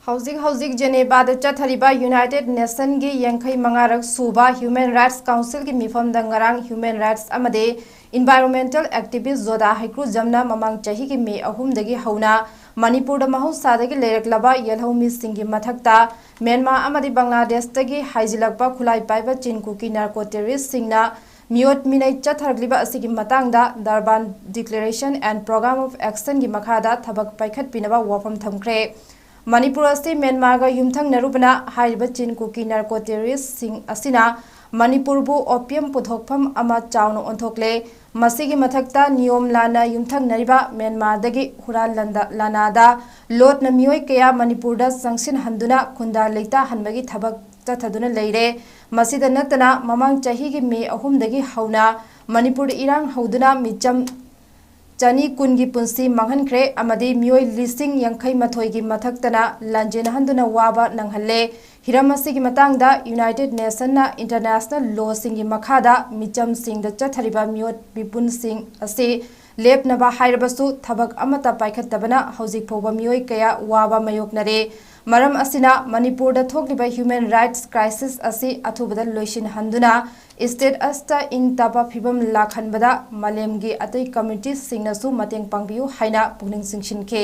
ꯍꯧꯖꯤꯛ ꯍꯧꯖꯤꯛ ꯖꯦꯅꯦꯕꯥꯗ ꯆꯠꯊꯔꯤꯕ ꯌꯨꯅꯥꯏꯇꯦꯗ ꯅꯦꯁꯟꯒꯤ ꯌꯥꯡꯈꯩ ꯃꯉꯥꯔꯛ ꯁꯨꯕ ꯍ꯭ꯌꯨꯃꯦꯟ ꯔꯥꯏꯠꯁ ꯀꯥꯎꯟꯁꯤꯜꯒꯤ ꯃꯤꯐꯝꯗ ꯉꯔꯥꯡ ꯍ꯭ꯌꯨꯃꯦꯟ ꯔꯥꯏꯠꯁ ꯑꯃꯗꯤ ꯏꯟꯚꯥꯏꯔꯣꯟꯃꯦꯟꯇꯦꯜ ꯑꯦꯛꯇꯤꯚꯤꯁ ꯖꯣꯗꯥ ꯍꯩꯀ꯭ꯔꯨꯖꯝꯅ ꯃꯃꯥꯡ ꯆꯍꯤꯒꯤ ꯃꯦ ꯑꯍꯨꯝꯗꯒꯤ ꯍꯧꯅ ꯃꯅꯤꯄꯨꯔꯗ ꯃꯍꯧꯁꯥꯗꯒꯤ ꯂꯩꯔꯛꯂꯕ ꯌꯦꯜꯍꯧꯃꯤꯁꯤꯡꯒꯤ ꯃꯊꯛꯇ ꯃ꯭ꯌꯥꯟꯃꯥꯔ ꯑꯃꯗꯤ ꯕꯪꯒ꯭ꯂꯥꯗꯦꯁꯇꯒꯤ ꯍꯥꯏꯖꯤꯜꯂꯛꯄ ꯈꯨꯠꯂꯥꯏ ꯄꯥꯏꯕ ꯆꯤꯟ ꯀꯨꯀꯤ ꯅꯥꯔꯀꯣ ꯇꯦꯔꯣꯔꯤꯁꯁꯤꯡꯅ ꯃꯤꯑꯣꯠ ꯃꯤꯅꯩ ꯆꯠꯊꯔꯛꯂꯤꯕ ꯑꯁꯤꯒꯤ ꯃꯇꯥꯡꯗ ꯗꯔꯕꯥꯟ Declaration and Program of Actionꯒꯤ ꯃꯈꯥꯗ ꯊꯕꯛ ꯄꯥꯏꯈꯠꯄꯤꯅꯕ ꯋꯥꯐꯝ ꯊꯝꯈ꯭ꯔꯦ꯫ ꯃꯅꯤꯄꯨꯔ ꯑꯁꯤ ꯃ꯭ꯌꯥꯟꯃꯥꯔꯒ ꯌꯨꯝꯊꯪꯅꯔꯨꯕꯅ ꯍꯥꯏꯔꯤꯕ ꯆꯤꯟ ꯀꯨꯀꯤ ꯅꯥꯔꯀꯣ ꯇꯦꯔꯣꯔꯤꯁꯁꯤꯡ ꯑꯁꯤꯅ ꯃꯅꯤꯄꯨꯔꯕꯨ ꯑꯣꯄꯤꯌꯝ ꯄꯨꯊꯣꯛꯐꯝ ꯑꯃ ꯆꯥꯎꯅ ꯑꯣꯟꯊꯣꯛꯂꯦ꯫ ꯃꯁꯤꯒꯤ ꯃꯊꯛꯇ ꯅꯤꯌꯣꯝ ꯂꯥꯟꯅ ꯌꯨꯝꯊꯪꯅꯔꯤꯕ ꯃ꯭ꯌꯥꯟꯃꯥꯔꯗꯒꯤ ꯍꯨꯔꯥꯟ ꯂꯥꯟꯗ-, ꯂꯥꯟꯅꯥꯗ ꯂꯣꯠꯅ ꯃꯤꯑꯣꯏ ꯀꯌꯥ ꯃꯅꯤꯄꯨꯔꯗ ꯆꯪꯁꯤꯟꯍꯟꯗꯨꯅ ꯈꯨꯟꯗꯥ ꯂꯩꯇꯥꯍꯟꯕꯒꯤ ꯊꯕꯛ ꯆꯠꯊꯗꯨꯅ ꯂꯩꯔꯦ꯫ ꯃꯁꯤꯗ ꯅꯠꯇꯅ ꯃꯃꯥꯡ ꯆꯍꯤꯒꯤ ꯃꯦ ꯑꯍꯨꯝꯗꯒꯤ ꯍꯧꯅ ꯃꯅꯤꯄꯨꯔꯗ ꯏꯔꯥꯡ ꯍꯧꯗꯨꯅ ꯃꯤꯆꯝ ꯆꯅꯤ ꯀꯨꯟꯒꯤ ꯄꯨꯟꯁꯤ ꯃꯥꯡꯍꯟꯈ꯭ꯔꯦ ꯑꯃꯗꯤ ꯃꯤꯑꯣꯏ ꯂꯤꯁꯤꯡ ꯌꯥꯡꯈꯩ ꯃꯥꯊꯣꯏꯒꯤ ꯃꯊꯛꯇꯅ ꯂꯥꯟꯖꯦꯟꯅꯍꯟꯗꯨꯅ ꯋꯥꯕ ꯅꯪꯍꯜꯂꯦ꯫ ꯍꯤꯔꯝ ꯑꯁꯤꯒꯤ ꯃꯇꯥꯡꯗ ꯌꯨꯅꯥꯏꯇꯦꯗ ꯅꯦꯁꯟꯅ ꯏꯟꯇꯔꯅꯦꯁꯅꯦꯜ ꯂꯣꯁꯤꯡꯒꯤ ꯃꯈꯥꯗ ꯃꯤꯆꯝꯁꯤꯡꯗ ꯆꯠꯊꯔꯤꯕ ꯃꯤꯑꯣꯠ ꯃꯤꯄꯨꯟꯁꯤꯡ ꯑꯁꯤ ꯂꯦꯞꯅꯕ ꯍꯥꯏꯔꯕꯁꯨ ꯊꯕꯛ ꯑꯃꯠꯇ ꯄꯥꯏꯈꯠꯇꯕꯅ ꯍꯧꯖꯤꯛ ꯐꯥꯎꯕ ꯃꯤꯑꯣꯏ ꯀꯌꯥ ꯋꯥꯕ ꯃꯥꯌꯣꯛꯅꯔꯦ꯫ ꯃꯔꯝ ꯑꯁꯤꯅ ꯃꯅꯤꯄꯨꯔꯗ ꯊꯣꯛꯂꯤꯕ ꯍ꯭ꯌꯨꯃꯦꯟ ꯔꯥꯏꯠꯁ ꯀ꯭ꯔꯥꯏꯁꯤꯁ ꯑꯁꯤ ꯑꯊꯨꯕꯗ ꯂꯣꯏꯁꯤꯟꯍꯟꯗꯨꯅ ꯁ꯭ꯇꯦꯠ ꯑꯁꯤꯗ ꯏꯪ ꯇꯞꯄ ꯐꯤꯕꯝ ꯂꯥꯛꯍꯟꯕꯗ ꯃꯥꯂꯦꯝꯒꯤ ꯑꯇꯩ ꯀꯝꯃ꯭ꯌꯨꯅꯤꯇꯤꯁꯤꯡꯅꯁꯨ ꯃꯇꯦꯡ ꯄꯥꯡꯕꯤꯌꯨ ꯍꯥꯏꯅ ꯄꯨꯛꯅꯤꯡ ꯆꯤꯡꯁꯤꯟꯈꯤ꯫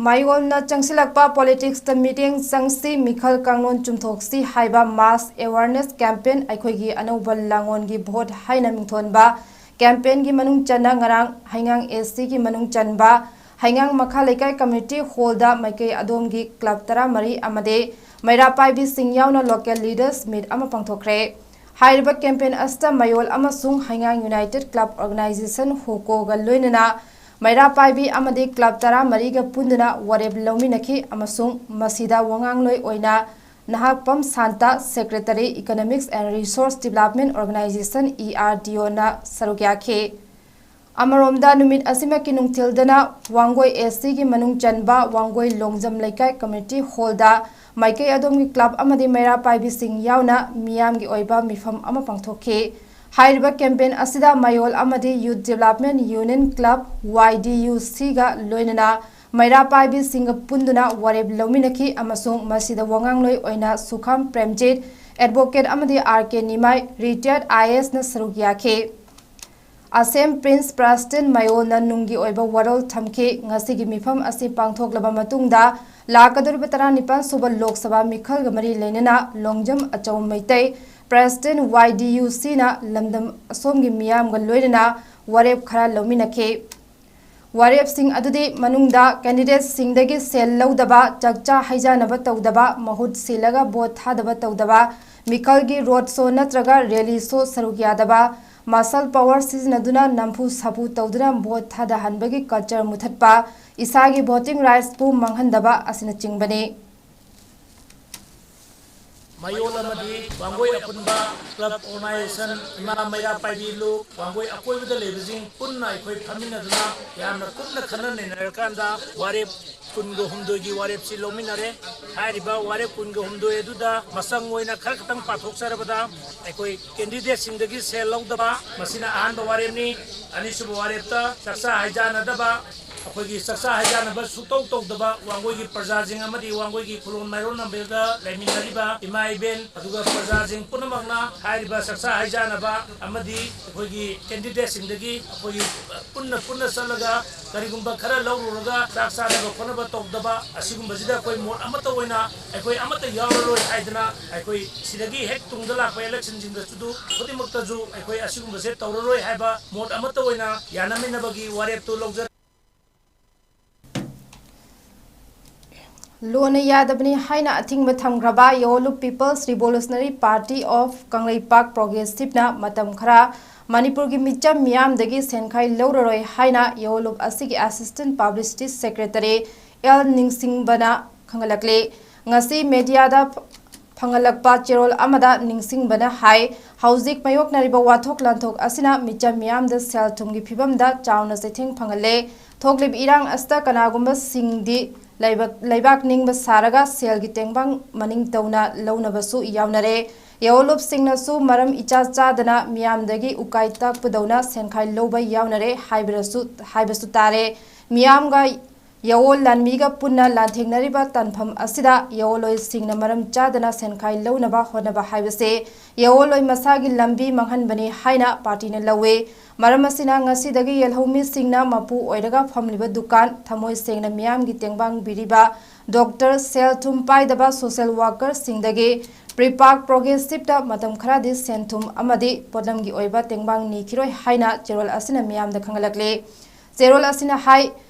ꯃꯥꯏꯑꯣꯟꯅ ꯆꯪꯁꯤꯜꯂꯛꯄ ꯄꯣꯂꯤꯇꯤꯛꯁꯇ ꯃꯤꯠꯌꯦꯡ ꯆꯪꯁꯤ, ꯃꯤꯈꯜ ꯀꯥꯡꯂꯣꯟ ꯆꯨꯝꯊꯣꯛꯁꯤ ꯍꯥꯏꯕ ꯃꯥꯁ ꯑꯦꯋꯥꯔꯅꯦꯁ ꯀꯦꯝꯄꯦꯟ ꯑꯩꯈꯣꯏꯒꯤ ꯑꯅꯧꯕ ꯂꯥꯡꯑꯣꯟꯒꯤ ꯚꯣꯠ ꯍꯥꯏꯅ ꯃꯤꯡꯊꯣꯟꯕ ꯀꯦꯝꯄꯦꯟꯒꯤ ꯃꯅꯨꯡ ꯆꯟꯅ ꯉꯔꯥꯡ ꯍꯩꯉꯥꯡ ꯑꯦꯁ ꯁꯤꯒꯤ ꯃꯅꯨꯡ ꯆꯟꯕ ꯍꯩꯉꯥꯡ ꯃꯈꯥ ꯂꯩꯀꯥꯏ ꯀꯝꯃ꯭ꯌꯨꯅꯤꯇꯤ ꯍꯣꯜꯗ ꯃꯥꯏꯀꯩ ꯑꯗꯣꯝꯒꯤ ꯀ꯭ꯂꯕ ꯇꯔꯥꯃꯔꯤ ꯑꯃꯗꯤ ꯃꯩꯔꯥ ꯄꯥꯏꯕꯤꯁꯤꯡ ꯌꯥꯎꯅ ꯂꯣꯀꯦꯜ ꯂꯤꯗꯔꯁ ꯃꯤꯠ ꯑꯃ ꯄꯥꯡꯊꯣꯛꯈ꯭ꯔꯦ꯫ ꯍꯥꯏꯔꯤꯕ ꯀꯦꯝꯄꯦꯟ ꯑꯁꯤꯗ ꯃꯌꯣꯜ ꯑꯃꯁꯨꯡ ꯍꯩꯉꯥꯡ ꯌꯨꯅꯥꯏꯇꯦꯗ ꯀ꯭ꯂꯕ ꯑꯣꯔꯒꯅꯥꯏꯖꯦꯁꯟ ꯍꯣꯀꯣꯒ ꯂꯣꯏꯅꯅ ꯃꯩꯔꯥ ꯄꯥꯏꯕꯤ ꯑꯃꯗꯤ ꯀ꯭ꯂꯕ ꯇꯔꯥꯃꯔꯤꯒ ꯄꯨꯟꯗꯨꯅ ꯋꯥꯔꯦꯞ ꯂꯧꯃꯤꯟꯅꯈꯤ ꯑꯃꯁꯨꯡ ꯃꯁꯤꯗ ꯋꯥꯉꯥꯡꯂꯣꯏ ꯑꯣꯏꯅ ꯅꯍꯥꯛꯄꯝ Shanta, secretary, Economics and Resource Development Organization, E R D O ꯅ ꯁꯔꯨꯛ ꯌꯥꯈꯤ꯫ ꯑꯃꯔꯣꯝꯗ ꯅꯨꯃꯤꯠ ꯑꯁꯤꯃꯛꯀꯤ ꯅꯨꯡꯊꯤꯜꯗꯅ ꯋꯥꯡꯒꯣꯏ ꯑꯦꯁ ꯁꯤꯒꯤ ꯃꯅꯨꯡ ꯆꯟꯕ ꯋꯥꯡꯒꯣꯏ ꯂꯣꯡꯖꯝ ꯂꯩꯀꯥꯏ ꯀꯝꯃ꯭ꯌꯨꯅꯤꯇꯤ ꯍꯣꯜꯗ ꯃꯥꯏꯀꯩ ꯑꯗꯣꯝꯒꯤ ꯀ꯭ꯂꯕ ꯑꯃꯗꯤ ꯃꯩꯔꯥ ꯄꯥꯏꯕꯤꯁꯤꯡ ꯌꯥꯎꯅ ꯃꯤꯌꯥꯝꯒꯤ ꯑꯣꯏꯕ ꯃꯤꯐꯝ ꯑꯃ ꯄꯥꯡꯊꯣꯛꯈꯤ꯫ ꯍꯥꯏꯔꯤꯕ ꯀꯦꯝꯄꯦꯟ ꯑꯁꯤꯗ ꯃꯌꯣꯜ ꯑꯃꯗꯤ ꯌꯨꯠ ꯗꯤꯕꯦꯂꯞꯃꯦꯟ ꯌꯨꯅꯤꯌꯟ ꯀ꯭ꯂꯕ, ꯋꯥꯏ ꯗꯤ ꯌꯨ ꯁꯤꯒ ꯂꯣꯏꯅꯅ ꯃꯩꯔꯥ ꯄꯥꯏꯕꯤꯁꯤꯡꯒ ꯄꯨꯟꯗꯨꯅ ꯋꯥꯔꯦꯞ ꯂꯧꯃꯤꯟꯅꯈꯤ ꯑꯃꯁꯨꯡ ꯃꯁꯤꯗ ꯋꯥꯉꯥꯡꯂꯣꯏ ꯑꯣꯏꯅ ꯁꯨꯈꯥꯝ ꯄ꯭ꯔꯦꯝꯖꯤꯠ, ꯑꯦꯗꯚꯣꯀꯦꯠ ꯑꯃꯗꯤ R K Nimai, ꯔꯤꯇꯥꯌꯔꯗ I A ꯑꯦꯁꯅ ꯁꯔꯨꯛ ꯌꯥꯈꯤ꯫ ꯑꯁꯦꯝ ꯄ꯭ꯔꯤꯟꯁ ꯄ꯭ꯔꯥꯁꯇꯤꯟ ꯃꯌꯣꯜꯅ ꯅꯨꯡꯒꯤ ꯑꯣꯏꯕ ꯋꯥꯔꯣꯜ ꯊꯝꯈꯤ꯫ ꯉꯁꯤꯒꯤ ꯃꯤꯐꯝ ꯑꯁꯤ ꯄꯥꯡꯊꯣꯛꯂꯕ ꯃꯇꯨꯡꯗ ꯂꯥꯛꯀꯗꯧꯔꯤꯕ ꯇꯔꯥꯅꯤꯄꯥꯟ ꯁꯨꯕ ꯂꯣꯛ ꯁꯚꯥ ꯃꯤꯈꯜꯒ ꯃꯔꯤ ꯂꯩꯅꯅ ꯂꯣꯡꯖꯝ ꯑꯆꯧ ꯃꯩꯇꯩ ꯄ꯭ꯔꯥꯁꯇꯤꯟ ꯋꯥꯏ ꯗꯤ ꯌꯨ ꯁꯤꯅ ꯂꯝꯗꯝ ꯑꯁꯣꯝꯒꯤ ꯃꯤꯌꯥꯝꯒ ꯂꯣꯏꯅꯅ ꯋꯥꯔꯦꯞ ꯈꯔ ꯂꯧꯃꯤꯟꯅꯈꯤ꯫ ꯋꯥꯔꯦꯞꯁꯤꯡ ꯑꯗꯨꯗꯤ ꯃꯅꯨꯡꯗ ꯀꯦꯟꯗꯤꯗꯦꯠꯁꯤꯡꯗꯒꯤ ꯁꯦꯜ ꯂꯧꯗꯕ, ꯆꯥꯛꯆꯥ ꯍꯩꯖꯥꯅꯕ ꯇꯧꯗꯕ, ꯃꯍꯨꯠ ꯁꯤꯜꯂꯒ ꯚꯣꯠ ꯊꯥꯗꯕ ꯇꯧꯗꯕ, ꯃꯤꯈꯜꯒꯤ ꯔꯣꯗ ꯁꯣ ꯅꯠꯇ꯭ꯔꯒ ꯔꯦꯂꯤ ꯁꯣ ꯁꯔꯨꯛ ꯌꯥꯗꯕ, ꯃꯁꯜ ꯄꯥꯋꯔ ꯁꯤꯖꯤꯟꯅꯗꯨꯅ ꯅꯝꯐꯨ ꯁꯥꯐꯨ ꯇꯧꯗꯨꯅ ꯚꯣꯠ ꯊꯥꯗꯍꯟꯕꯒꯤ ꯀꯜꯆꯔ ꯃꯨꯊꯠꯄ, ꯏꯁꯥꯒꯤ ꯚꯣꯇꯤꯡ ꯔꯥꯏꯠꯁꯄꯨ ꯃꯥꯡꯍꯟꯗꯕ ꯑꯁꯤꯅꯆꯤꯡꯕꯅꯤ꯫ ꯃꯌꯣꯜ ꯑꯃꯗꯤ ꯋꯥꯡꯒꯣꯏ ꯑꯄꯨꯟꯕ ꯀ꯭ꯂꯕ ꯑꯣꯔꯒꯅꯥꯏꯖꯦꯁꯟ, ꯏꯃꯥ ꯃꯩꯔꯥ ꯄꯥꯏꯕꯤ ꯂꯨꯞ, ꯋꯥꯡꯒꯣꯏ ꯑꯀꯣꯏꯕꯗ ꯂꯩꯕꯁꯤꯡ ꯄꯨꯟꯅ ꯑꯩꯈꯣꯏ ꯐꯝꯃꯤꯟꯅꯗꯨꯅ ꯌꯥꯝꯅ ꯀꯨꯞꯅ ꯈꯟꯅ ꯅꯩꯅꯔꯀꯥꯟꯗ ꯋꯥꯔꯦꯞ ꯀꯨꯟꯒ ꯍꯨꯝꯗꯣꯏꯒꯤ ꯋꯥꯔꯦꯞꯁꯤ ꯂꯧꯃꯤꯟꯅꯔꯦ꯫ ꯍꯥꯏꯔꯤꯕ ꯋꯥꯔꯦꯞ ꯀꯨꯟꯒ ꯍꯨꯝꯗꯣꯏ ꯑꯗꯨꯗ ꯃꯆꯪ ꯑꯣꯏꯅ ꯈꯔ ꯈꯛꯇꯪ ꯄꯥꯊꯣꯛꯆꯔꯕꯗ, ꯑꯩꯈꯣꯏ ꯀꯦꯟꯗꯤꯗꯦꯠꯁꯤꯡꯗꯒꯤ ꯁꯦꯜ ꯂꯧꯗꯕ, ꯃꯁꯤꯅ ꯑꯍꯥꯟꯕ ꯋꯥꯔꯦꯞꯅꯤ꯫ ꯑꯅꯤꯁꯨꯕ ꯋꯥꯔꯦꯞꯇ ꯆꯥꯛꯆꯥ ꯍꯩꯖꯥꯟꯅꯗꯕ, ꯑꯩꯈꯣꯏꯒꯤ ꯆꯥꯛꯆꯥ ꯍꯩꯖꯥꯟꯅꯕ ꯁꯨꯛꯇꯧ ꯇꯧꯗꯕ ꯋꯥꯡꯒꯣꯏꯒꯤ ꯄ꯭ꯔꯖꯥꯁꯤꯡ ꯑꯃꯗꯤ ꯋꯥꯡꯒꯣꯏꯒꯤ ꯈꯨꯂꯣꯟ ꯃꯥꯏꯔꯣꯟ ꯅꯝꯕꯦꯜꯗ ꯂꯩꯃꯤꯟꯅꯔꯤꯕ ꯏꯃꯥ ꯏꯕꯦꯟ, ꯑꯗꯨꯒ ꯄ꯭ꯔꯖꯥꯁꯤꯡ ꯄꯨꯝꯅꯃꯛꯅ ꯍꯥꯏꯔꯤꯕ ꯆꯥꯛꯆꯥ ꯍꯩꯖꯥꯟꯅꯕ ꯑꯃꯗꯤ ꯑꯩꯈꯣꯏꯒꯤ ꯀꯦꯟꯗꯤꯗꯦꯠꯁꯤꯡꯗꯒꯤ ꯑꯩꯈꯣꯏꯒꯤ ꯄꯨꯟꯅ ꯄꯨꯟꯅ ꯆꯠꯂꯒ ꯀꯔꯤꯒꯨꯝꯕ ꯈꯔ ꯂꯧꯔꯨꯔꯒ ꯆꯥꯛ ꯆꯥꯅꯕ ꯈꯣꯠꯅꯕ ꯇꯧꯗꯕ, ꯑꯁꯤꯒꯨꯝꯕꯁꯤꯗ ꯑꯩꯈꯣꯏ ꯃꯣꯠ ꯑꯃꯠꯇ ꯑꯣꯏꯅ ꯑꯩꯈꯣꯏ ꯑꯃꯠꯇ ꯌꯥꯎꯔꯔꯣꯏ ꯍꯥꯏꯗꯅ, ꯑꯩꯈꯣꯏ ꯁꯤꯗꯒꯤ ꯍꯦꯛ ꯇꯨꯡꯗ ꯂꯥꯛꯄ ꯏꯂꯦꯛꯁꯟꯁꯤꯡꯗꯁꯨ ꯈꯨꯗꯤꯡꯃꯛꯇꯁꯨ ꯑꯩꯈꯣꯏ ꯑꯁꯤꯒꯨꯝꯕꯁꯦ ꯇꯧꯔꯔꯣꯏ ꯍꯥꯏꯕ ꯃꯣꯠ ꯑꯃꯠꯇ ꯑꯣꯏꯅ ꯌꯥꯅꯃꯤꯟꯅꯕꯒꯤ ꯋꯥꯔꯦꯞꯇꯨ ꯂꯧꯖꯔꯦ꯫ ꯂꯣꯟꯅ ꯌꯥꯗꯕꯅꯤ ꯍꯥꯏꯅ ꯑꯊꯤꯡꯕ ꯊꯝꯈ꯭ꯔꯕ ꯌꯥꯑꯣꯂꯨꯞ People's Revolutionary Party of Kangleipak Progressiveꯅ ꯃꯇꯝ ꯈꯔ ꯃꯅꯤꯄꯨꯔꯒꯤ ꯃꯤꯆꯝ ꯃꯤꯌꯥꯝꯗꯒꯤ ꯁꯦꯟꯈꯥꯏ ꯂꯧꯔꯔꯣꯏ ꯍꯥꯏꯅ ꯌꯥꯑꯣꯂꯨꯞ ꯑꯁꯤꯒꯤ Assistant Publicity Secretary ꯑꯦꯜ ꯅꯤꯡꯁꯤꯡꯕꯅ ꯈꯪꯍꯜꯂꯛꯂꯤ꯫ ꯉꯁꯤ ꯃꯦꯗꯤꯌꯥꯗ ꯐꯪꯍꯜꯂꯛꯄ ꯆꯦꯔꯣꯜ ꯑꯃꯗ ꯅꯤꯡꯁꯤꯡꯕꯅ ꯍꯥꯏ, ꯍꯧꯖꯤꯛ ꯃꯥꯌꯣꯛꯅꯔꯤꯕ ꯋꯥꯊꯣꯛ ꯂꯥꯟꯊꯣꯛ ꯑꯁꯤꯅ ꯃꯤꯆꯝ ꯃꯤꯌꯥꯝꯗ ꯁꯦꯜ ꯊꯨꯝꯒꯤ ꯐꯤꯕꯝꯗ ꯆꯥꯎꯅ ꯆꯩꯊꯦꯡ ꯐꯪꯍꯜꯂꯦ꯫ ꯊꯣꯛꯂꯤꯕ ꯏꯔꯥꯡ ꯑꯁꯤꯗ ꯀꯅꯥꯒꯨꯝꯕꯁꯤꯡꯗꯤ ꯂꯩꯕꯥꯛ, ꯂꯩꯕꯥꯛ ꯅꯤꯡꯕ ꯁꯥꯔꯒ ꯁꯦꯜꯒꯤ ꯇꯦꯡꯕꯥꯡ ꯃꯅꯤꯡ ꯇꯧꯅ ꯂꯧꯅꯕꯁꯨ ꯌꯥꯎꯅꯔꯦ꯫ ꯌꯥꯑꯣꯂꯨꯞꯁꯤꯡꯅꯁꯨ ꯃꯔꯝ ꯏꯆꯥ ꯆꯥꯗꯅ ꯃꯤꯌꯥꯝꯗꯒꯤ ꯎꯀꯥꯏ ꯇꯛꯄꯗꯧꯅ ꯁꯦꯟꯈꯥꯏ ꯂꯧꯕ ꯌꯥꯎꯅꯔꯦ ꯍꯥꯏꯕꯗꯁꯨ, ꯍꯥꯏꯕꯁꯨ ꯇꯥꯔꯦ꯫ ꯃꯤꯌꯥꯝꯒ ꯌꯥꯑꯣꯜ ꯂꯥꯟꯃꯤꯒ ꯄꯨꯟꯅ ꯂꯥꯟꯊꯦꯡꯅꯔꯤꯕ ꯇꯥꯟꯐꯝ ꯑꯁꯤꯗ ꯌꯥꯑꯣꯜꯂꯣꯏꯁꯤꯡꯅ ꯃꯔꯝ ꯆꯥꯗꯅ ꯁꯦꯟꯈꯥꯏ ꯂꯧꯅꯕ ꯍꯣꯠꯅꯕ ꯍꯥꯏꯕꯁꯦ ꯌꯥꯑꯣꯜꯂꯣꯏ ꯃꯁꯥꯒꯤ ꯂꯝꯕꯤ ꯃꯥꯡꯍꯟꯕꯅꯤ ꯍꯥꯏꯅ ꯄꯥꯔꯇꯤꯅ ꯂꯧꯏ꯫ ꯃꯔꯝ ꯑꯁꯤꯅ ꯉꯁꯤꯗꯒꯤ ꯌꯦꯜꯍꯧꯃꯤꯁꯤꯡꯅ ꯃꯄꯨ ꯑꯣꯏꯔꯒ ꯐꯝꯂꯤꯕ ꯗꯨꯀꯥꯟ, ꯊꯃꯣꯏ ꯁꯦꯡꯅ ꯃꯤꯌꯥꯝꯒꯤ ꯇꯦꯡꯕꯥꯡ ꯄꯤꯔꯤꯕ ꯗꯣꯛꯇꯔ, ꯁꯦꯜ ꯊꯨꯝ ꯄꯥꯏꯗꯕ ꯁꯣꯁꯦꯜ ꯋꯥꯔꯀꯔꯁꯤꯡꯗꯒꯤ ꯄ꯭ꯔꯤꯄꯥꯛ ꯄ꯭ꯔꯣꯒ꯭ꯔꯦꯁꯤꯞꯇ ꯃꯇꯝ ꯈꯔꯗꯤ ꯁꯦꯟ ꯊꯨꯝ ꯑꯃꯗꯤ ꯄꯣꯠꯂꯝꯒꯤ ꯑꯣꯏꯕ ꯇꯦꯡꯕꯥꯡ ꯅꯤꯈꯤꯔꯣꯏ ꯍꯥꯏꯅ ꯆꯦꯔꯣꯜ ꯑꯁꯤꯅ ꯃꯤꯌꯥꯝꯗ ꯈꯪꯍꯜꯂꯛꯂꯤ꯫ ꯆꯦꯔꯣꯜ ꯑꯁꯤꯅ ꯍꯥꯏ,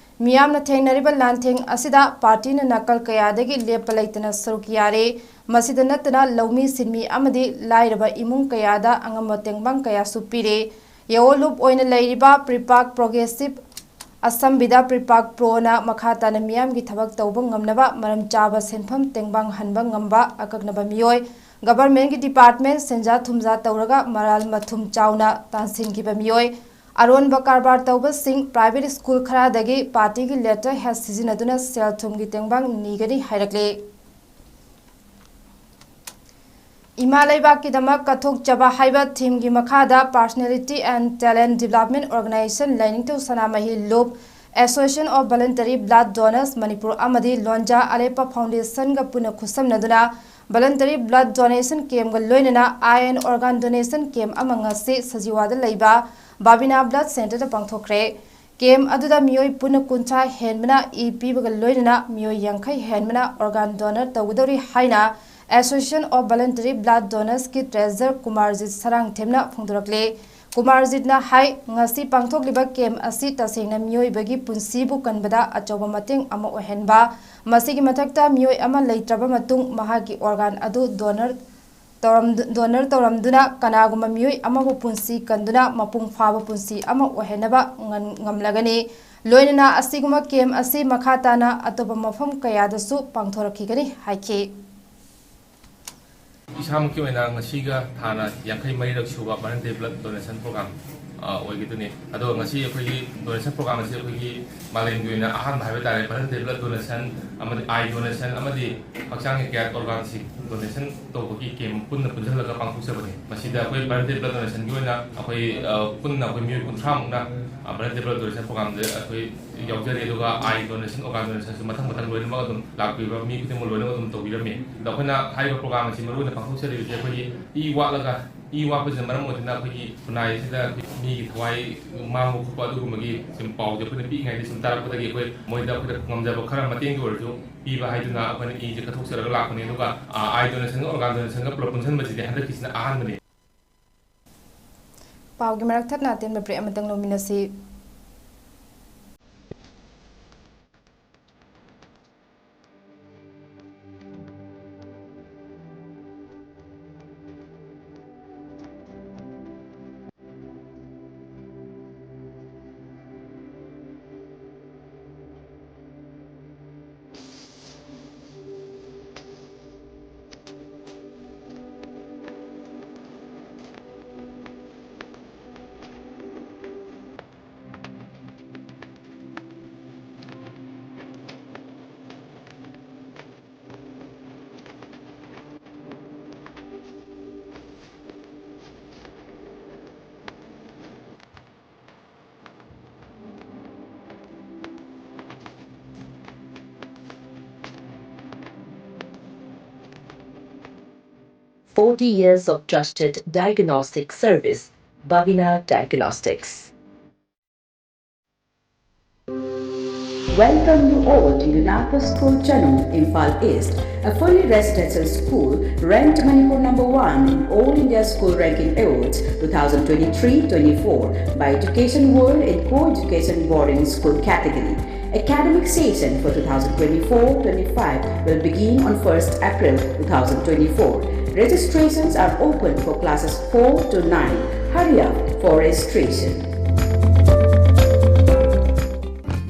ꯃꯤꯌꯥꯝꯅ ꯊꯦꯡꯅꯔꯤꯕ ꯂꯥꯟꯊꯦꯡ ꯑꯁꯤꯗ ꯄꯥꯔꯇꯤꯅ ꯅꯥꯀꯜ ꯀꯌꯥꯗꯒꯤ ꯂꯦꯞꯄ ꯂꯩꯇꯅ ꯁꯔꯨꯛ ꯌꯥꯔꯤ꯫ ꯃꯁꯤꯗ ꯅꯠꯇꯅ ꯂꯧꯃꯤ ꯁꯤꯟꯃꯤ ꯑꯃꯗꯤ ꯂꯥꯏꯔꯕ ꯏꯃꯨꯡ ꯀꯌꯥꯗ ꯑꯉꯝꯕ ꯇꯦꯡꯕꯥꯡ ꯀꯌꯥꯁꯨ ꯄꯤꯔꯤ꯫ ꯌꯥꯑꯣꯜꯂꯨꯞ ꯑꯣꯏꯅ ꯂꯩꯔꯤꯕ ꯄ꯭ꯔꯤꯄꯥꯛ ꯄ꯭ꯔꯣꯒ꯭ꯔꯦꯁꯤꯞ ꯑꯁꯝꯕꯤꯗ ꯄ꯭ꯔꯤꯄꯥꯛ ꯄ꯭ꯔꯣꯅ ꯃꯈꯥ ꯇꯥꯅ ꯃꯤꯌꯥꯝꯒꯤ ꯊꯕꯛ ꯇꯧꯕ ꯉꯝꯅꯕ ꯃꯔꯝ ꯆꯥꯕ ꯁꯦꯟꯐꯝ ꯇꯦꯡꯕꯥꯡ ꯍꯟꯕ ꯉꯝꯕ ꯑꯀꯛꯅꯕ ꯃꯤꯑꯣꯏ, ꯒꯚꯔꯟꯃꯦꯟꯠꯀꯤ ꯗꯤꯄꯥꯔꯠꯃꯦꯟꯠ ꯁꯦꯟꯖꯥ ꯊꯨꯝꯖꯥ ꯇꯧꯔꯒ ꯃꯔꯥꯜ ꯃꯊꯨꯝ ꯆꯥꯎꯅ ꯇꯥꯟꯁꯤꯟꯈꯤꯕ ꯃꯤꯑꯣꯏ, ꯑꯔꯣꯟꯕ ꯀꯔꯕꯥꯔ ꯇꯧꯕꯁꯤꯡ, ꯄ꯭ꯔꯥꯏꯚꯦꯠ ꯁ꯭ꯀꯨꯜ ꯈꯔꯗꯒꯤ ꯄꯥꯔꯇꯤꯒꯤ ꯂꯦꯇꯔ ꯍꯦꯗ ꯁꯤꯖꯤꯟꯅꯗꯨꯅ ꯁꯦꯜ ꯊꯨꯝꯒꯤ ꯇꯦꯡꯕꯥꯡ ꯅꯤꯒꯅꯤ ꯍꯥꯏꯔꯛꯂꯤ꯫ ꯏꯃꯥ ꯂꯩꯕꯥꯛꯀꯤꯗꯃꯛ ꯀꯠꯊꯣꯛꯆꯕ ꯍꯥꯏꯕ ꯊꯤꯝꯒꯤ ꯃꯈꯥꯗ Personality and Talent Development Organization, ꯂꯥꯏꯅꯤꯡꯊꯧ ꯁꯅꯥꯃꯍꯤ ꯂꯨꯞ, Association of Voluntary Blood Donors Manipur ꯑꯃꯗꯤ ꯂꯣꯟꯖꯥ ꯑꯂꯦꯞꯄ ꯐꯥꯎꯟꯗꯦꯁꯟꯒ ꯄꯨꯟꯅ ꯈꯨꯠꯁꯝꯅꯗꯨꯅ ꯚꯣꯂꯟꯇꯔꯤ ꯕ꯭ꯂꯗ ꯗꯣꯅꯦꯁꯟ ꯀꯦꯝꯒ ꯂꯣꯏꯅꯅ ꯑꯥꯏ ꯑꯦꯟ ꯑꯣꯔꯒꯥꯟ ꯗꯣꯅꯦꯁꯟ ꯀꯦꯝ ꯑꯃ ꯉꯁꯤ ꯁꯖꯤꯋꯥꯗ ꯂꯩꯕ ꯕꯥꯕꯤꯅꯥ ꯕ꯭ꯂꯗ ꯁꯦꯟꯇꯔꯗ ꯄꯥꯡꯊꯣꯛꯈ꯭ꯔꯦ꯫ ꯀꯦꯝ ꯑꯗꯨꯗ ꯃꯤꯑꯣꯏ ꯄꯨꯟꯅ ꯀꯨꯟꯊ꯭ꯔꯥ ꯍꯦꯟꯕꯅ ꯏ ꯄꯤꯕꯒ ꯂꯣꯏꯅꯅ ꯃꯤꯑꯣꯏ ꯌꯥꯡꯈꯩ ꯍꯦꯟꯕꯅ ꯑꯣꯔꯒꯥꯟ ꯗꯣꯅꯔ ꯇꯧꯒꯗꯧꯔꯤ ꯍꯥꯏꯅ Association of Voluntary Blood Donorsꯀꯤ ꯇ꯭ꯔꯦꯖꯔ ꯀꯨꯃꯥꯔꯖꯤꯠ ꯁꯔꯥꯡꯊꯦꯝꯅ ꯐꯣꯡꯗꯣꯔꯛꯂꯤ꯫ ꯀꯨꯃꯥꯔꯖꯤꯠꯅ ꯍꯥꯏ, ꯉꯁꯤ ꯄꯥꯡꯊꯣꯛꯂꯤꯕ ꯀꯦꯝ ꯑꯁꯤ ꯇꯁꯦꯡꯅ ꯃꯤꯑꯣꯏꯕꯒꯤ ꯄꯨꯟꯁꯤꯕꯨ ꯀꯟꯕꯗ ꯑꯆꯧꯕ ꯃꯇꯦꯡ ꯑꯃ ꯑꯣꯏꯍꯟꯕ, ꯃꯁꯤꯒꯤ ꯃꯊꯛꯇ ꯃꯤꯑꯣꯏ ꯑꯃ ꯂꯩꯇ꯭ꯔꯕ ꯃꯇꯨꯡ ꯃꯍꯥꯛꯀꯤ ꯑꯣꯔꯒꯥꯟ ꯑꯗꯨ ꯗꯣꯅꯔ ꯇꯧꯔꯝ-, ꯗꯣꯅꯔ ꯇꯧꯔꯝꯗꯨꯅ ꯀꯅꯥꯒꯨꯝꯕ ꯃꯤꯑꯣꯏ ꯑꯃꯕꯨ ꯄꯨꯟꯁꯤ ꯀꯟꯗꯨꯅ ꯃꯄꯨꯡ ꯐꯥꯕ ꯄꯨꯟꯁꯤ ꯑꯃ ꯑꯣꯏꯍꯟꯅꯕ ꯉꯝ-, ꯉꯝꯂꯒꯅꯤ꯫ ꯂꯣꯏꯅꯅ ꯑꯁꯤꯒꯨꯝꯕ ꯀꯦꯝ ꯑꯁꯤ ꯃꯈꯥ ꯇꯥꯅ ꯑꯇꯣꯞꯄ ꯃꯐꯝ ꯀꯌꯥꯗꯁꯨ ꯄꯥꯡꯊꯣꯔꯛꯈꯤꯒꯅꯤ ꯍꯥꯏꯈꯤ꯫ ꯏꯁꯥꯃꯛꯀꯤ ꯑꯣꯏꯅ ꯉꯁꯤꯒ ꯊꯥꯅ ꯌꯥꯡꯈꯩ ꯃꯔꯤꯔꯛ ꯁꯨꯕ ꯚꯣꯂꯟꯇꯔꯤ ꯕ꯭ꯂꯗ ꯗꯣꯅꯦꯁꯟ ꯄ꯭ꯔꯣꯒ꯭ꯔꯥꯝ ꯑ, ꯑꯣꯏꯒꯗꯣꯏꯅꯤ꯫ ꯑꯗꯣ ꯉꯁꯤ ꯑꯩꯈꯣꯏꯒꯤ donation program ꯑꯁꯤ ꯑꯩꯈꯣꯏꯒꯤ ꯃꯥꯂꯦꯝꯒꯤ ꯑꯣꯏꯅ ꯑꯍꯥꯟꯕ ꯍꯥꯏꯕ ꯇꯥꯔꯦ, voluntary blood donation ꯑꯃꯗꯤ eye donation ꯑꯃꯗꯤ ꯍꯛꯆꯥꯡꯒꯤ ꯀꯌꯥꯠ organꯁꯤꯡ donation ꯇꯧꯕꯒꯤ camp ꯄꯨꯟꯅ ꯄꯨꯟꯁꯤꯜꯂꯒ ꯄꯥꯡꯊꯣꯛꯆꯕꯅꯤ꯫ ꯃꯁꯤꯗ ꯑꯩꯈꯣꯏ voluntary blood donationꯒꯤ ꯑꯣꯏꯅ ꯑꯩꯈꯣꯏ, ꯑ, ꯄꯨꯟꯅ ꯑꯩꯈꯣꯏ ꯃꯤꯑꯣꯏ ꯀꯨꯟꯊ꯭ꯔꯥꯃꯨꯛꯅ, ꯑ, voluntary blood donation programꯗ ꯑꯩꯈꯣꯏ ꯌꯥꯎꯖꯔꯤ꯫ ꯑꯗꯨꯒ eye donation, organ donationꯁꯨ ꯃꯊꯪ ꯃꯊꯪ ꯂꯣꯏꯅꯃꯛ ꯑꯗꯨꯝ ꯂꯥꯛꯄꯤꯕ ꯃꯤ ꯈꯨꯗꯤꯡꯃꯛ ꯂꯣꯏꯅꯃꯛ ꯑꯗꯨꯝ ꯇꯧꯕꯤꯔꯝꯃꯤ꯫ ꯑꯗꯣ ꯑꯩꯈꯣꯏꯅ ꯍꯥꯏꯔꯤꯕ program ꯑꯁꯤ ꯃꯔꯨꯑꯣꯏꯅ ꯄꯥꯡꯊꯣꯛꯆꯔꯤꯕꯁꯤ ꯑꯩꯈꯣꯏꯒꯤ ꯏ ꯋꯥꯠꯂꯒ, ꯏ ꯋꯥꯠꯄꯁꯤꯅ ꯃꯔꯝ ꯑꯣꯏꯗꯨꯅ ꯑꯩꯈꯣꯏꯒꯤ ꯈꯨꯟꯅꯥꯏ ꯑꯁꯤꯗ ꯑꯩꯈꯣꯏ ꯃꯤꯒꯤ ꯊꯋꯥꯏ ꯃꯥꯡꯕ ꯈꯣꯠꯄ ꯑꯗꯨꯒꯨꯝꯕꯒꯤ ꯁꯨꯝ ꯄꯥꯎꯁꯦ ꯑꯩꯈꯣꯏꯅ ꯄꯤꯛꯏꯉꯩꯗ ꯁꯨꯝ ꯇꯥꯔꯛꯄꯗꯒꯤ ꯑꯩꯈꯣꯏ ꯃꯣꯏꯗ ꯑꯩꯈꯣꯏꯅ ꯉꯝꯖꯕ ꯈꯔ ꯃꯇꯦꯡꯒꯤ ꯑꯣꯏꯔꯁꯨ ꯄꯤꯕ ꯍꯥꯏꯗꯨꯅ ꯑꯩꯈꯣꯏꯅ ꯏꯁꯦ ꯀꯠꯊꯣꯛꯆꯔꯒ ꯂꯥꯛꯄꯅꯤ꯫ ꯑꯗꯨꯒ, ꯑ, eye donationꯒ organ donationꯒ ꯄꯨꯂꯞ ꯄꯨꯟꯁꯤꯟꯕꯁꯤꯗꯤ ꯍꯟꯗꯛꯀꯤꯁꯤꯅ ꯑꯍꯥꯟꯕꯅꯤ꯫ ꯄꯥꯎꯒꯤ ꯃꯔꯛ ꯊꯠꯅ ꯑꯇꯦꯟꯕ break ꯑꯃꯇꯪ ꯂꯧꯃꯤꯟꯅꯁꯤ꯫ Forty years of trusted diagnostic service, Bhavina Diagnostics. Welcome you all to Yunaka School Chanu, Imphal East, a fully residential school ranked Manipur number one in All India School Ranking Awards two thousand twenty-three twenty-four by Education World in co-education boarding school category. Academic session for two thousand twenty-four twenty-five will begin on first April two thousand twenty-four. Registrations are open for classes four to nine. Hurry up for registration.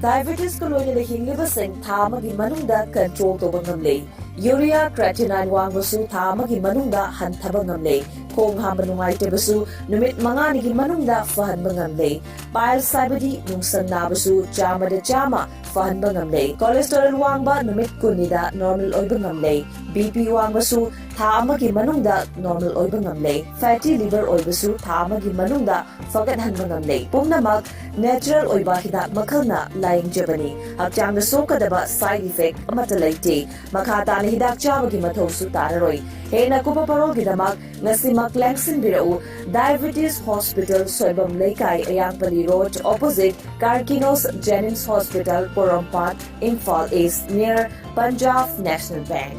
Diabetesꯀ ꯂꯣꯏꯅꯅ ꯍꯤꯡꯂꯤꯕꯁꯤꯡ ꯊꯥ ꯑꯃꯒꯤ ꯃꯅꯨꯡꯗ control ꯇꯧꯕ ꯉꯝꯂꯦ꯫ Urea creatinine ꯋꯥꯡꯕꯁꯨ ꯊꯥ ꯑꯃꯒꯤ ꯃꯅꯨꯡꯗ ꯍꯟꯊꯕ ꯉꯝꯂꯦ꯫ ꯈꯣꯡ ꯍꯥꯝꯕ ꯅꯨꯡꯉꯥꯏꯇꯕꯁꯨ ꯅꯨꯃꯤꯠ ꯃꯉꯥꯅꯤꯒꯤ ꯃꯅꯨꯡꯗ ꯐꯍꯟꯕ ꯉꯝꯂꯦ꯫ Piles ꯍꯥꯏꯕꯗꯤ ꯅꯨꯡꯁꯪ ꯅꯥꯕꯁꯨ ꯆꯥꯝꯃꯗ ꯆꯥꯝꯃ ꯐꯍꯟꯕ ꯉꯝꯂꯦ꯫ Cholesterol ꯋꯥꯡꯕ ꯅꯨꯃꯤꯠ ꯀꯨꯟꯅꯤꯗ normal ꯑꯣꯏꯕ ꯉꯝꯂꯦ꯫ BP ꯋꯥꯡꯕꯁꯨ ꯊꯥ ꯑꯃꯒꯤ ꯃꯅꯨꯡꯗ normal ꯑꯣꯏꯕ ꯉꯝꯂꯦ꯫ Fatty liver ꯑꯣꯏꯕꯁꯨ ꯊꯥ ꯑꯃꯒꯤ ꯃꯅꯨꯡꯗ ꯐꯒꯠꯍꯟꯕ ꯉꯝꯂꯦ꯫ ꯄꯨꯝꯅꯃꯛ natural ꯑꯣꯏꯕ ꯍꯤꯗꯥꯛ ꯃꯈꯜꯅ ꯂꯥꯌꯦꯡꯖꯕꯅꯤ꯫ ꯍꯛꯆꯥꯡꯗ ꯁꯣꯛꯀꯗꯕ side effect ꯑꯃꯠꯇ ꯂꯩꯇꯦ꯫ ꯃꯈꯥ ꯇꯥꯅ ꯍꯤꯗꯥꯛ ꯆꯥꯕꯒꯤ ꯃꯊꯧꯁꯨ ꯇꯥꯔꯔꯣꯏ꯫ ꯍꯦꯟꯅ ꯀꯨꯞꯄ ꯄꯥꯎꯔꯣꯜꯒꯤꯗꯃꯛ ꯉꯁꯤꯃꯛ ꯂꯦꯡꯁꯤꯟꯕꯤꯔꯛꯎ꯫ Diabetes Hospital, ꯁꯣꯏꯕꯝ ꯂꯩꯀꯥꯏ, ꯑꯌꯥꯡꯄꯜꯂꯤ Road, opposite Karkinos Jennings Hospital, ꯄꯣꯔꯣꯝꯄꯥꯠ, Imphal East, near Punjab National Bank꯫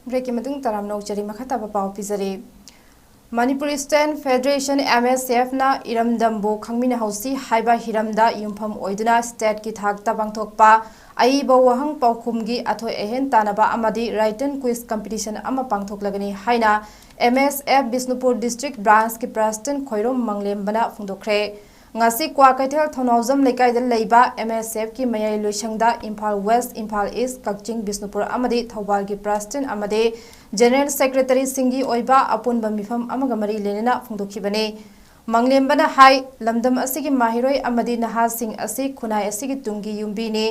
Breakꯀꯤ ꯃꯇꯨꯡ ꯇꯔꯥꯝꯅ ꯑꯣꯛꯆꯔꯤ꯫ ꯃꯈꯥ ꯇꯥꯕ ꯄꯥꯎ ꯄꯤꯖꯔꯤ꯫ Manipur Student Federation, MSFꯅ ꯏꯔꯝꯗꯝꯕꯨ ꯈꯪꯃꯤꯟꯅꯍꯧꯁꯤ ꯍꯥꯏꯕ ꯍꯤꯔꯝꯗ ꯌꯨꯝꯐꯝ ꯑꯣꯏꯗꯨꯅ stateꯀꯤ ꯊꯥꯛꯇ ꯄꯥꯡꯊꯣꯛꯄ ꯑꯏꯕ ꯋꯥꯍꯪ ꯄꯥꯎꯈꯨꯝꯒꯤ ꯑꯊꯣꯏ ꯑꯍꯦꯟ ꯇꯥꯟꯅꯕ ꯑꯃꯗꯤ written quiz competition ꯑꯃ ꯄꯥꯡꯊꯣꯛꯂꯒꯅꯤ ꯍꯥꯏꯅ MSF Bishnupur District Branchꯀꯤ President Khoirom ꯃꯪꯂꯦꯝꯕꯅ ꯐꯣꯡꯗꯣꯛꯈ꯭ꯔꯦ꯫ ꯉꯁꯤ ꯀ꯭ꯋꯥꯀꯩꯊꯦꯜ ꯊꯧꯅꯥꯎꯖꯝ ꯂꯩꯀꯥꯏꯗ ꯂꯩꯕ MSFꯀꯤ ꯃꯌꯥꯏ ꯂꯣꯏꯁꯪꯗ ꯏꯝꯐꯥꯜ West, ꯏꯝꯐꯥꯜ East, ꯀꯛꯆꯤꯡ, ꯕꯤꯁꯅꯨꯄꯨꯔ ꯑꯃꯗꯤ ꯊꯧꯕꯥꯜꯒꯤ President ꯑꯃꯗꯤ General Secretaryꯁꯤꯡꯒꯤ ꯑꯣꯏꯕ ꯑꯄꯨꯟꯕ ꯃꯤꯐꯝ ꯑꯃꯒ ꯃꯔꯤ ꯂꯩꯅꯅ ꯐꯣꯡꯗꯣꯛꯈꯤꯕꯅꯤ꯫ ꯃꯪꯂꯦꯝꯕꯅ ꯍꯥꯏ, ꯂꯝꯗꯝ ꯑꯁꯤꯒꯤ ꯃꯍꯩꯔꯣꯏ ꯑꯃꯗꯤ ꯅꯍꯥꯁꯤꯡ ꯑꯁꯤ ꯈꯨꯟꯅꯥꯏ ꯑꯁꯤꯒꯤ ꯇꯨꯡꯒꯤ ꯌꯨꯝꯕꯤꯅꯤ꯫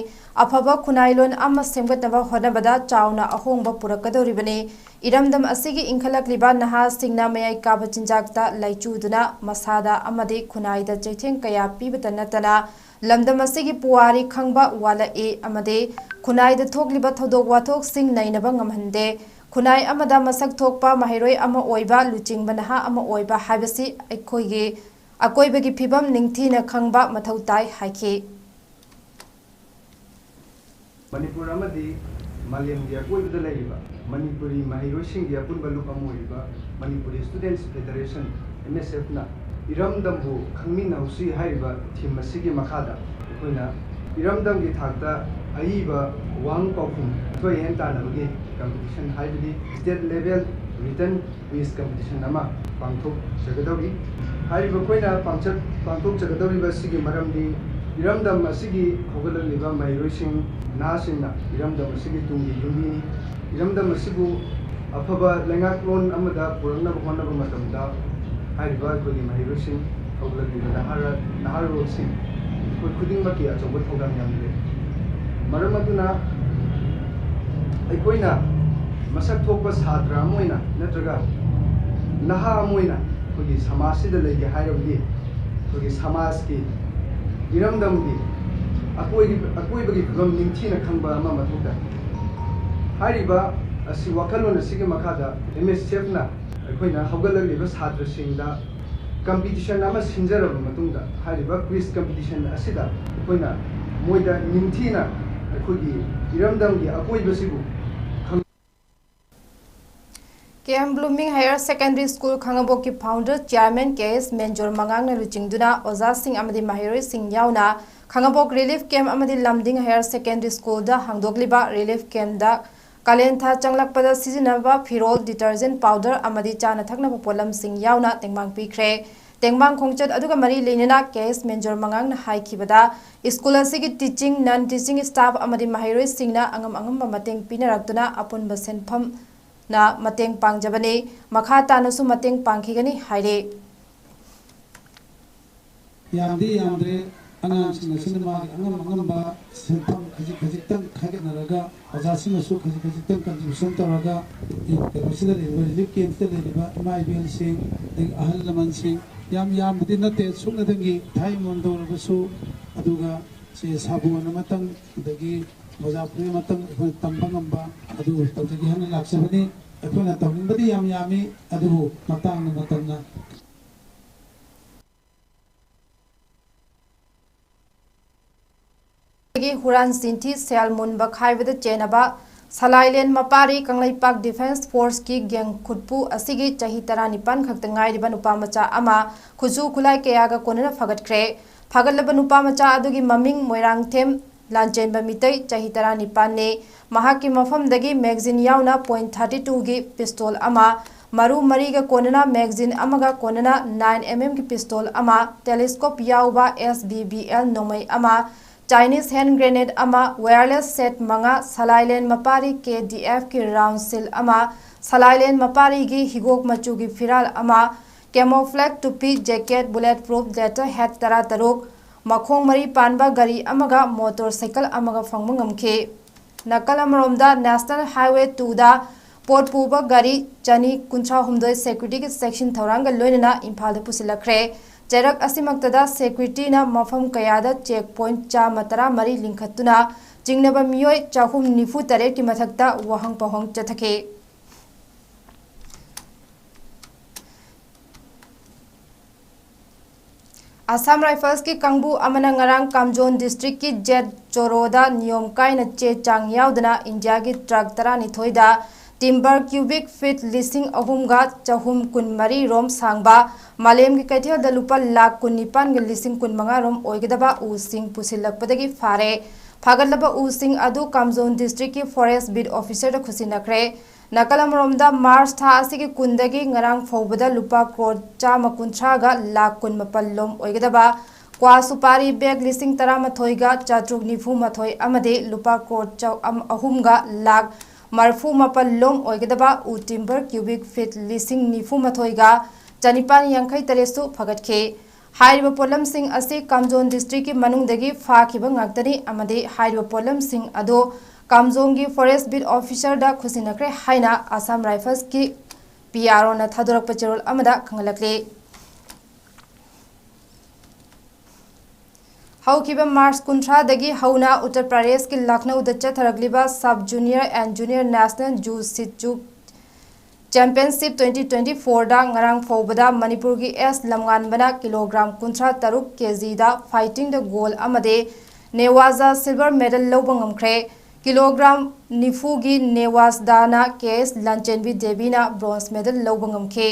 ꯑꯐꯕ ꯈꯨꯟꯅꯥꯏꯂꯣꯟ ꯑꯃ ꯁꯦꯝꯒꯠꯅꯕ ꯍꯣꯠꯅꯕꯗ ꯆꯥꯎꯅ ꯑꯍꯣꯡꯕ ꯄꯨꯔꯛꯀꯗꯧꯔꯤꯕꯅꯤ꯫ ꯏꯔꯝꯗꯝ ꯑꯁꯤꯒꯤ ꯏꯟꯈꯠꯂꯛꯂꯤꯕ ꯅꯍꯥꯁꯤꯡꯅ ꯃꯌꯥꯏ ꯀꯥꯕ ꯆꯤꯟꯖꯥꯛꯇ ꯂꯥꯏꯆꯨꯗꯨꯅ ꯃꯁꯥꯗ ꯑꯃꯗꯤ ꯈꯨꯟꯅꯥꯏꯗ ꯆꯩꯊꯦꯡ ꯀꯌꯥ ꯄꯤꯕꯇ ꯅꯠꯇꯅ ꯂꯝꯗꯝ ꯑꯁꯤꯒꯤ ꯄꯨꯋꯥꯔꯤ ꯈꯪꯕ ꯋꯥꯠꯂꯛꯏ ꯑꯃꯗꯤ ꯈꯨꯟꯅꯥꯏꯗ ꯊꯣꯛꯂꯤꯕ ꯊꯧꯗꯣꯛ ꯋꯥꯊꯣꯛꯁꯤꯡ ꯅꯩꯅꯕ ꯉꯝꯍꯟꯗꯦ꯫ ꯈꯨꯟꯅꯥꯏ ꯑꯃꯗ ꯃꯁꯛ ꯊꯣꯛꯄ ꯃꯍꯩꯔꯣꯏ ꯑꯃ ꯑꯣꯏꯕ, ꯂꯨꯆꯤꯡꯕ ꯅꯍꯥ ꯑꯃ ꯑꯣꯏꯕ ꯍꯥꯏꯕꯁꯤ ꯑꯩꯈꯣꯏꯒꯤ ꯑꯀꯣꯏꯕꯒꯤ ꯐꯤꯕꯝ ꯅꯤꯡꯊꯤꯅ ꯈꯪꯕ ꯃꯊꯧ ꯇꯥꯏ ꯍꯥꯏꯈꯤ꯫ ꯃꯅꯤꯄꯨꯔ ꯑꯃꯗꯤ ꯃꯥꯂꯦꯝꯒꯤ ꯑꯀꯣꯏꯕꯗ ꯂꯩꯔꯤꯕ ꯃꯅꯤꯄꯨꯔꯤ ꯃꯍꯩꯔꯣꯏꯁꯤꯡꯒꯤ ꯑꯄꯨꯟꯕ ꯂꯨꯞ ꯑꯃ ꯑꯣꯏꯔꯤꯕ Manipuri Students Federation, MSFꯅ ꯏꯔꯝꯗꯝꯕꯨ ꯈꯪꯃꯤꯟꯅꯍꯧꯁꯤ ꯍꯥꯏꯔꯤꯕ theme ꯑꯁꯤꯒꯤ ꯃꯈꯥꯗ ꯑꯩꯈꯣꯏꯅ ꯏꯔꯝꯗꯝꯒꯤ ꯊꯥꯛꯇ ꯑꯏꯕ ꯋꯥꯍꯪ ꯄꯥꯎꯈꯨꯝ ꯑꯊꯣꯏ ꯑꯍꯦꯟ ꯇꯥꯟꯅꯕꯒꯤ competition, ꯍꯥꯏꯕꯗꯤ state level written quiz competition ꯑꯃ ꯄꯥꯡꯊꯣꯛꯆꯒꯗꯧꯔꯤ꯫ ꯍꯥꯏꯔꯤꯕ ꯑꯩꯈꯣꯏꯅ ꯄꯥꯡꯆꯠ-, ꯄꯥꯡꯊꯣꯛꯆꯒꯗꯧꯔꯤꯕ ꯑꯁꯤꯒꯤ ꯃꯔꯝꯗꯤ ꯏꯔꯝꯗꯝ ꯑꯁꯤꯒꯤ ꯍꯧꯒꯠꯂꯛꯂꯤꯕ ꯃꯍꯩꯔꯣꯏꯁꯤꯡ, ꯅꯍꯥꯁꯤꯡꯅ ꯏꯔꯝꯗꯝ ꯑꯁꯤꯒꯤ ꯇꯨꯡꯒꯤ ꯌꯨꯝꯕꯤꯅꯤ꯫ ꯏꯔꯝꯗꯝ ꯑꯁꯤꯕꯨ ꯑꯐꯕ ꯂꯩꯉꯥꯛꯂꯣꯟ ꯑꯃꯗ ꯄꯨꯔꯛꯅꯕ ꯍꯣꯠꯅꯕ ꯃꯇꯝꯗ ꯍꯥꯏꯔꯤꯕ ꯑꯩꯈꯣꯏꯒꯤ ꯃꯍꯩꯔꯣꯏꯁꯤꯡ, ꯍꯧꯒꯠꯂꯛꯂꯤꯕ ꯅꯍꯥꯔ-, ꯅꯍꯥꯔꯣꯜꯁꯤꯡ, ꯑꯩꯈꯣꯏ ꯈꯨꯗꯤꯡꯃꯛꯀꯤ ꯑꯆꯧꯕ ꯊꯧꯗꯥꯡ ꯌꯥꯝ ꯂꯩ꯫ ꯃꯔꯝ ꯑꯗꯨꯅ ꯑꯩꯈꯣꯏꯅ ꯃꯁꯛ ꯊꯣꯛꯄ ꯁꯥꯇ꯭ꯔ ꯑꯃ ꯑꯣꯏꯅ ꯅꯠꯇ꯭ꯔꯒ ꯅꯍꯥ ꯑꯃ ꯑꯣꯏꯅ ꯑꯩꯈꯣꯏꯒꯤ ꯁꯃꯥꯖꯁꯤꯗ ꯂꯩꯒꯦ ꯍꯥꯏꯔꯕꯗꯤ, ꯑꯩꯈꯣꯏꯒꯤ ꯁꯃꯥꯖꯀꯤ, ꯏꯔꯝꯗꯝꯒꯤ ꯑꯀꯣꯏꯔꯤꯕ, ꯑꯀꯣꯏꯕꯒꯤ ꯐꯤꯕꯝ ꯅꯤꯡꯊꯤꯅ ꯈꯪꯕ ꯑꯃ ꯃꯊꯧ ꯇꯥꯏ꯫ ꯍꯥꯏꯔꯤꯕ ꯑꯁꯤ, ꯋꯥꯈꯜꯂꯣꯟ ꯑꯁꯤꯒꯤ ꯃꯈꯥꯗ ꯑꯦꯝ ꯑꯦꯁ ꯑꯦꯐꯅ ꯑꯩꯈꯣꯏꯅ ꯍꯧꯒꯠꯂꯛꯂꯤꯕ ꯁꯥꯇ꯭ꯔꯁꯤꯡꯗ ꯀꯝꯄꯤꯇꯤꯁꯟ ꯑꯃ ꯁꯤꯟꯖꯔꯕ ꯃꯇꯨꯡꯗ, ꯍꯥꯏꯔꯤꯕ ꯀ꯭ꯋꯤꯖ ꯀꯝꯄꯤꯇꯤꯁꯟ ꯑꯁꯤꯗ ꯑꯩꯈꯣꯏꯅ ꯃꯣꯏꯗ ꯅꯤꯡꯊꯤꯅ ꯑꯩꯈꯣꯏꯒꯤ ꯏꯔꯝꯗꯝꯒꯤ ꯑꯀꯣꯏꯕꯁꯤꯕꯨ ꯈꯪ- K M blooming higher secondary school ꯈꯥꯡꯉꯕꯣꯛꯀꯤ founder chairman K S Menjor ꯃꯉꯥꯡꯅ ꯂꯨꯆꯤꯡꯗꯨꯅ ꯑꯣꯖꯥꯁꯤꯡ ꯑꯃꯗꯤ ꯃꯍꯩꯔꯣꯏꯁꯤꯡ ꯌꯥꯎꯅ ꯈꯥꯡꯉꯕꯣꯛ ꯔꯤꯂꯤꯐ ꯀꯦꯝꯞ ꯑꯃꯗꯤ ꯂꯝꯗꯤꯡ ꯍꯥꯌꯔ ꯁꯦꯀꯦꯟꯗꯔꯤ ꯁ꯭ꯀꯨꯜꯗ ꯍꯥꯡꯗꯣꯛꯂꯤꯕ ꯔꯤꯂꯤꯐ ꯀꯦꯝꯞꯇ ꯀꯥꯂꯦꯟ ꯊꯥ ꯆꯪꯂꯛꯄꯗ ꯁꯤꯖꯤꯟꯅꯕ ꯐꯤꯔꯣꯜ, ꯗꯤꯇꯔꯖꯦꯟꯠ ꯄꯥꯎꯗꯔ ꯑꯃꯗꯤ ꯆꯥꯅ ꯊꯛꯅꯕ ꯄꯣꯠꯂꯝꯁꯤꯡ ꯌꯥꯎꯅ ꯇꯦꯡꯕꯥꯡ ꯄꯤꯈ꯭ꯔꯦ꯫ ꯇꯦꯡꯕꯥꯡ ꯈꯣꯡꯆꯠ ꯑꯗꯨꯒ ꯃꯔꯤ ꯂꯩꯅꯅ ꯀꯦ ꯑꯦꯁ ꯃꯦꯟꯖꯣꯔ ꯃꯉꯥꯡꯅ ꯍꯥꯏꯈꯤꯕꯗ, ꯁ꯭ꯀꯨꯜ ꯑꯁꯤꯒꯤ ꯇꯤꯆꯤꯡ, ꯅꯟ ꯇꯤꯆꯤꯡ ꯁ꯭ꯇꯥꯐ ꯑꯃꯗꯤ ꯃꯍꯩꯔꯣꯏꯁꯤꯡꯅ ꯑꯉꯝ ꯑꯉꯝꯕ ꯃꯇꯦꯡ ꯄꯤꯅꯔꯛꯇꯨꯅ ꯑꯄꯨꯟꯕ ꯁꯦꯟꯐꯝꯅ ꯃꯇꯦꯡ ꯄꯥꯡꯖꯕꯅꯤ, ꯃꯈꯥ ꯇꯥꯅꯁꯨ ꯃꯇꯦꯡ ꯄꯥꯡꯈꯤꯒꯅꯤ ꯍꯥꯏꯔꯤ꯫ ꯌꯥꯝꯗꯤ ꯌꯥꯝꯗ꯭ꯔꯦ꯫ ꯑꯉꯥꯡꯁꯤꯡ ꯑꯁꯤꯅ ꯃꯥꯒꯤ ꯑꯉꯝ ꯑꯉꯝꯕ ꯁꯦꯟꯐꯝ ꯈꯖꯤꯛ ꯈꯖꯤꯛꯇꯪ ꯈꯥꯏꯒꯠꯅꯔꯒ, ꯑꯣꯖꯥꯁꯤꯡꯅꯁꯨ ꯈꯖꯤꯛ ꯈꯖꯤꯛꯇꯪ ꯀꯟꯇ꯭ꯔꯤꯕ꯭ꯌꯨꯁꯟ ꯇꯧꯔꯒ, ꯀꯩꯅꯣꯁꯤꯗ ꯂꯩꯔꯤꯕ, ꯔꯤꯂꯤꯐ ꯀꯦꯝꯞꯁꯤꯗ ꯂꯩꯔꯤꯕ ꯏꯃꯥ ꯏꯕꯦꯜꯁꯤꯡ, ꯑꯗꯒꯤ ꯑꯍꯜ ꯂꯃꯟꯁꯤꯡ, ꯌꯥꯝ ꯌꯥꯝꯕꯗꯤ ꯅꯠꯇꯦ, ꯁꯨꯞꯅꯗꯪꯒꯤ ꯊꯥꯏ ꯑꯃꯃꯝꯗ ꯑꯣꯏꯔꯕꯁꯨ, ꯑꯗꯨꯒ ꯁꯤ ꯁꯥꯄꯣꯟ ꯑꯃꯇꯪ, ꯑꯗꯒꯤ ꯃꯣꯖꯥ ꯐꯨꯔꯤꯠ ꯑꯃꯇꯪ ꯑꯩꯈꯣꯏꯅ ꯇꯝꯕ ꯉꯝꯕ ꯑꯗꯨ ꯇꯧꯖꯒꯦ ꯍꯥꯏꯅ ꯂꯥꯛꯆꯕꯅꯤ꯫ ꯑꯩꯈꯣꯏꯅ ꯇꯧꯅꯤꯡꯕꯗꯤ ꯌꯥꯝ ꯌꯥꯝꯃꯤ, ꯑꯗꯨꯕꯨ ꯃꯇꯥꯡꯅ ꯃꯇꯝꯅ ꯒꯤ ꯍꯨꯔꯥꯟ ꯆꯤꯟꯊꯤ ꯁꯦꯜ ꯃꯨꯟꯕ ꯈꯥꯏꯕꯗ ꯆꯦꯟꯅꯕ ꯁꯂꯥꯏꯂꯦꯟ ꯃꯄꯥꯔꯤ ꯀꯪꯂꯩꯄꯥꯛ ꯗꯤꯐꯦꯟꯁ ꯐꯣꯔꯁꯀꯤ ꯒꯦꯡ ꯈꯨꯠꯄꯨ ꯑꯁꯤꯒꯤ ꯆꯍꯤ ꯇꯔꯥꯅꯤꯄꯥꯟ ꯈꯛꯇ ꯉꯥꯏꯔꯤꯕ ꯅꯨꯄꯥ ꯃꯆꯥ ꯑꯃ ꯈꯨꯠꯁꯨ ꯈꯨꯠꯂꯥꯏ ꯀꯌꯥꯒ ꯀꯣꯟꯅꯅ ꯐꯒꯠꯈ꯭ꯔꯦ꯫ ꯐꯒꯠꯂꯕ ꯅꯨꯄꯥ ꯃꯆꯥ ꯑꯗꯨꯒꯤ ꯃꯃꯤꯡ ꯃꯣꯏꯔꯥꯡꯊꯦꯝ ꯂꯥꯟꯆꯦꯟꯕ ꯃꯤꯇꯩ, ꯆꯍꯤ ꯇꯔꯥꯅꯤꯄꯥꯟꯅꯤ꯫ ꯃꯍꯥꯛꯀꯤ ꯃꯐꯝꯗꯒꯤ ꯃꯦꯒꯖꯤꯟ ꯌꯥꯎꯅ ꯄꯣꯏꯟꯠ ꯊꯥꯔꯇꯤ ꯇꯨꯒꯤ ꯄꯤꯁꯇꯣꯜ ꯑꯃ, ꯃꯔꯨ ꯃꯔꯤꯒ ꯀꯣꯟꯅꯅ magazine ꯑꯃꯒ ꯀꯣꯟꯅꯅ nine mm ꯒꯤ pistol ꯑꯃ, telescope ꯌꯥꯎꯕ S B B L ꯅꯣꯡꯃꯩ ꯑꯃ, Chinese hand grenade ꯑꯃ, wireless set ꯃꯉꯥ, ꯁꯂꯥꯏꯂꯦꯟ ꯃꯄꯥꯔꯤ K D F ꯀꯤ round shell ꯑꯃ, ꯁꯂꯥꯏꯂꯦꯟ ꯃꯄꯥꯔꯤꯒꯤ ꯍꯤꯒꯣꯛ ꯃꯆꯨꯒꯤ ꯐꯤꯔꯥꯜ ꯑꯃ, camouflage ꯇꯨꯄꯤ, jacket, bullet proof leather hat ꯇꯔꯥ ꯇꯔꯨꯛ, ꯃꯈꯣꯡ ꯃꯔꯤ ꯄꯥꯟꯕ ꯒꯥꯔꯤ ꯑꯃꯒ motorcycle ꯑꯃꯒ ꯐꯪꯕ ꯉꯝꯈꯤ꯫ ꯅꯥꯀꯜ ꯑꯃꯔꯣꯝꯗ National Highway two ꯗ ꯄꯣꯠ ꯄꯨꯕ ꯒꯥꯔꯤ ꯆꯅꯤ ꯀꯨꯟꯊ꯭ꯔꯥ ꯍꯨꯝꯗꯣꯏ security ꯒꯤ checking ꯊꯧꯔꯥꯡꯒ ꯂꯣꯏꯅꯅ ꯏꯝꯐꯥꯜꯗ ꯄꯨꯁꯤꯜꯂꯛꯈ꯭ꯔꯦ꯫ ꯆꯩꯔꯛ ꯑꯁꯤꯃꯛꯇꯗ security ꯅ ꯃꯐꯝ ꯀꯌꯥꯗ check point ꯆꯥꯝꯃ ꯇꯔꯥ ꯃꯔꯤ ꯂꯤꯡꯈꯠꯇꯨꯅ ꯆꯤꯡꯅꯕ ꯃꯤꯑꯣꯏ ꯆꯍꯨꯝ ꯅꯤꯐꯨ ꯇꯔꯦꯠꯀꯤ ꯃꯊꯛꯇ ꯋꯥꯍꯪ ꯄꯥꯎꯍꯪ ꯆꯠꯊꯈꯤ꯫ Assam Rifles ꯀꯤ ꯀꯥꯡꯕꯨ ꯑꯃꯅ ꯉꯔꯥꯡ ꯀꯥꯝꯖꯣꯟ district ꯀꯤ ꯖꯦꯠ ꯆꯣꯔꯣꯗ ꯅꯤꯌꯣꯝ ꯀꯥꯏꯅ ꯆꯦ ꯆꯥꯡ ꯌꯥꯎꯗꯅ ꯏꯟꯗꯤꯌꯥꯒꯤ truck ꯇꯔꯥꯅꯤꯊꯣꯏꯗ timber cubic feet ꯂꯤꯁꯤꯡ ꯑꯍꯨꯝꯒ ꯆꯍꯨꯝ ꯀꯨꯟꯃꯔꯤ ꯔꯣꯝ ꯁꯥꯡꯕ, ꯃꯥꯂꯦꯝꯒꯤ ꯀꯩꯊꯦꯜꯗ ꯂꯨꯄꯥ ꯂꯥꯈ ꯀꯨꯟꯅꯤꯄꯥꯟꯒ ꯂꯤꯁꯤꯡ ꯀꯨꯟꯃꯉꯥ ꯔꯣꯝ ꯑꯣꯏꯒꯗꯕ ꯎꯁꯤꯡ ꯄꯨꯁꯤꯜꯂꯛꯄꯗꯒꯤ ꯐꯥꯔꯦ꯫ ꯐꯥꯒꯠꯂꯕ ꯎꯁꯤꯡ ꯑꯗꯨ ꯀꯥꯝꯖꯣꯟ district ꯀꯤ forest beat officer ꯗ ꯈꯨꯠꯁꯤꯟꯅꯈ꯭ꯔꯦ꯫ ꯅꯥꯀꯜ ꯑꯃꯔꯣꯝꯗ, ꯃꯥꯔꯆ ꯊꯥ ꯑꯁꯤꯒꯤ ꯀꯨꯟꯗꯒꯤ ꯉꯔꯥꯡ ꯐꯥꯎꯕꯗ ꯂꯨꯄꯥ ꯀ꯭ꯔꯣꯔ ꯆꯥꯝꯃ ꯀꯨꯟꯊ꯭ꯔꯥꯒ ꯂꯥꯈ ꯀꯨꯟꯃꯥꯄꯜ ꯂꯣꯝ ꯑꯣꯏꯒꯗꯕ ꯀ꯭ꯋꯥ ꯁꯨꯄꯥꯔꯤ bag ꯂꯤꯁꯤꯡ ꯇꯔꯥꯃꯥꯊꯣꯏꯒ ꯆꯥꯇ꯭ꯔꯨꯛ ꯅꯤꯐꯨ ꯃꯥꯊꯣꯏ ꯑꯃꯗꯤ ꯂꯨꯄꯥ ꯀ꯭ꯔꯣꯔ ꯆꯧ-, ꯑꯝ-, ꯑꯍꯨꯝꯒ ꯂꯥꯈ ꯃꯔꯐꯨ ꯃꯥꯄꯜ ꯂꯣꯝ ꯑꯣꯏꯒꯗꯕ ꯎ timber cubic feet ꯂꯤꯁꯤꯡ ꯅꯤꯐꯨ ꯃꯥꯊꯣꯏꯒ ꯆꯅꯤꯄꯥꯟ ꯌꯥꯡꯈꯩ ꯇꯔꯦꯠꯁꯨ ꯐꯒꯠꯈꯤ꯫ ꯍꯥꯏꯔꯤꯕ ꯄꯣꯠꯂꯝꯁꯤꯡ ꯑꯁꯤ ꯀꯥꯝꯖꯣꯟ district ꯀꯤ ꯃꯅꯨꯡꯗꯒꯤ ꯐꯥꯈꯤꯕ ꯉꯥꯛꯇꯅꯤ ꯑꯃꯗꯤ ꯍꯥꯏꯔꯤꯕ ꯄꯣꯠꯂꯝꯁꯤꯡ ꯑꯗꯨ ꯀꯥꯝꯖꯣꯟꯒꯤ forest beat officer ꯗ ꯈꯨꯠꯁꯤꯟꯅꯈ꯭ꯔꯦ ꯍꯥꯏꯅ Assam Rifles ꯀꯤ P R O ꯅ ꯊꯥꯗꯣꯔꯛꯄ ꯆꯦꯔꯣꯜ ꯑꯃꯗ ꯈꯪꯍꯜꯂꯛꯂꯤ꯫ ꯍꯧꯈꯤꯕ ꯃꯥꯔꯆ ꯀꯨꯟꯊ꯭ꯔꯥꯗꯒꯤ ꯍꯧꯅ ꯎꯠꯇꯔ ꯄ꯭ꯔꯗꯦꯁꯀꯤ ꯂꯈꯅꯧꯗ ꯆꯠꯊꯔꯛꯂꯤꯕ Sub Junior and Junior National Jiu Jitsu Championship twenty twenty-four ꯗ ꯉꯔꯥꯡ ꯐꯥꯎꯕꯗ ꯃꯅꯤꯄꯨꯔꯒꯤ ꯑꯦꯁ ꯂꯝꯉꯥꯟꯕꯅ ꯀꯤꯂꯣꯒ꯭ꯔꯥꯝ ꯀꯨꯟꯊ꯭ꯔꯥ ꯇꯔꯨꯛ ꯀꯦꯖꯤꯗ fighting ꯗ gold ꯑꯃꯗꯤ ꯅꯦꯋꯥꯖꯥ silver medal ꯂꯧꯕ ꯉꯝꯈ꯭ꯔꯦ꯫ ꯀꯤꯂꯣꯒ꯭ꯔꯥꯝ ꯅꯤꯐꯨꯒꯤ ꯅꯦꯋꯥꯖꯗꯥꯅ ꯀꯦ ꯑꯦꯁ ꯂꯥꯟꯆꯦꯟꯕꯤ ꯗꯦꯕꯤꯅ bronze medal ꯂꯧꯕ ꯉꯝꯈꯤ꯫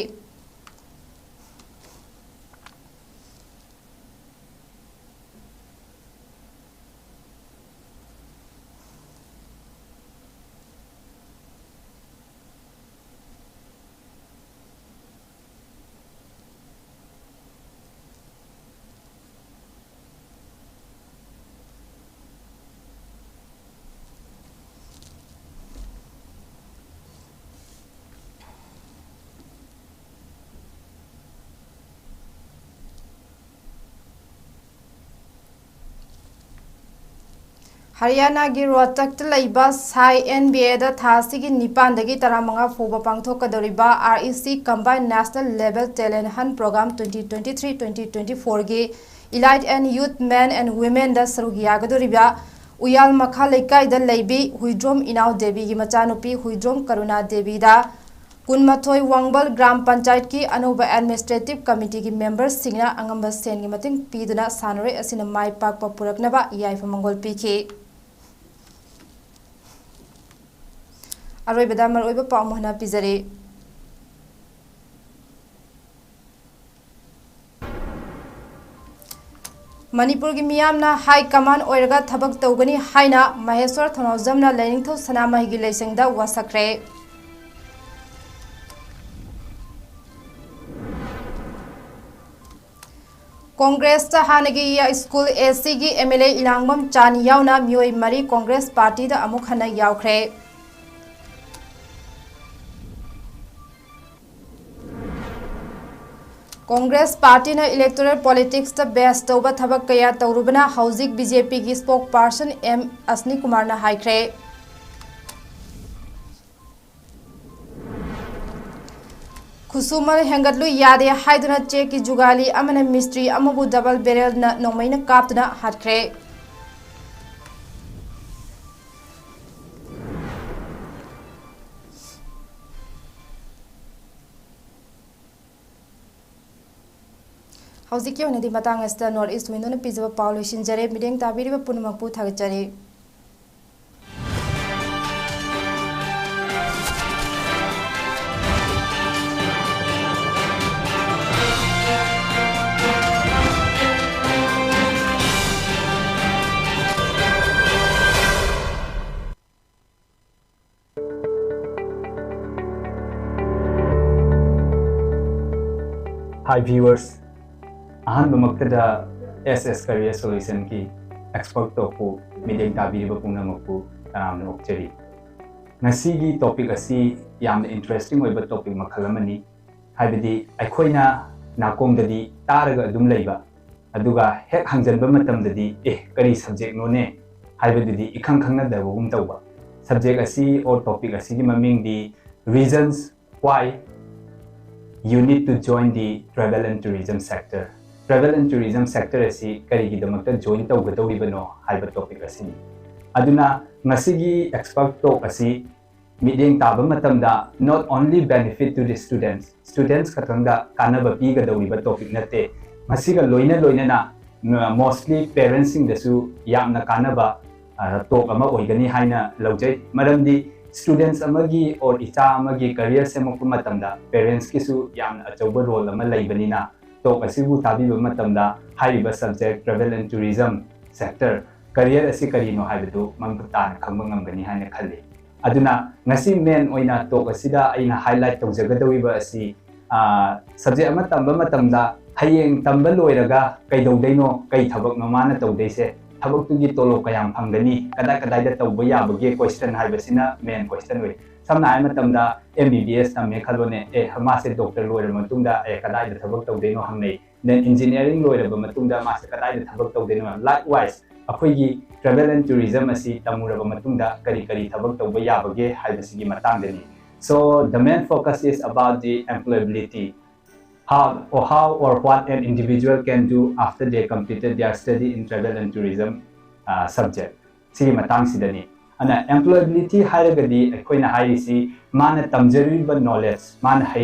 ꯍꯔꯤꯌꯥꯅꯥꯒꯤ ꯔꯣꯍꯇꯛꯇ ꯂꯩꯕ ꯁꯥꯏ ꯑꯦꯟ ꯕꯤ ꯑꯦꯗ ꯊꯥ ꯑꯁꯤꯒꯤ ꯅꯤꯄꯥꯟꯗꯒꯤ ꯇꯔꯥꯃꯉꯥ ꯐꯥꯎꯕ ꯄꯥꯡꯊꯣꯛꯀꯗꯧꯔꯤꯕ R E C Combined National Level Talent Hunt Program twenty twenty-three twenty twenty-fourꯒꯤ Elite and Youth Men and Womenꯗ ꯁꯔꯨꯛ ꯌꯥꯒꯗꯧꯔꯤꯕ ꯎꯌꯥꯜ ꯃꯈꯥ ꯂꯩꯀꯥꯏꯗ ꯂꯩꯕꯤ ꯍꯨꯏꯗ꯭ꯔꯣꯝ ꯏꯅꯥꯎ ꯗꯦꯕꯤꯒꯤ ꯃꯆꯥꯅꯨꯄꯤ ꯍꯨꯏꯗ꯭ꯔꯣꯝ ꯀꯔꯨꯅꯥ ꯗꯦꯕꯤꯗ ꯀꯨꯟꯃꯥꯊꯣꯏ ꯋꯥꯡꯕꯜ ꯒ꯭ꯔꯥꯝ ꯄꯟꯆꯥꯌꯠꯀꯤ ꯑꯅꯧꯕ ꯑꯦꯗꯃꯤꯅꯤꯁꯇ꯭ꯔꯦꯇꯤꯚ ꯀꯃꯤꯇꯤꯒꯤ ꯃꯦꯝꯕꯔꯁꯤꯡꯅ ꯑꯉꯝꯕ ꯁꯦꯟꯒꯤ ꯃꯇꯦꯡ ꯄꯤꯗꯨꯅ ꯁꯥꯟꯅꯔꯣꯏ ꯑꯁꯤꯅ ꯃꯥꯏ ꯄꯥꯛꯄ ꯄꯨꯔꯛꯅꯕ ꯌꯥꯏꯐ ꯃꯪꯒꯣꯜ ꯄꯤꯈꯤ꯫ ꯑꯔꯣꯏꯕꯗ ꯃꯔꯨꯑꯣꯏꯕ ꯄꯥꯎ ꯑꯃꯨꯛ ꯍꯟꯅ ꯄꯤꯖꯔꯤ꯫ ꯃꯅꯤꯄꯨꯔꯒꯤ ꯃꯤꯌꯥꯝꯅ ꯍꯥꯏ ꯀꯃꯥꯟ ꯑꯣꯏꯔꯒ ꯊꯕꯛ ꯇꯧꯒꯅꯤ ꯍꯥꯏꯅ ꯃꯍꯦꯁ꯭ꯋꯔ ꯊꯧꯅꯥꯎꯖꯝꯅ ꯂꯥꯏꯅꯤꯡꯊꯧ ꯁꯅꯥꯃꯍꯤꯒꯤ ꯂꯩꯁꯪꯗ ꯋꯥꯁꯛꯈ꯭ꯔꯦ꯫ ꯀꯣꯡꯒ꯭ꯔꯦꯁꯇ ꯍꯥꯟꯅꯒꯤ ꯁ꯭ꯀꯨꯜ ACꯒꯤ MLA ꯏꯂꯥꯡꯕꯝ ꯆꯥꯟ ꯌꯥꯎꯅ ꯃꯤꯑꯣꯏ ꯃꯔꯤ ꯀꯣꯡꯒ꯭ꯔꯦꯁ ꯄꯥꯔꯇꯤꯗ ꯑꯃꯨꯛ ꯍꯟꯅ ꯌꯥꯎꯈ꯭ꯔꯦ꯫ ꯀꯣꯡꯒ꯭ꯔꯦꯁ ꯄꯥꯔꯇꯤꯅ electoral politicsꯇ base ꯇꯧꯕ ꯊꯕꯛ ꯀꯌꯥ ꯇꯧꯔꯨꯕꯅ ꯍꯧꯖꯤꯛ BJPꯒꯤ spokesperson M ꯑꯁꯅꯤꯀꯨꯃꯥꯔꯅ ꯍꯥꯏꯈ꯭ꯔꯦ꯫ ꯈꯨꯠꯁꯨꯃꯟ ꯍꯦꯟꯒꯠꯂꯨ ꯌꯥꯗꯦ ꯍꯥꯏꯗꯨꯅ ꯆꯦꯛꯀꯤ ꯖꯨꯒꯥꯂꯤ ꯑꯃꯅ ꯃꯤꯁꯇ꯭ꯔꯤ ꯑꯃꯕꯨ double barrelꯅ ꯅꯣꯡꯃꯩꯅ ꯀꯥꯞꯇꯨꯅ ꯍꯥꯠꯈ꯭ꯔꯦ꯫ ꯍꯧꯖꯤꯛꯀꯤ ꯑꯣꯏꯅꯗꯤ ꯃꯇꯥꯡ ꯑꯁꯤꯗ North East Windowꯅ ꯄꯤꯖꯕ ꯄꯥꯎ ꯂꯣꯏꯁꯤꯟꯖꯔꯦ꯫ ꯃꯤꯠꯌꯦꯡ ꯇꯥꯕꯤꯔꯤꯕ ꯄꯨꯝꯅꯃꯛꯄꯨ ꯊꯥꯒꯠꯆꯔꯤ꯫ Hi viewers, ꯑꯍꯥꯟꯕꯃꯛꯇꯗ S S Career Solutionꯒꯤ expert talkꯄꯨ ꯃꯤꯠꯌꯦꯡ ꯇꯥꯕꯤꯔꯤꯕ ꯄꯨꯝꯅꯃꯛꯄꯨ ꯇꯔꯥꯝꯅ ꯑꯣꯛꯆꯔꯤ꯫ ꯉꯁꯤꯒꯤ topic ꯑꯁꯤ ꯌꯥꯝꯅ interesting ꯑꯣꯏꯕ topic ꯃꯈꯜ ꯑꯃꯅꯤ꯫ ꯍꯥꯏꯕꯗꯤ ꯑꯩꯈꯣꯏꯅ ꯅꯥꯀꯣꯡꯗꯗꯤ ꯇꯥꯔꯒ ꯑꯗꯨꯝ ꯂꯩꯕ, ꯑꯗꯨꯒ ꯍꯦꯛ ꯍꯪꯖꯟꯕ ꯃꯇꯝꯗꯗꯤ, "ꯑꯦ, ꯀꯔꯤ subjectꯅꯣꯅꯦ?" ꯍꯥꯏꯕꯗꯨꯗꯤ ꯏꯈꯪ ꯈꯪꯅꯗꯕꯒꯨꯝ ꯇꯧꯕ꯫ Subject ꯑꯁꯤ or topic ꯑꯁꯤꯒꯤ ꯃꯃꯤꯡꯗꯤ Reasons Why You Need to Join the Travel and Tourism Sector꯫ Travel and Tourism Sector ꯑꯁꯤ ꯀꯔꯤꯒꯤꯗꯃꯛꯇ join ꯇꯧꯒꯗꯧꯔꯤꯕꯅꯣ ꯍꯥꯏꯕ topic ꯑꯁꯤꯅꯤ꯫ ꯑꯗꯨꯅ ꯉꯁꯤꯒꯤ expert talk ꯑꯁꯤ ꯃꯤꯠꯌꯦꯡ ꯇꯥꯕ ꯃꯇꯝꯗ not only benefit to the students, students ꯈꯛꯇꯪꯗ ꯀꯥꯟꯅꯕ ꯄꯤꯒꯗꯧꯔꯤꯕ topic ꯅꯠꯇꯦ, ꯃꯁꯤꯒ ꯂꯣꯏꯅ ꯂꯣꯏꯅꯅ mostly parentsꯁꯤꯡꯗꯁꯨ ꯌꯥꯝꯅ ꯀꯥꯟꯅꯕ talk ꯑꯃ ꯑꯣꯏꯒꯅꯤ ꯍꯥꯏꯅ ꯂꯧꯖꯩ꯫ ꯃꯔꯝꯗꯤ students ꯑꯃꯒꯤ or ꯏꯆꯥ ꯑꯃꯒꯤ career ꯁꯦꯝꯃꯛꯄ ꯃꯇꯝꯗ parentsꯀꯤꯁꯨ ꯌꯥꯝꯅ ꯑꯆꯧꯕ role ꯑꯃ ꯂꯩꯕꯅꯤꯅ, talk ꯑꯁꯤꯕꯨ ꯇꯥꯕꯤꯕ ꯃꯇꯝꯗ ꯍꯥꯏꯔꯤꯕ subject Travel and Tourism Sector career ꯑꯁꯤ ꯀꯔꯤꯅꯣ ꯍꯥꯏꯕꯗꯨ ꯃꯃꯨꯠ ꯇꯥꯅ ꯈꯪꯕ ꯉꯝꯒꯅꯤ ꯍꯥꯏꯅ ꯈꯜꯂꯤ꯫ ꯑꯗꯨꯅ ꯉꯁꯤ main ꯑꯣꯏꯅ talk ꯑꯁꯤꯗ ꯑꯩꯅ highlight ꯇꯧꯖꯒꯗꯧꯔꯤꯕ ꯑꯁꯤ, subject ꯑꯃ ꯇꯝꯕ ꯃꯇꯝꯗ ꯍꯌꯦꯡ ꯇꯝꯕ ꯂꯣꯏꯔꯒ ꯀꯩꯗꯧꯗꯣꯏꯅꯣ, ꯀꯩ ꯊꯕꯛꯅꯣ ꯃꯥꯅ ꯇꯧꯗꯣꯏꯁꯦ, ꯊꯕꯛꯇꯨꯒꯤ ꯇꯣꯂꯣꯞ ꯀꯌꯥꯝ ꯐꯪꯒꯅꯤ, ꯀꯗꯥꯏ ꯀꯗꯥꯏꯗ ꯇꯧꯕ ꯌꯥꯕꯒꯦ question ꯍꯥꯏꯕꯁꯤꯅ main question ꯑꯣꯏ꯫ ꯁꯝꯅ ꯍꯥꯏꯔ ꯃꯇꯝꯗ M B B S ꯇꯝꯃꯦ ꯈꯜꯂꯣꯅꯦ, ꯑꯦ, ꯃꯥꯁꯦ doctor ꯂꯣꯏꯔꯕ ꯃꯇꯨꯡꯗ ꯑꯦ ꯀꯗꯥꯏꯗ ꯊꯕꯛ ꯇꯧꯗꯣꯏꯅꯣ ꯍꯪꯅꯩ꯫ Then engineering ꯂꯣꯏꯔꯕ ꯃꯇꯨꯡꯗ ꯃꯥꯁꯦ ꯀꯗꯥꯏꯗ ꯊꯕꯛ ꯇꯧꯗꯣꯏꯅꯣ? Likewise, ꯑꯩꯈꯣꯏꯒꯤ travel and tourism ꯑꯁꯤ ꯇꯝꯃꯨꯔꯕ ꯃꯇꯨꯡꯗ ꯀꯔꯤ ꯀꯔꯤ ꯊꯕꯛ ꯇꯧꯕ ꯌꯥꯕꯒꯦ ꯍꯥꯏꯕꯁꯤꯒꯤ ꯃꯇꯥꯡꯗꯅꯤ꯫ So the main focus is about the employability. How or how or what an individual can do after they completed their study in travel and tourism subject꯫ ꯁꯤꯒꯤ ꯃꯇꯥꯡꯁꯤꯗꯅꯤ꯫ ꯑꯗꯨꯅ employability ꯍꯥꯏꯔꯒꯗꯤ ꯑꯩꯈꯣꯏꯅ ꯍꯥꯏꯔꯤꯁꯤ ꯃꯥꯅ ꯇꯝꯖꯔꯤꯕ knowledge, ꯃꯥꯅ ꯍꯩ